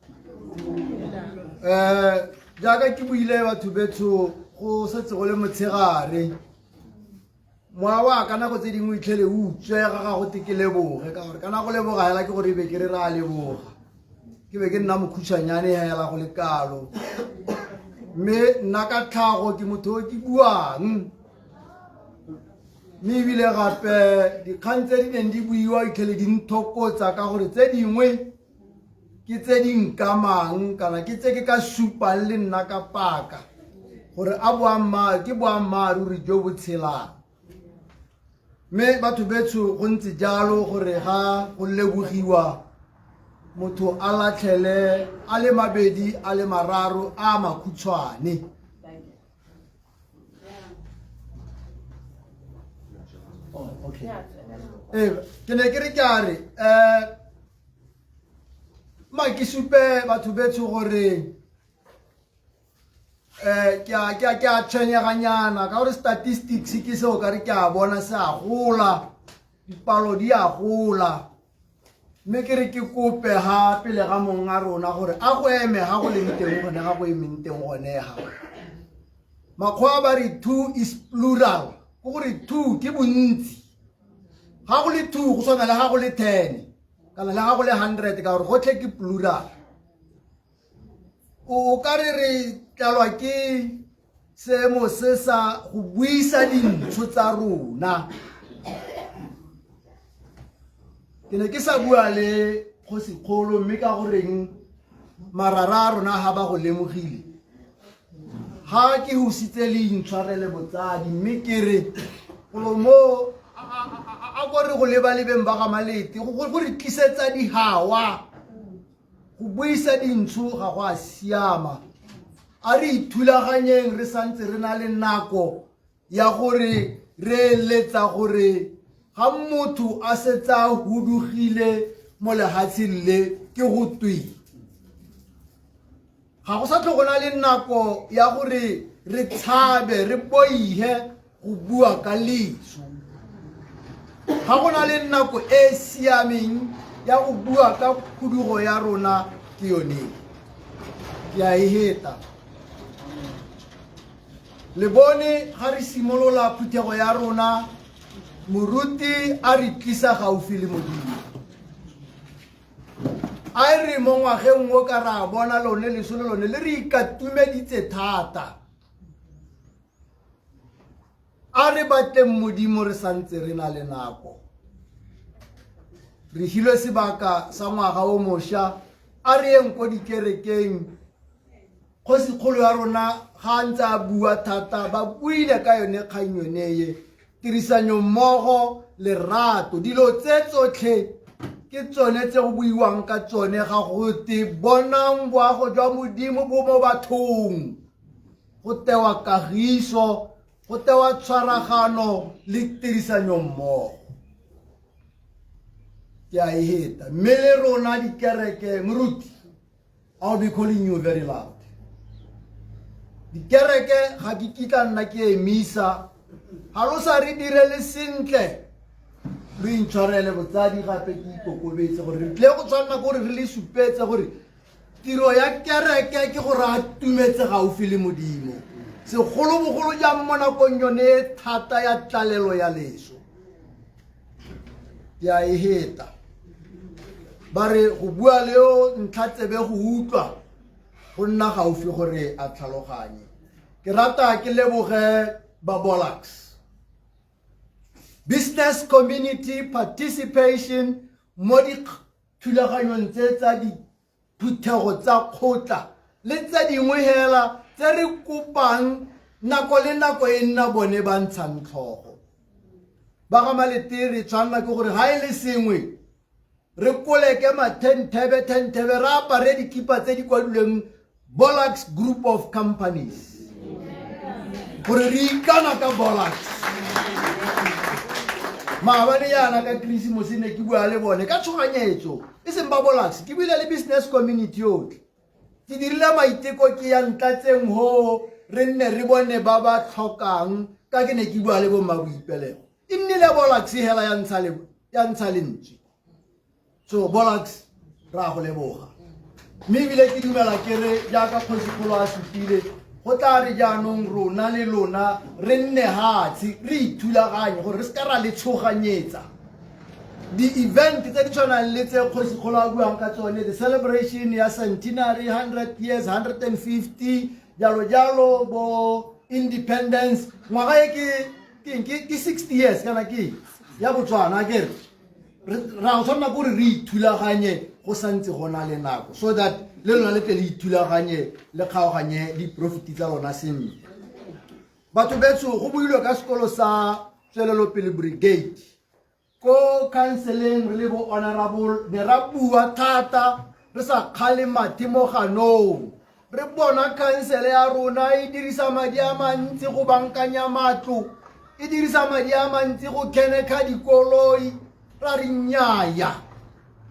um jaaka ke buile batho betsho go setse go le motshegare moya wa ka nako tse dingwe itlhele o utswega ga go te ke leboge ka gore kana go leboga hela ke gore e be ke re re a leboga ke be ke nna mokhutshwanyane hela go le kalo mme nna ka tlhago ke motho o ke buang mme ebile gape dikgang tse di neng di buiwa itlhele di nthokotsa ka gore tse dingwe ke tse di nkamang kana ke tse ke ka supang le nna ka paka gore a boammaaruri ke boammaaruri jo bo tshelang mme batho betsho go ntse jalo gore ga go lebogiwa motho a latlhele a le mabedi a le mararo a makhutshwane oh, okay. Ee, ke ne ke re ke a re um ma ke supe batho betsho gore um ke a tshwenyeganyana ka gore statistics ke seo ka re ke a bona se a gola dipalo di a gola mme ke re ke kope ga pele ga mong a rona gore a go eme ga go leng teng gone ga go emeng teng gone ga makgowa ba re two is plural ke gore two ke bontsi ga go le two go tshwana le ga go le ten kana le ga go le hundred ka gore gotlhe ke plural o ka re re tlalwa ke seemo se sa go buisa dintsho tsa rona ke ne ke sa bua le kgosikgolo mme ka goreng marara a rona ga ba go lemogile ga ke hositse le intshwarele botsadi mme ke re golo mo a ko re go lebalebeng ba ga malete go re tlisetsa dihawa go buisa dintsho ga go a siama a re ithulaganyeng re santse re na le nako ya gore re eletsa gore ga motho a setse a hudugile mo lehatsheng le ke go twe ga go sa tlho go na le nako ya gore re tshabe re boihe go bua ka leso ga go na le nako e e siameng ya go bua ka khudugo ya rona ke yone ke a e heta le bone ga re simolola phuthego ya rona moruti a re tlisa gaufi le modimo a e re mo ngwageng o ka ra bona lone leso le lone le re ikatumeditse thata a re batleng modimo re santse re na le nako re hilwe sebaka sa ngwaga o mošwa a re yeng ko dikerekeng kgosikgolo ya rona ga a ntse a bua thata ba buile ka yone kgang yone ye tirisanyo mmogo lerato dilo tse tsotlhe ke tsone tse go buiwang ka tsone ga go te bonang boago jwa modimo bo mo bathong go tewa kagiso go tewa tshwaragano le tirisanyo mmogo ke a e heta mme le rona dikereke moruti I'll be calling you very loud. Dikereke ga ke kitla nna ke emisa ga lo sa re direle sentle lo intshwarele botsadi gape ke ikokobetse gore re tlile go tshwanela gore re le supetse gore tiro ya kereke ke gore a tumetse gaufi le modimo segolobogolo jang mo nakong yone e thata ya tlalelo ya leso ke a e heta ba re go bua le yo ntlha tsebe go utlwa go nna gaufi gore a tlhaloganye. Ke rata ke leboge ba Bolax. Business community participation mo dithulaganyong tse tsa diphuthego tsa kgotla le tse dingwe hela tse re kopang nako le nako e nna bone ba ntshang tlhogo. Ba ga Malete re tshwanela ke gore ga e le sengwe re koleke mathentebe thentebe re apare dikipa tse di kwadilweng Bolax Group of Companies gore re ikana ka Bolax. Maabane yana ka Krisimose ne ke bua le bone ka tshoganyetso, e seng ba Bolax, ke buile le business community yotlhe. Ke dirile maiteko ke ya ntlatseng ho re nne re bone ba ba tlhokang ka ke ne ke bua le bo mmaboipelego. E nnile Bolax hela ya ntsha le ya ntsha lentswe. So Bolax ra go leboga. Mme ebile ke dumela ke re jaaka kgosikgolo a supile go tla re jaanong rona le lona re nne hatshe re ithulaganye gore re se ka ra le tshoganyetsa. Di-event tse di tshwanang le tse kgosikgolo a buang ka tsone, the celebration ya centenary, 100 years, 150, jalo jalo, bo independence, ngwaga e ke ke ke 60 years kana ke ya Botswana ke re ra go tshwanela gore re ithulaganye go santse go na le nako so that le lona le tle le ithulaganye le kgaoganye di-profit tsa lona sentle. Batho betsho go builwe ka sekolo sa Tswelelopele Brigade ko counseling re le bo honorable ne ra bua thata re sa kgale mathe mo ganong re bona khansele ya rona e dirisa madi a mantsi go bankanya matlo, e dirisa madi a mantsi go khenekha dikoloi, ra re nnyaya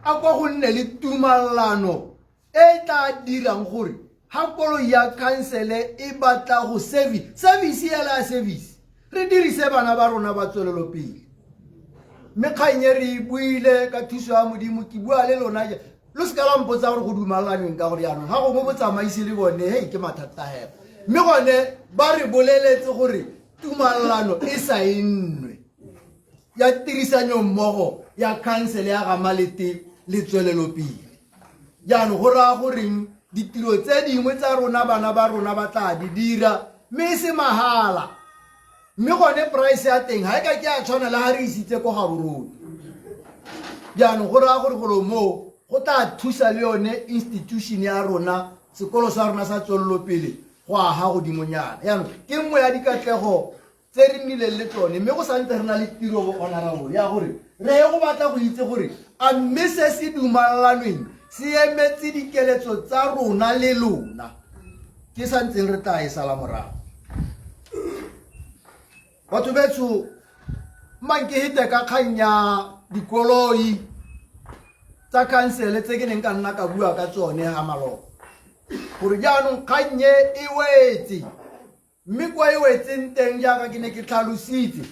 a kwa go nne le tumalano e tla dirang gore ha koloi ya khansele e batla go service, service ela ya service re dirise bana ba rona ba tswelelopele. Mme kgang e re e buile ka thuso ya Modimo, ke bua le lona ja lo seka la mpotsa gore go dumalanweng ka gore jaanong ga gongwe botsamaisi le bone hei ke mathata hela, mme gone ba re boleletse gore tumalano e saennwe ya tirisanyo mmogo ya khansele ya Gamalete le Tswelelopele. Jaanong go raya goreng ditiro tse dingwe tsa rona bana ba rona ba tla di dira mme e se mahala, mme gone price ya teng ga e ka ke a tshwana le ga re isitse ko Gaborone. Jaanong go raya gore golo moo go tla thusa le yone institution ya rona, sekolo sa rona sa Tswelelopele go aga godimonyana. Jaanong ke nngwe ya dikatlego tse re nnileng le tsone, mme go santse re na le tiro bo honorable ya gore re ye go batla go itse gore a mme se se dumalanweng se emetse dikeletso tsa rona le lona, ke santseng re tla e sala morago. Batho betsho mang ke hete ka kgang ya dikoloi tsa khansele tse ke neng ka nna ka bua ka tsone ga maloba, gore jaanong kgang e e wetse, mme kwa e wetseng teng jaaka ke ne ke tlhalositse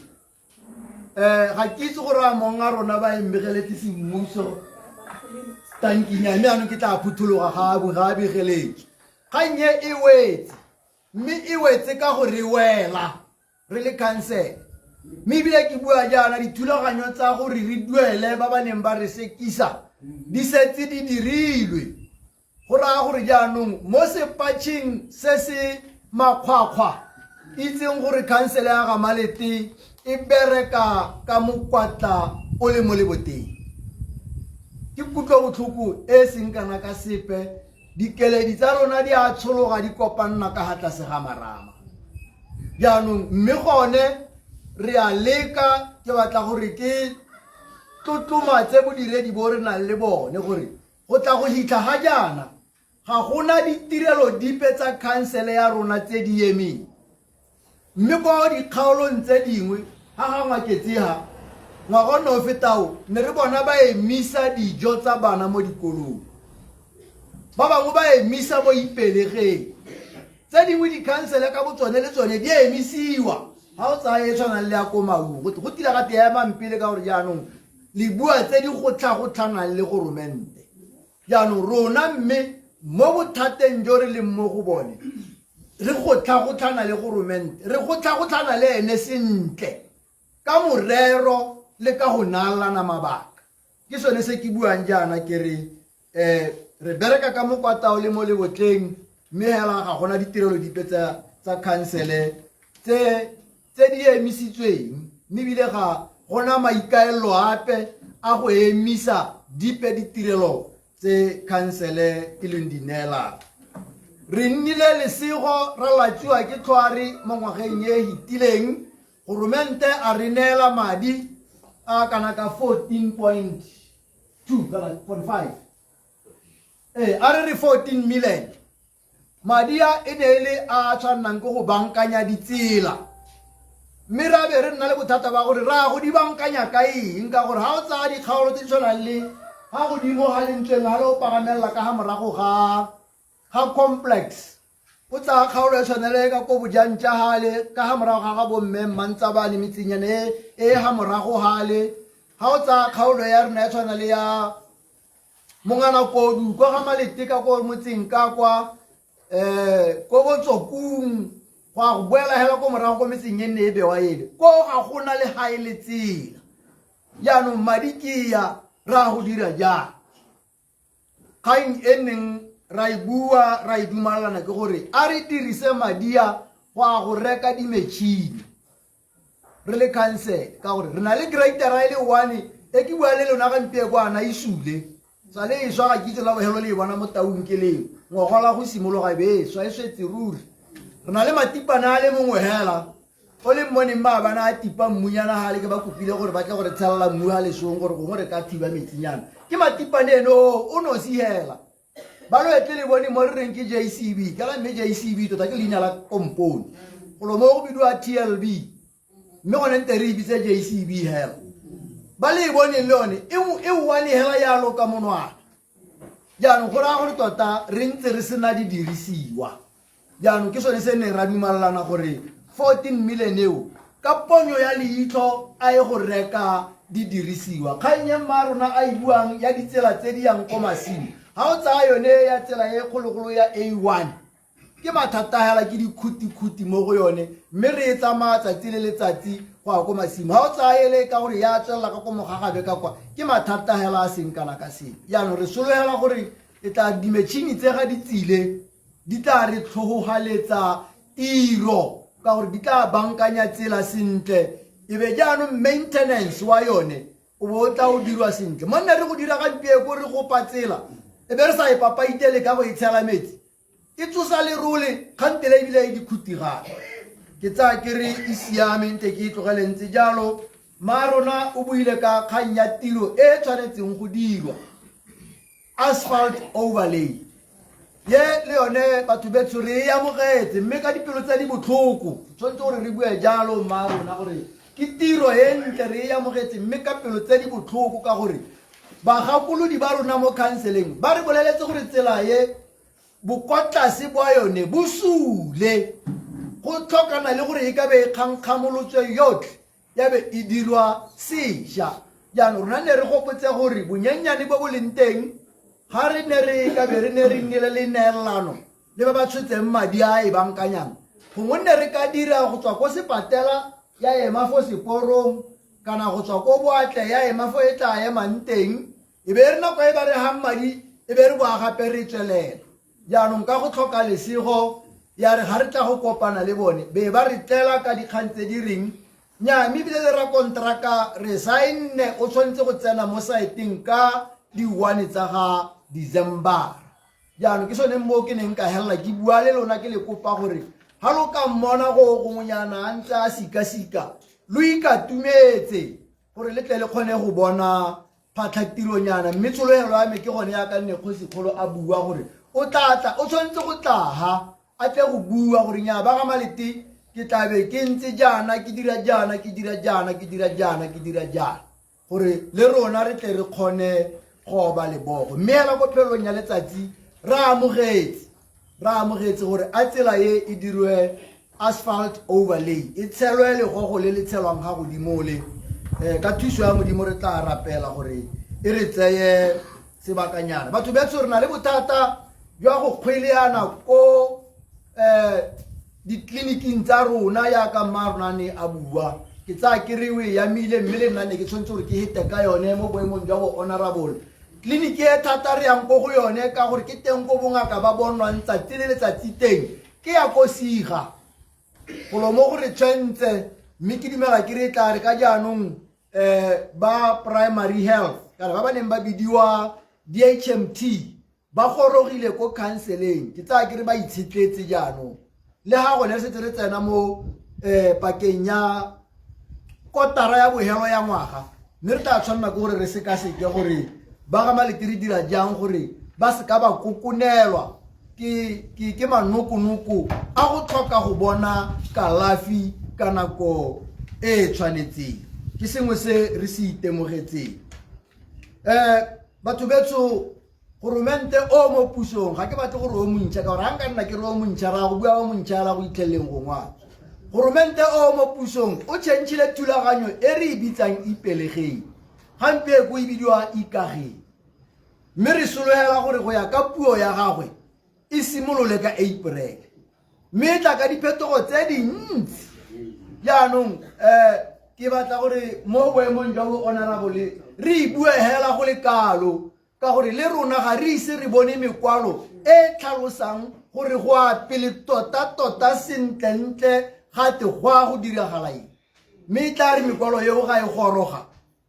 ga ke itse gore a mong a rona ba e mmegeletse semmuso tankinya, mme anong ke tla phuthologa ga a begeletswe. Kgang e e wetse, mme e wetse ka go re wela re le khansele, mme ebile ke bua jaana dithulaganyo tsa gore re duele ba ba neng ba re sekisa di setse di dirilwe. Go raya gore jaanong mo sepatšheng se se makgwakgwa itseng gore khansele ya Gamalete e bereka ka mokwatla o le mo leboteng. Ke kutlobotlhoko e seng kana ka sepe, dikeledi tsa rona di a tshologa di kopanna ka ga tlase ga marama. Jaanong mme gone re a leka, ke batla gore ke tlotlomatse bodiredi bo re nang le bone gore go tla go hitlha ga jaana ga gona ditirelo dipe tsa khansele ya rona tse di emeng, mme kwa dikgaolong tse dingwe ga ga Ngwaketse ga ngwaga o ne o fetao ne re bona ba emisa dijo tsa bana mo dikolong, ba bangwe ba emisa mo Ipelegeng, tse dingwe dikhansele ka botsone le tsone di emisiwa. Ga o tsaya e tshwanang le ya ko Maung, go tila ga te emang pele ka gore jaanong le bua tse di gotlha-gotlhanang le goromente. Jaanong rona mme mo bothateng jo re leng mo go bone re gotlha-gotlhana le goromente, re gotlha-gotlhana le ene sentle ka morero le ka go naalana mabaka. Ke sone se ke buang jaana ke re re bereka ka mokwatao le mo lebotleng. Mme hela ga gona ditirelo dipe tsa tsa khansele tse tse di emisitsweng, mme ebile ga gona maikaelelo ape a go emisa dipe ditirelo tse khansele e leng di neelang. Re nnile lesego ra latsiwa ke tlhware mo ngwageng e fetileng, goromente a re neela madi a kana ka 14.2 kana 0.5, ee, a re re 14 million. Madi a e ne e le a a tshwannang ke go bankanya ditsela, mme ra be re nna le bothata ba gore ra go di bankanya ka eng, ka gore ga o tsaya dikgaolo tse di tshwanang le ga godimo ga lentsweng ga le o pagamelela ka ga morago ga ga complex, o tsaya kgaolo e tshwanele ka ko bojantša gale ka ga morago ga ga bomme mmantsabane metsenyana e e ga morago gale, ga o tsaya kgaolo ya rona e tshwana le ya mongana kodu kwa ga malete ka ko motseng ka kwa ko botsokung go a go boela hela ko morago ko metseng e nne e bewa ele ko ga gona le ga e le tsela. Jaanong madi ke ya ra go dira jang? Kgang e neng ra e bua ra e dumalana ke gore a re dirise madi a go a go reka di-machine re le council, ka gore re na le gradera e le one e ke bua le lona gampie kwana e sule sa le e swa, ga kitse la bogelo le e bona mo taung ke leng ngogola go simologa e be e swa e swetse ruri. Re na le matipana a le mongwe hela o le mmoneng maabana a tipa mmunyana gale, ke ba kopile gore ba tle gore tshelela mmu ga lesong gore gongwe re ka thiba metsinyana. Ke matipane eno o nosi hela ba lo etle le bone mo re reng ke JCB, kana mme JCB tota ke leina la kompone golo mo go bidiwa TLB, mme gone nte re e bitse JCB hela. Ba le e boneng le yone e one hela yalo ka monwana. Jaanong go raya gore tota re ntse re sena didirisiwa. Jaanong ke sone se neng ra dumalana gore 14 million eo ka ponyo ya leitlho a ye go reka didirisiwa. Kgang e mma rona a e buang ya ditsela tse di yang ko masimo, ga o tsaya yone ya tsela e kgologolo ya A1 ke mathata hela, ke dikhutikhuti mo go yone, mme re e tsamaya tsatsi le letsatsi go ya ko masimo. Ga o tsaya ele ka gore ya tswelela ka ko mogagabe ka kwa, ke mathata hela a seng kana ka sepe. Jaanong re sologela gore e tla di-machine tse ga di tsile di tla re tlhogogaletsa tiro, ka gore di tla bankanya tsela sentle, e be jaanong maintenance wa yone o bo o tla o dirwa sentle. Mo nne re go dira gampie ko re gopa tsela e be re sa e papaitele ka go e tshela metsi e tsosa lerole kgantele ebile e dikhuti gape. Ke tsaya ke re e siame, nte ke e tlogele ntse jalo. Ma rona o buile ka kgang ya tiro e e tshwanetseng go dirwa, asphalt overlay ye le yone batho betsho re e amogetse, mme ka dipelo tse di botlhoko. Tshwanetse gore re bue jalo mma rona gore ke tiro e ntle, re e amogetse mme ka pelo tse di botlhoko, ka gore bagakolodi ba rona mo counseleng ba re boleletse gore tsela ye bokotlase bwa yone bo sule, go tlhokana le gore e ka be e kgankgamolotswe yotlhe ya be e dirwa sešwa. Jaanong rona ne re gopotse gore bonyenyane bo bo leng teng ga re ne re ka be re ne re nnile le neelano le ba ba tshotseng madi a e bankanyang, gongwe nne re ka dira go tswa ko sepatela ya ema fo seporong, kana go tswa ko boatle ya ema fo e tla emang teng, e be re nako e ba re gang madi e be re boa gape re tswelela. Jaanong ka go tlhoka lesego ya re ga re tla go kopana le bone be ba re tlela ka dikgang tse di reng nya, mme ebile le rakonteraka re saenne o tshwanetse go tsena mo saeteng ka di-1 tsa ga Decembera. Jaanong ke sone mo ke neng ka helela ke bua le lona ke le kopa gore ga lo ka mmona go gongwenyana a ntse a sikasika, lo ikatumetse gore le tle le kgone go bona phatlhatironyana. Mme tshologelo ya me ke gone yaka nne kgosikgolo a bua gore o tla tla, o tshwanetse go tlaga a tle go bua gore nya ba ga Malete ke tla be ke ntse jaana, ke dira jaana, ke dira jaana, ke dira jaana, ke dira jaana, gore le rona re tle re kgone go oba lebogo. Mme hela ko phelong ya letsatsi re amogetse, re amogetse gore a tsela e e dirwe asphalt overlay, e tshelwe legogo le le tshelwang ga godimo le ka thuso ya Modimo re tla rapela gore e re tseye sebakanyana. Batho betsho, re na le bothata jwa go kgweleana ko ditleliniking tsa rona yaka mma rona ne a bua. Ke tsaya ke re o e yamile, mme le nna ne ke tshwanetse gore ke hete ka yone mo boemong jwa bo honorable. Tleliniki e thata re yang ko go yone ka gore ke teng ko bongaka ba bonwang tsatsi le letsatsi teng ke ya ko Siga. Golo mo go re tshwentse, mme ke dumela ke re tla re ka jaanong ba primary health kana ba ba neng ba bidiwa DHMT ba gorogile ko counseleng, ke tsaya ke re ba itshetletse jaanong. Le ga gone re setse re tsena mo pakeng ya kotara ya bohelo ya ngwaga, mme re tla tshwanela ke gore re sekaseke gore ba ga Malete re dira jang gore ba seka ba kokonelwa ke manokonoko a go tlhoka go bona kalafi ka nako e e tshwanetseng. Ke sengwe se re se itemogetseng. Batho betsho, goromente o mo pusong, ga ke batle gore o montšha, ka gore ga nka nna ke re o montšha, ra go bua o montšha la go itlheleleng go ngwana. Goromente o mo pusong o changile thulaganyo e re e bitsang Ipelegeng, gampieko e bidiwa Ikageng, mme re sologela gore go ya ka puo ya gagwe e simolole ka April, mme e tla ka diphetogo tse dintsi. Jaanong ke batla gore mo boemong jwa bo honorable re e bue hela go le kalo, ka gore le rona ga re ise re bone mekwalo e tlhalosang gore go a pele tota-tota sentlentle gate go a go diragala eng. Mme e tla re mekwalo eo ga e goroga,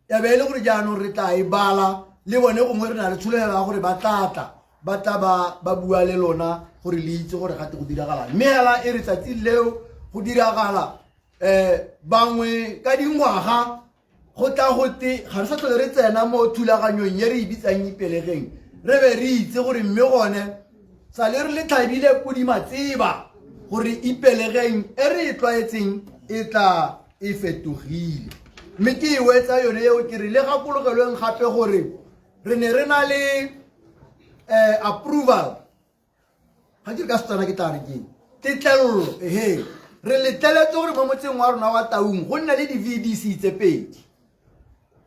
ya be e le gore jaanong re tla e bala le bone, gongwe re na le tsholofelo ya gore ba tla tla ba tla ba bua le lona gore le itse gore gate go diragala. Mme hela e re tsatsi leo go diragala bangwe ka dingwaga go tla go te ga re sa tlhole re tsena mo thulaganyong e re e bitsang Ipelegeng, re be re itse gore mme gone sa le re le tlhabile podi matseba gore Ipelegeng e re e tlwaetseng e tla e fetogile. Mme ke e wetsa yone eo ke re le gakologelweng gape gore re ne re na le approval, ga ke re ka Setswana ke tla re keng, tetlelelo, ehe, re letleletse gore mo motseng wa rona wa Taung go nne le di-VDC tse pedi,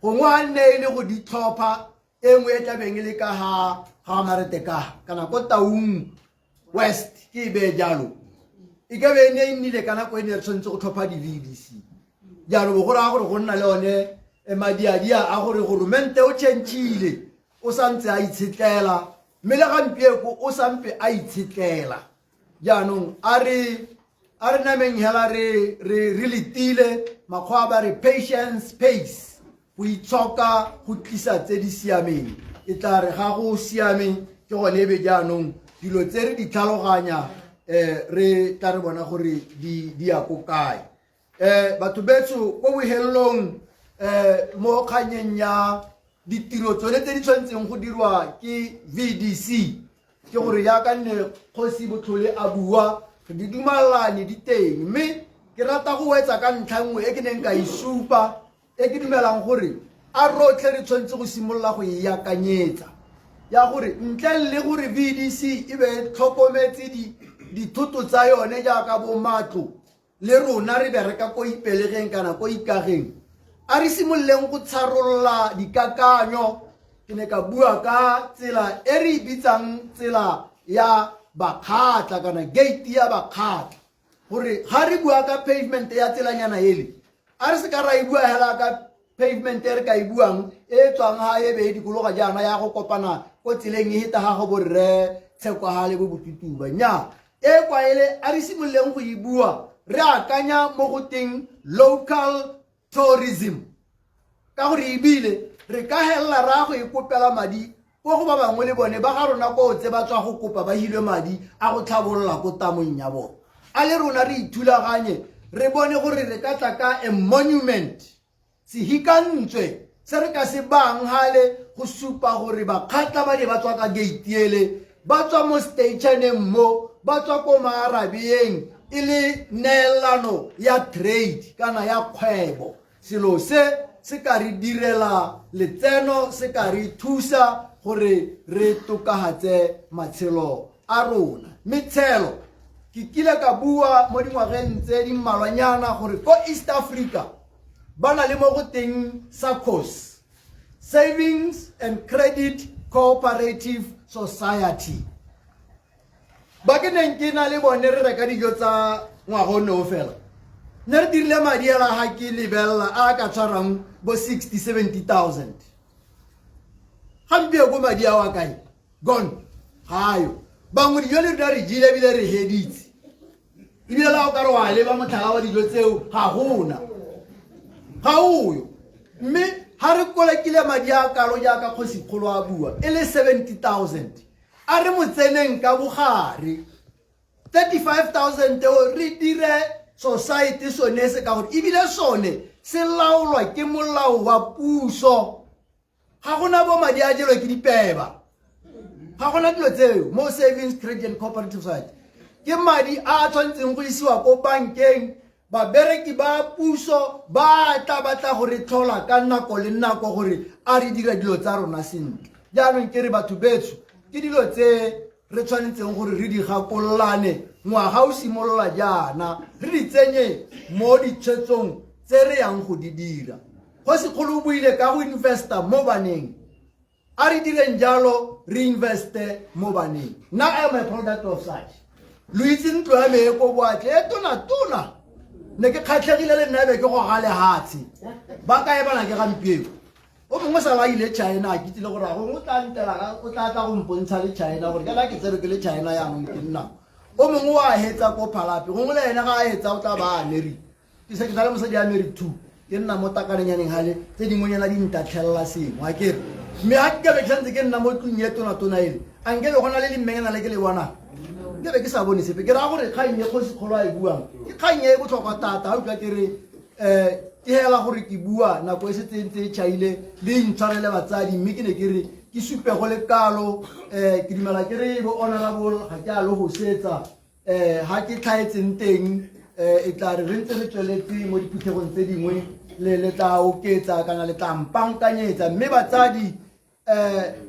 gongwe ga nne e le go di tlhopha e nngwe e tlabeng e le ka ga Maretekaga kana ko Taung West, ke e beye jalo, e ka be e ne e nnile ka nako e ne re tshwanetse go tlhopha di-VDC. Jaanong bo go raya gore go nna le one madiadia a gore goromente o changile, o santse a itshetlela, mme le gampieko o sampe a itshetlela. Jaanong a re nameng hela re letile, makgwa ba re patience pays, go itshoka go tlisa tse di siameng. E tla re ga go siame ke gone e be jaanong dilo tse re di tlhaloganya, re tla re bona gore di ya ko kae. Batho betsho, ko bohelelong mo kganyeng ya ditiro tsone tse di tshwanetseng go dirwa ke VDC, ke gore jaaka nne Kgosi Botlhole a bua, re di dumalane di teng, mme ke rata go wetsa ka ntlha nngwe e ke neng ka e supa, e ke dumelang gore a rotlhe re tshwanetse go simolola go e akanyetsa, ya gore ntle le gore VDC e be e tlhokometse dithoto tsa yone jaaka bo matlo, le rona re bereka ko Ipelegeng kana ko Ikageng, a re simololeng go tsharolola dikakanyo. Ke ne ka bua ka tsela e re e bitsang tsela ya Bakgatla kana gate ya Bakgatla, gore ga re bua ka pavement ya tselanyana ele, a re se ka ra e bua hela ka pavement e re ka e buang e tswang ga e be e dikologa jaana ya go kopana ko tseleng e heta ga go borre Tshekwagale bo Botutuba. Nnyaa, e kwa ele a re simololeng go e bua re akanya mo go teng local tourism, ka gore ebile re ka helela ra go e kopela madi ko go ba bangwe le bone ba ga rona ko tse ba tswa go kopa ba hilwe madi a go tlhabolola ko tamong ya bone. A le rona re ithulaganye re bone gore re ka tla ka a monument, sehikantswe se re ka se bang gale go supa gore Bakgatla ba ne ba tswa ka gate ele, ba tswa mo stationeng mo, ba tswa ko Maarabeng, e le neelano ya trade kana ya kgwebo. Selo se se ka re direla letseno, se ka re thusa gore re tokagatse matshelo a rona. Metshelo, ke kile ka bua mo dingwageng tse di mmalwanyana gore ko East Africa ba na le mo go teng SACCOS, Savings and Credit Cooperative Society. Ba ke neng ke na le bone re reka dijo tsa ngwaga o ne o fela, ne re dirile madi ela ga ke lebelela a ka tshwarang bo 60 70,000. Gampieko madi ao a kae? Gone, ga ayo. Bangwe dijo le rona re jele ebile re heditse, ebile la o ka re wa leba motlhala wa dijo tseo ga gona, ga oyo. Mme ga re kolekile madi a kalo jaaka kgosikgolo a bua e le 70 000, a re mo tseneng ka bogare 35 000 eo, re dire society sone se, ka gore ebile sone se laolwa ke molao wa puso. Ga gona bo madi a jelwe ke dipeba, ga gona dilo tseo mo Savings Credit and Cooperative Society. Ke madi a a tshwanetseng go isiwa ko bankeng. Babereki ba puso ba tla batla go re tlhola ka nako le nako gore a re dira dilo tsa rona sentle. Jaanong ke re, batho betsho, ke dilo tse re tshwanetseng gore re di gakololane ngwaga o simolola jaana, re di tsenye mo ditshwetsong tse re yang go di dira. Kgosikgolo o buile ka go investa mo baneng. A re direng jalo, re investe mo baneng. Nna, I am a product of such. Lo itse ntlo ya me e ko Boatle e tona-tona. Ne ke kgatlhegile le nna, be ke goga lehatshe. Ba kae bana ke gampieno? O mongwe sa ba ile China, a ke tsile gore a gongwe o tla ntela, o tla tla go mpontsha le China gore kana ke tsere ke le China. Yaanong ke nna o mongwe wa hetsa ko Phalape, gongwe le ene ga a hetsa o tla ba America. Ke se ke na le mosadi ya married two, ke nna mo takarenyaneng gale, tse dingwenyana di ntatlhelela sengwe a kere. Mme ga ke be ke santse ke nna mo tlung e tona-tona ele, a nke be go na le lemmenyana le ke le bonang, nke be ke sa bone sepe. Ke raya gore kgang e kgosikgolo a e buang ke kgang e e botlhokwa thata. Ga utlwa ke re ke hela gore ke bua nako e setse ntse e tšhaile, le intshwarele batsadi. Mme ke ne ke re ke supe go le kalo. Ke dumela ke re bo honorable ga ke a lo go setsa ha ke tlhaetseng teng. E tla re re ntse re tsweletse mo diphuthegong tse dingwe, le tla oketsa kana le tla mpankanyetsa. Mme batsadi,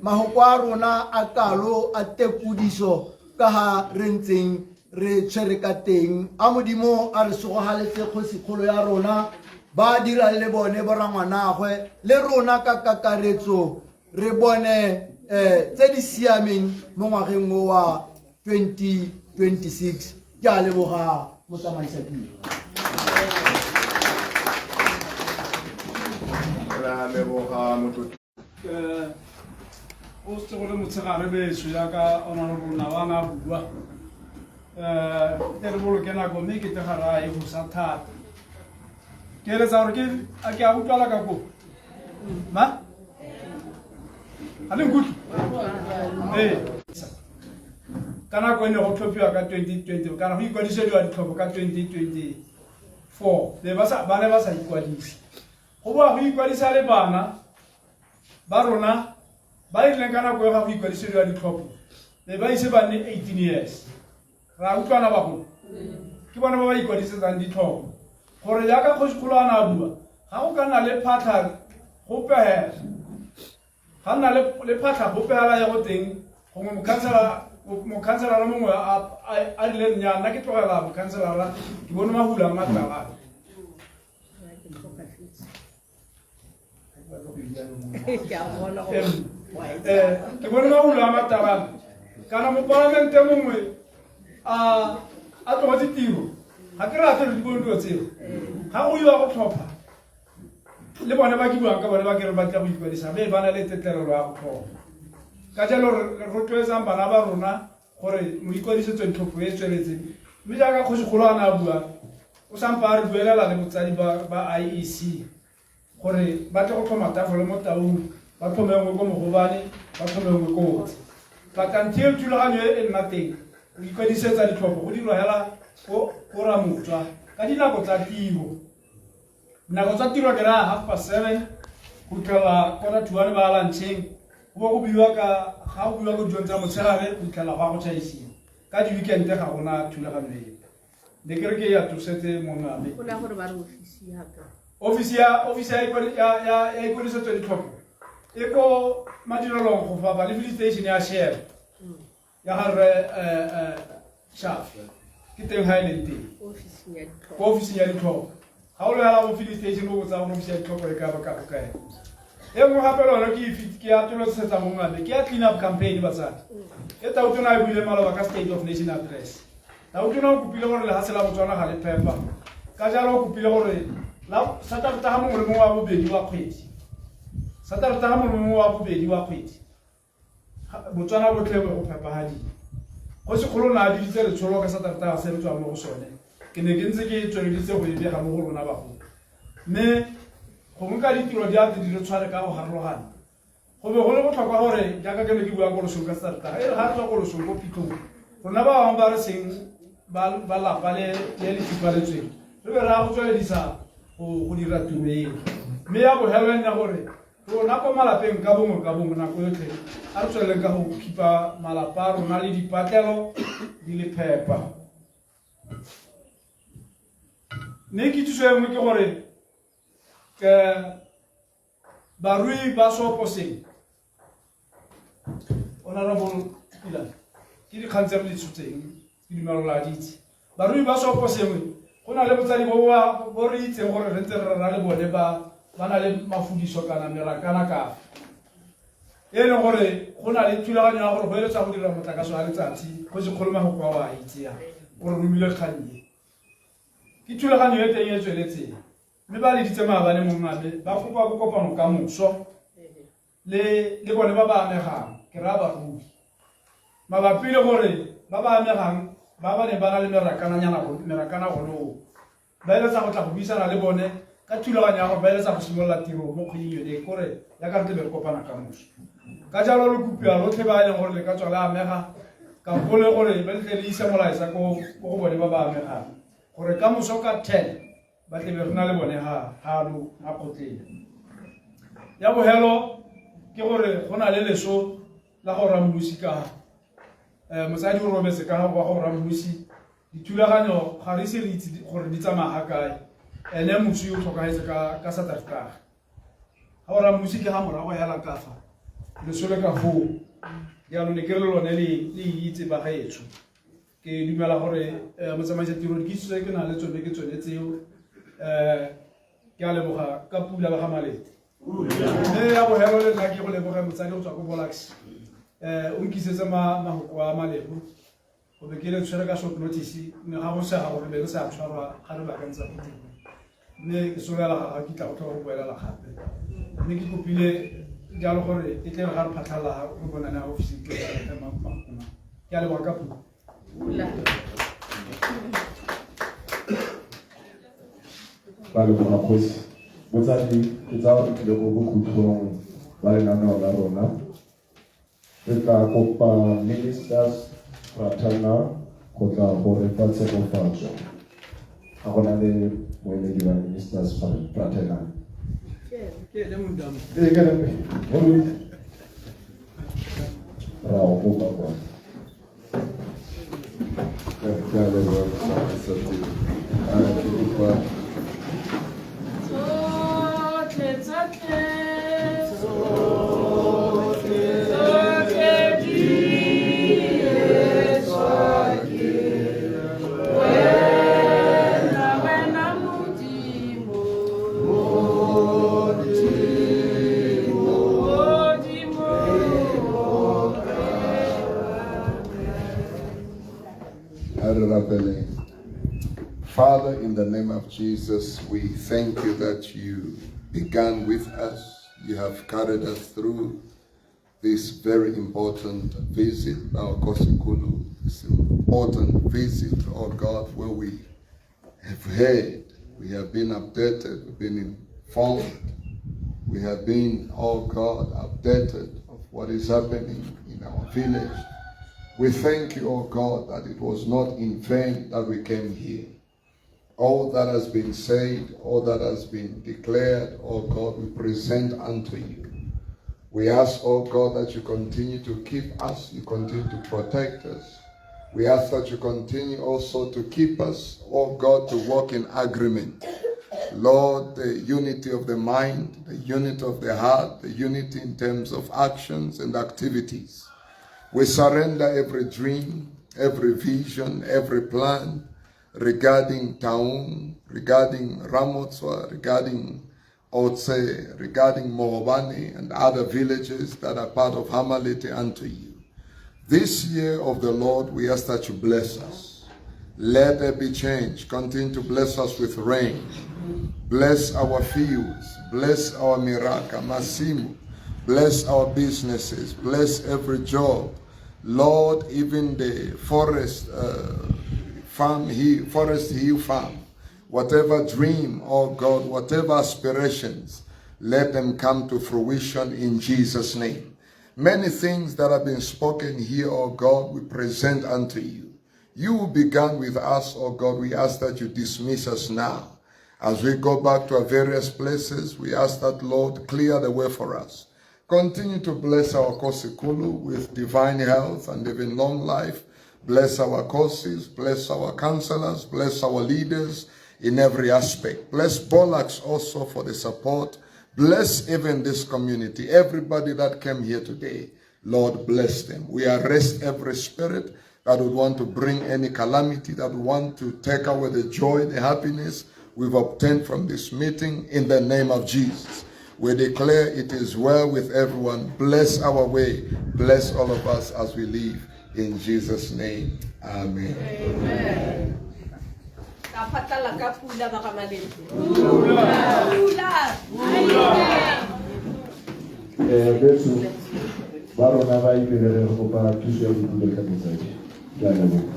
mahoko a rona a kalo a tekodiso ka ga re ntseng re tshwere ka teng. A Modimo a re sogogaletse kgosikgolo ya rona, ba dirang le bone borangwanagwe le rona ka kakaretso, re bone tse di siameng mo ngwageng o wa 2026. Ke a leboga, motsamaisa tiro. Re a leboga, motlotli. O setse go le motshegare beso, jaaka honorable Nawana a bua. Ke re boloke nako, mme ke te ga ra e go sa thata. Ke eletsa gore ke a ke a utlwala ka ko ma ga le nkutlwe. Ee, ka nako e ne go tlhophiwa ka 2020 kana go ikwadisediwa ditlhopho ka 2024, ne ba sa ba ne ba sa ikwadise. Go boa go ikwadisa le bana ba rona ba e rileng ka nako e ga go ikwadisediwa ditlhopho ne ba ise ba nne 18 years. Ra utlwana bagolo? Ke bone ba ba ikwadisetsang ditlhopho, gore jaaka kgosikgolo a ne a bua, ga go ka nna le phatlha gope hela, ga nna le phatlha gope hela ya go teng, gongwe mokhanselara mongwe a rile, "Nnyaa, nna ke tlogela mokhanselara, ke bone mahula a matalana." Ke bone mahula a matalana, kana mopalamente mongwe a tlogetse tiro, ga ke rate re di bone dilo tseo. Ga go iwa go tlhopha le bone ba ke buang ka bone, ba ke re ba tla go ikwadisa, mme ba na le tetlelelo ya go tlhopha. Ka jalo re rotloetsang bana ba rona gore moikwadisetso ditlhopho e tsweletse. Mme jaaka kgosikgolo a ne a bua, o sampa a re buelela le botsadi ba IEC gore ba tle go tlhoma tafole mo Taung, ba tlhome nngwe ko Mogobane, ba tlhome nngwe ko Otse. But until thulaganyo e e nna teng, go ikwadisetsa ditlhopho go dirwa hela ko Ramotswa ka dinako tsa tiro. Nako tsa tiro ke raya 7:30 go fitlhela 12:45 ba luncheng, go bo go buiwa ka ga go buiwa ko dijong tsa motshegare go fitlhela go a go tšhaisiwa. Ka di-weekend ga gona thulaganyo epe. Ne ke re ke ya tosetse mongame. Go la gore ba re ofisi ya ka. Ofisi ya ikwadisetso ditlhopho e ko madirelong go fapa le filling station ya Shell ya ga rre Shafe, ke teng ga e leng teng. Ofising ya ditlhopho. Ko ofising ya ditlhopho. Ga o lebela mo filling station, o botsa gore ofisi ya ditlhopho e ka ba ka bokae. E nngwe gape le yone ke ke atolosetsa mongame, ke ya clean up campaign. Batsadi, e tautona e buile maloba ka State of Nation Address. Tautona o kopile gore lehatshe la Botswana ga le phepa, ka jalo o kopile gore la Sateretaga mongwe le mongwe wa bobedi wa kgwedi, Sateretaga mongwe le mongwe wa bobedi wa kgwedi. Botswana botlhe bo go phepahadile. Kgosi kgolo o ne a biditse letsholo ka Satertaga se re tswang mo go sone. Ke ne ke ntse ke tsweleditse go e bega mo go rona bagolo. Mme gongwe ka ditiro di a tle di re tshware ka go harologana. Go be go le botlhokwa gore jaaka ke ne ke bua ko losong ka Satertaga, e re ga re tswa ko losong ko phitlhong, rona ba bangwe ba re seng ba lapa le le fifaletsweng, re be re ya go tsweledisa go dira tiro eo. Mme ya bogelo e nne gore rona ko malapeng ka bongwe ka bongwe nako yotlhe a re tsweleleng ka go khipa malapa a rona le dipatlelo di le phepa. Mme kitsiso e nngwe ke gore barui ba Seoposeng, Honorable Pila, ke dikgang tse re di tshotseng, ke dumela gore la di itse. Barui ba Seoposengwe, go na le botsadi bo bo re itseng gore re ntse re rera le bone ba ba na le mafudiso kana merakana ka e leng gore go na le thulaganyo ya gore go eletsa go dira motlakase wa letsatsi go se kgolo magoko a wa itse ya gore romile kgang e. Ke thulaganyo e teng e tsweletseng mme ba leditse maabane mongame ba kopa bokopano ka moso le le bone ba ba amegang, ke raya barui mabapi le gore ba ba amegang ba ba neng ba na le merakana gone oo ba eletsa go tla go buisana le bone ka thulaganyo ya gore ba eletsa go simolola tiro mo kgweding yone e, kore ya ka re tle be re kopana ka moso. Ka jalo le kopiwa lotlhe ba e leng gore le ka tswa le amega kampo le gore ba tle le ise molaetsa ko go bone ba ba amegang gore ka moso ka 10 ba tle be re na le bone ha halo ha kgotleng. Ya bogelo ke gore go na le leso la go rammusi ka motsadi o robetse ka wa go rammusi, dithulaganyo ga re ise re itse gore di tsamaya ga kae. Ene moswi o tlhokagetse ka Satertaga. Ga o rammusi ke ga morago hela ka fa leso le ka foo. Jaanong ne ke re le lone le itse ba gaetsho. Ke dumela gore motsamaisa tiro dikitso tse ke nang le tsone ke tsone tseo. Ke a leboga ka pula ba ga Malete. Mme ya bogelo le nna ke go leboge motsadi go tswa ko Bolax. O nkisetse mahoko a malebo. Go be ke le tshwere ka short notice, mme ga go sega gore be re sa tshwarwa ga re baakantsa go tiro. Mme ke solela ga kitla go tlhoka go boelela gape. Mme ke kopile jalo gore e tle re ga re phatlhalala re bonane ga ofising ke re mahoko. Ke a leboga ka pula. Ba leboga kgosi. Botsadi ke tsaya gore tlile ko bokhutlong ba lenaneo la rona. Re tla kopa ministers fraternal go tla go re fa tshegofatso. Ga go na le moemedi wa ministers fraternal. Ke ene Mondamo. Ee, ke ene. Ra o kopa kwa. Ke a leboga motsamaisa tiro. Ke kopa Tsotlhe, tsotlhe, tsotlhe di etswa ke wena, wena Modimo. Modimo, Modimo. Father, in the name of Jesus, we thank you that you began with us. You have carried us through this very important visit, our Kosikulu, this important visit, oh God, where we have heard, we have been updated, we've been informed, we have been, oh God, updated of what is happening in our village. We thank you, oh God, that it was not in vain that we came here. All that has been said, all that has been declared, oh God, we present unto you. We ask, oh God, that you continue to keep us, you continue to protect us. We ask that you continue also to keep us, oh God, to walk in agreement. Lord, the unity of the mind, the unity of the heart, the unity in terms of actions and activities. We surrender every dream, every vision, every plan regarding Taung, regarding Ramotswa, regarding Otse, regarding Mohobane and other villages that are part of Hamalete unto you. This year of the Lord, we ask that you bless us. Let there be change. Continue to bless us with rain. Bless our fields. Bless our miraka, masimu. Bless our businesses. Bless every job. Lord, even the forest farm, Forest Hill Farm, whatever dream, oh God, whatever aspirations, let them come to fruition in Jesus' name. Many things that have been spoken here, oh God, we present unto you. You began with us, oh God. We ask that you dismiss us now. As we go back to our various places, we ask that, Lord, clear the way for us. Continue to bless our Kgosikgolo with divine health and even long life. Bless our courses, bless our counselors, bless our leaders in every aspect. Bless Bolax also for the support. Bless even this community, everybody that came here today. Lord, bless them. We arrest every spirit that would want to bring any calamity, that would want to take away the joy, the happiness we've obtained from this meeting in the name of Jesus. We declare it is well with everyone. Bless our way. Bless all of us as we leave. In Jesus' name, amen. Amen. Ka phatla ka pula ba ga Malete. Pula. Pula. Bethu, ba rona ba ile re kopa thuso ya ditulo ka motsadi. Ke a leboga.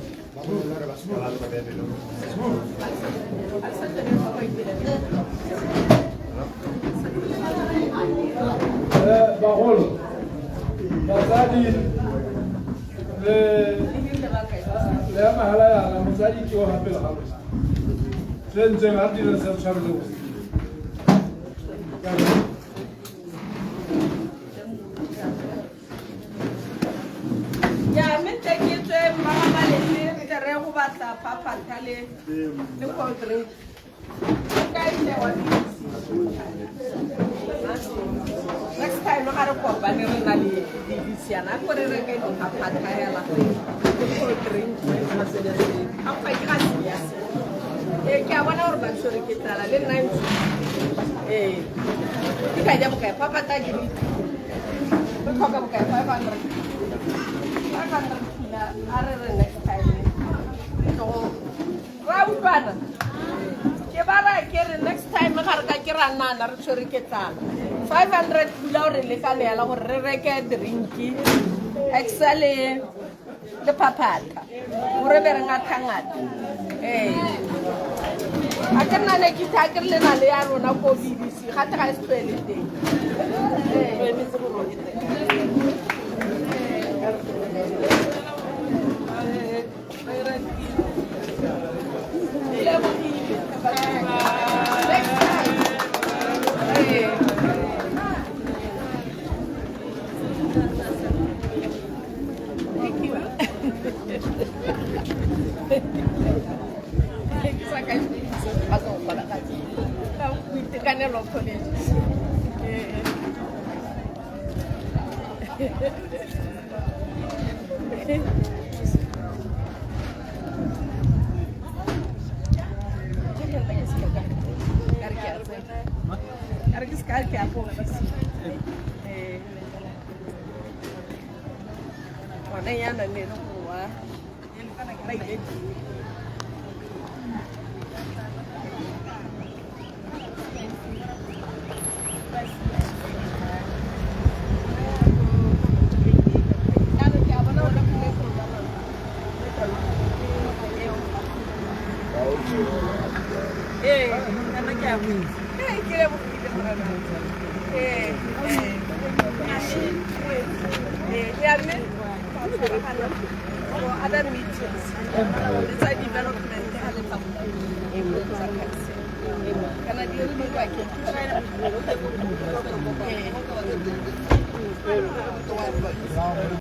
Bagolo, batsadi le le ya mahala yana motsadi ke o gape le ga lona. Se ntseng ga re dire se re tshware le go. Ya mme tle ke tswe mmaga Malete re tle re go batla phaphatha le cold drink. Ka ile wa next time ga re kopane re na le dibisiana ko re reke diphaphatha hela le cold drink ga fa ke ga sia. Ee, ke a bona gore ba tshwere ke tlala le nna ntse. Ee, ke ka ja bokae phaphatha ke re tlhoka bokae 500. 500 pula a re re next time re tlo ra utlwana. Ke ba ra ke re next time ga re ka ke ra nana re tshwere ke tlala 500 pula o re lekane hela gore re reke drinki exa le phaphatha gore be re ngatha-ngatha. Ee, a ke nna ne ke itse a ke re le na le ya rona ko BBC gate ga e se tlhoele teng. Ee. Next time. Thank you. Boitekanelo College. Gone yana ne le gore wa ba ile ee, kana ke a go itse. Ee, ke lebogile morena. Ee, ee, ya mme for other meetings le tsa development ga le tla go tsa council kana di re kwa ke. Ee.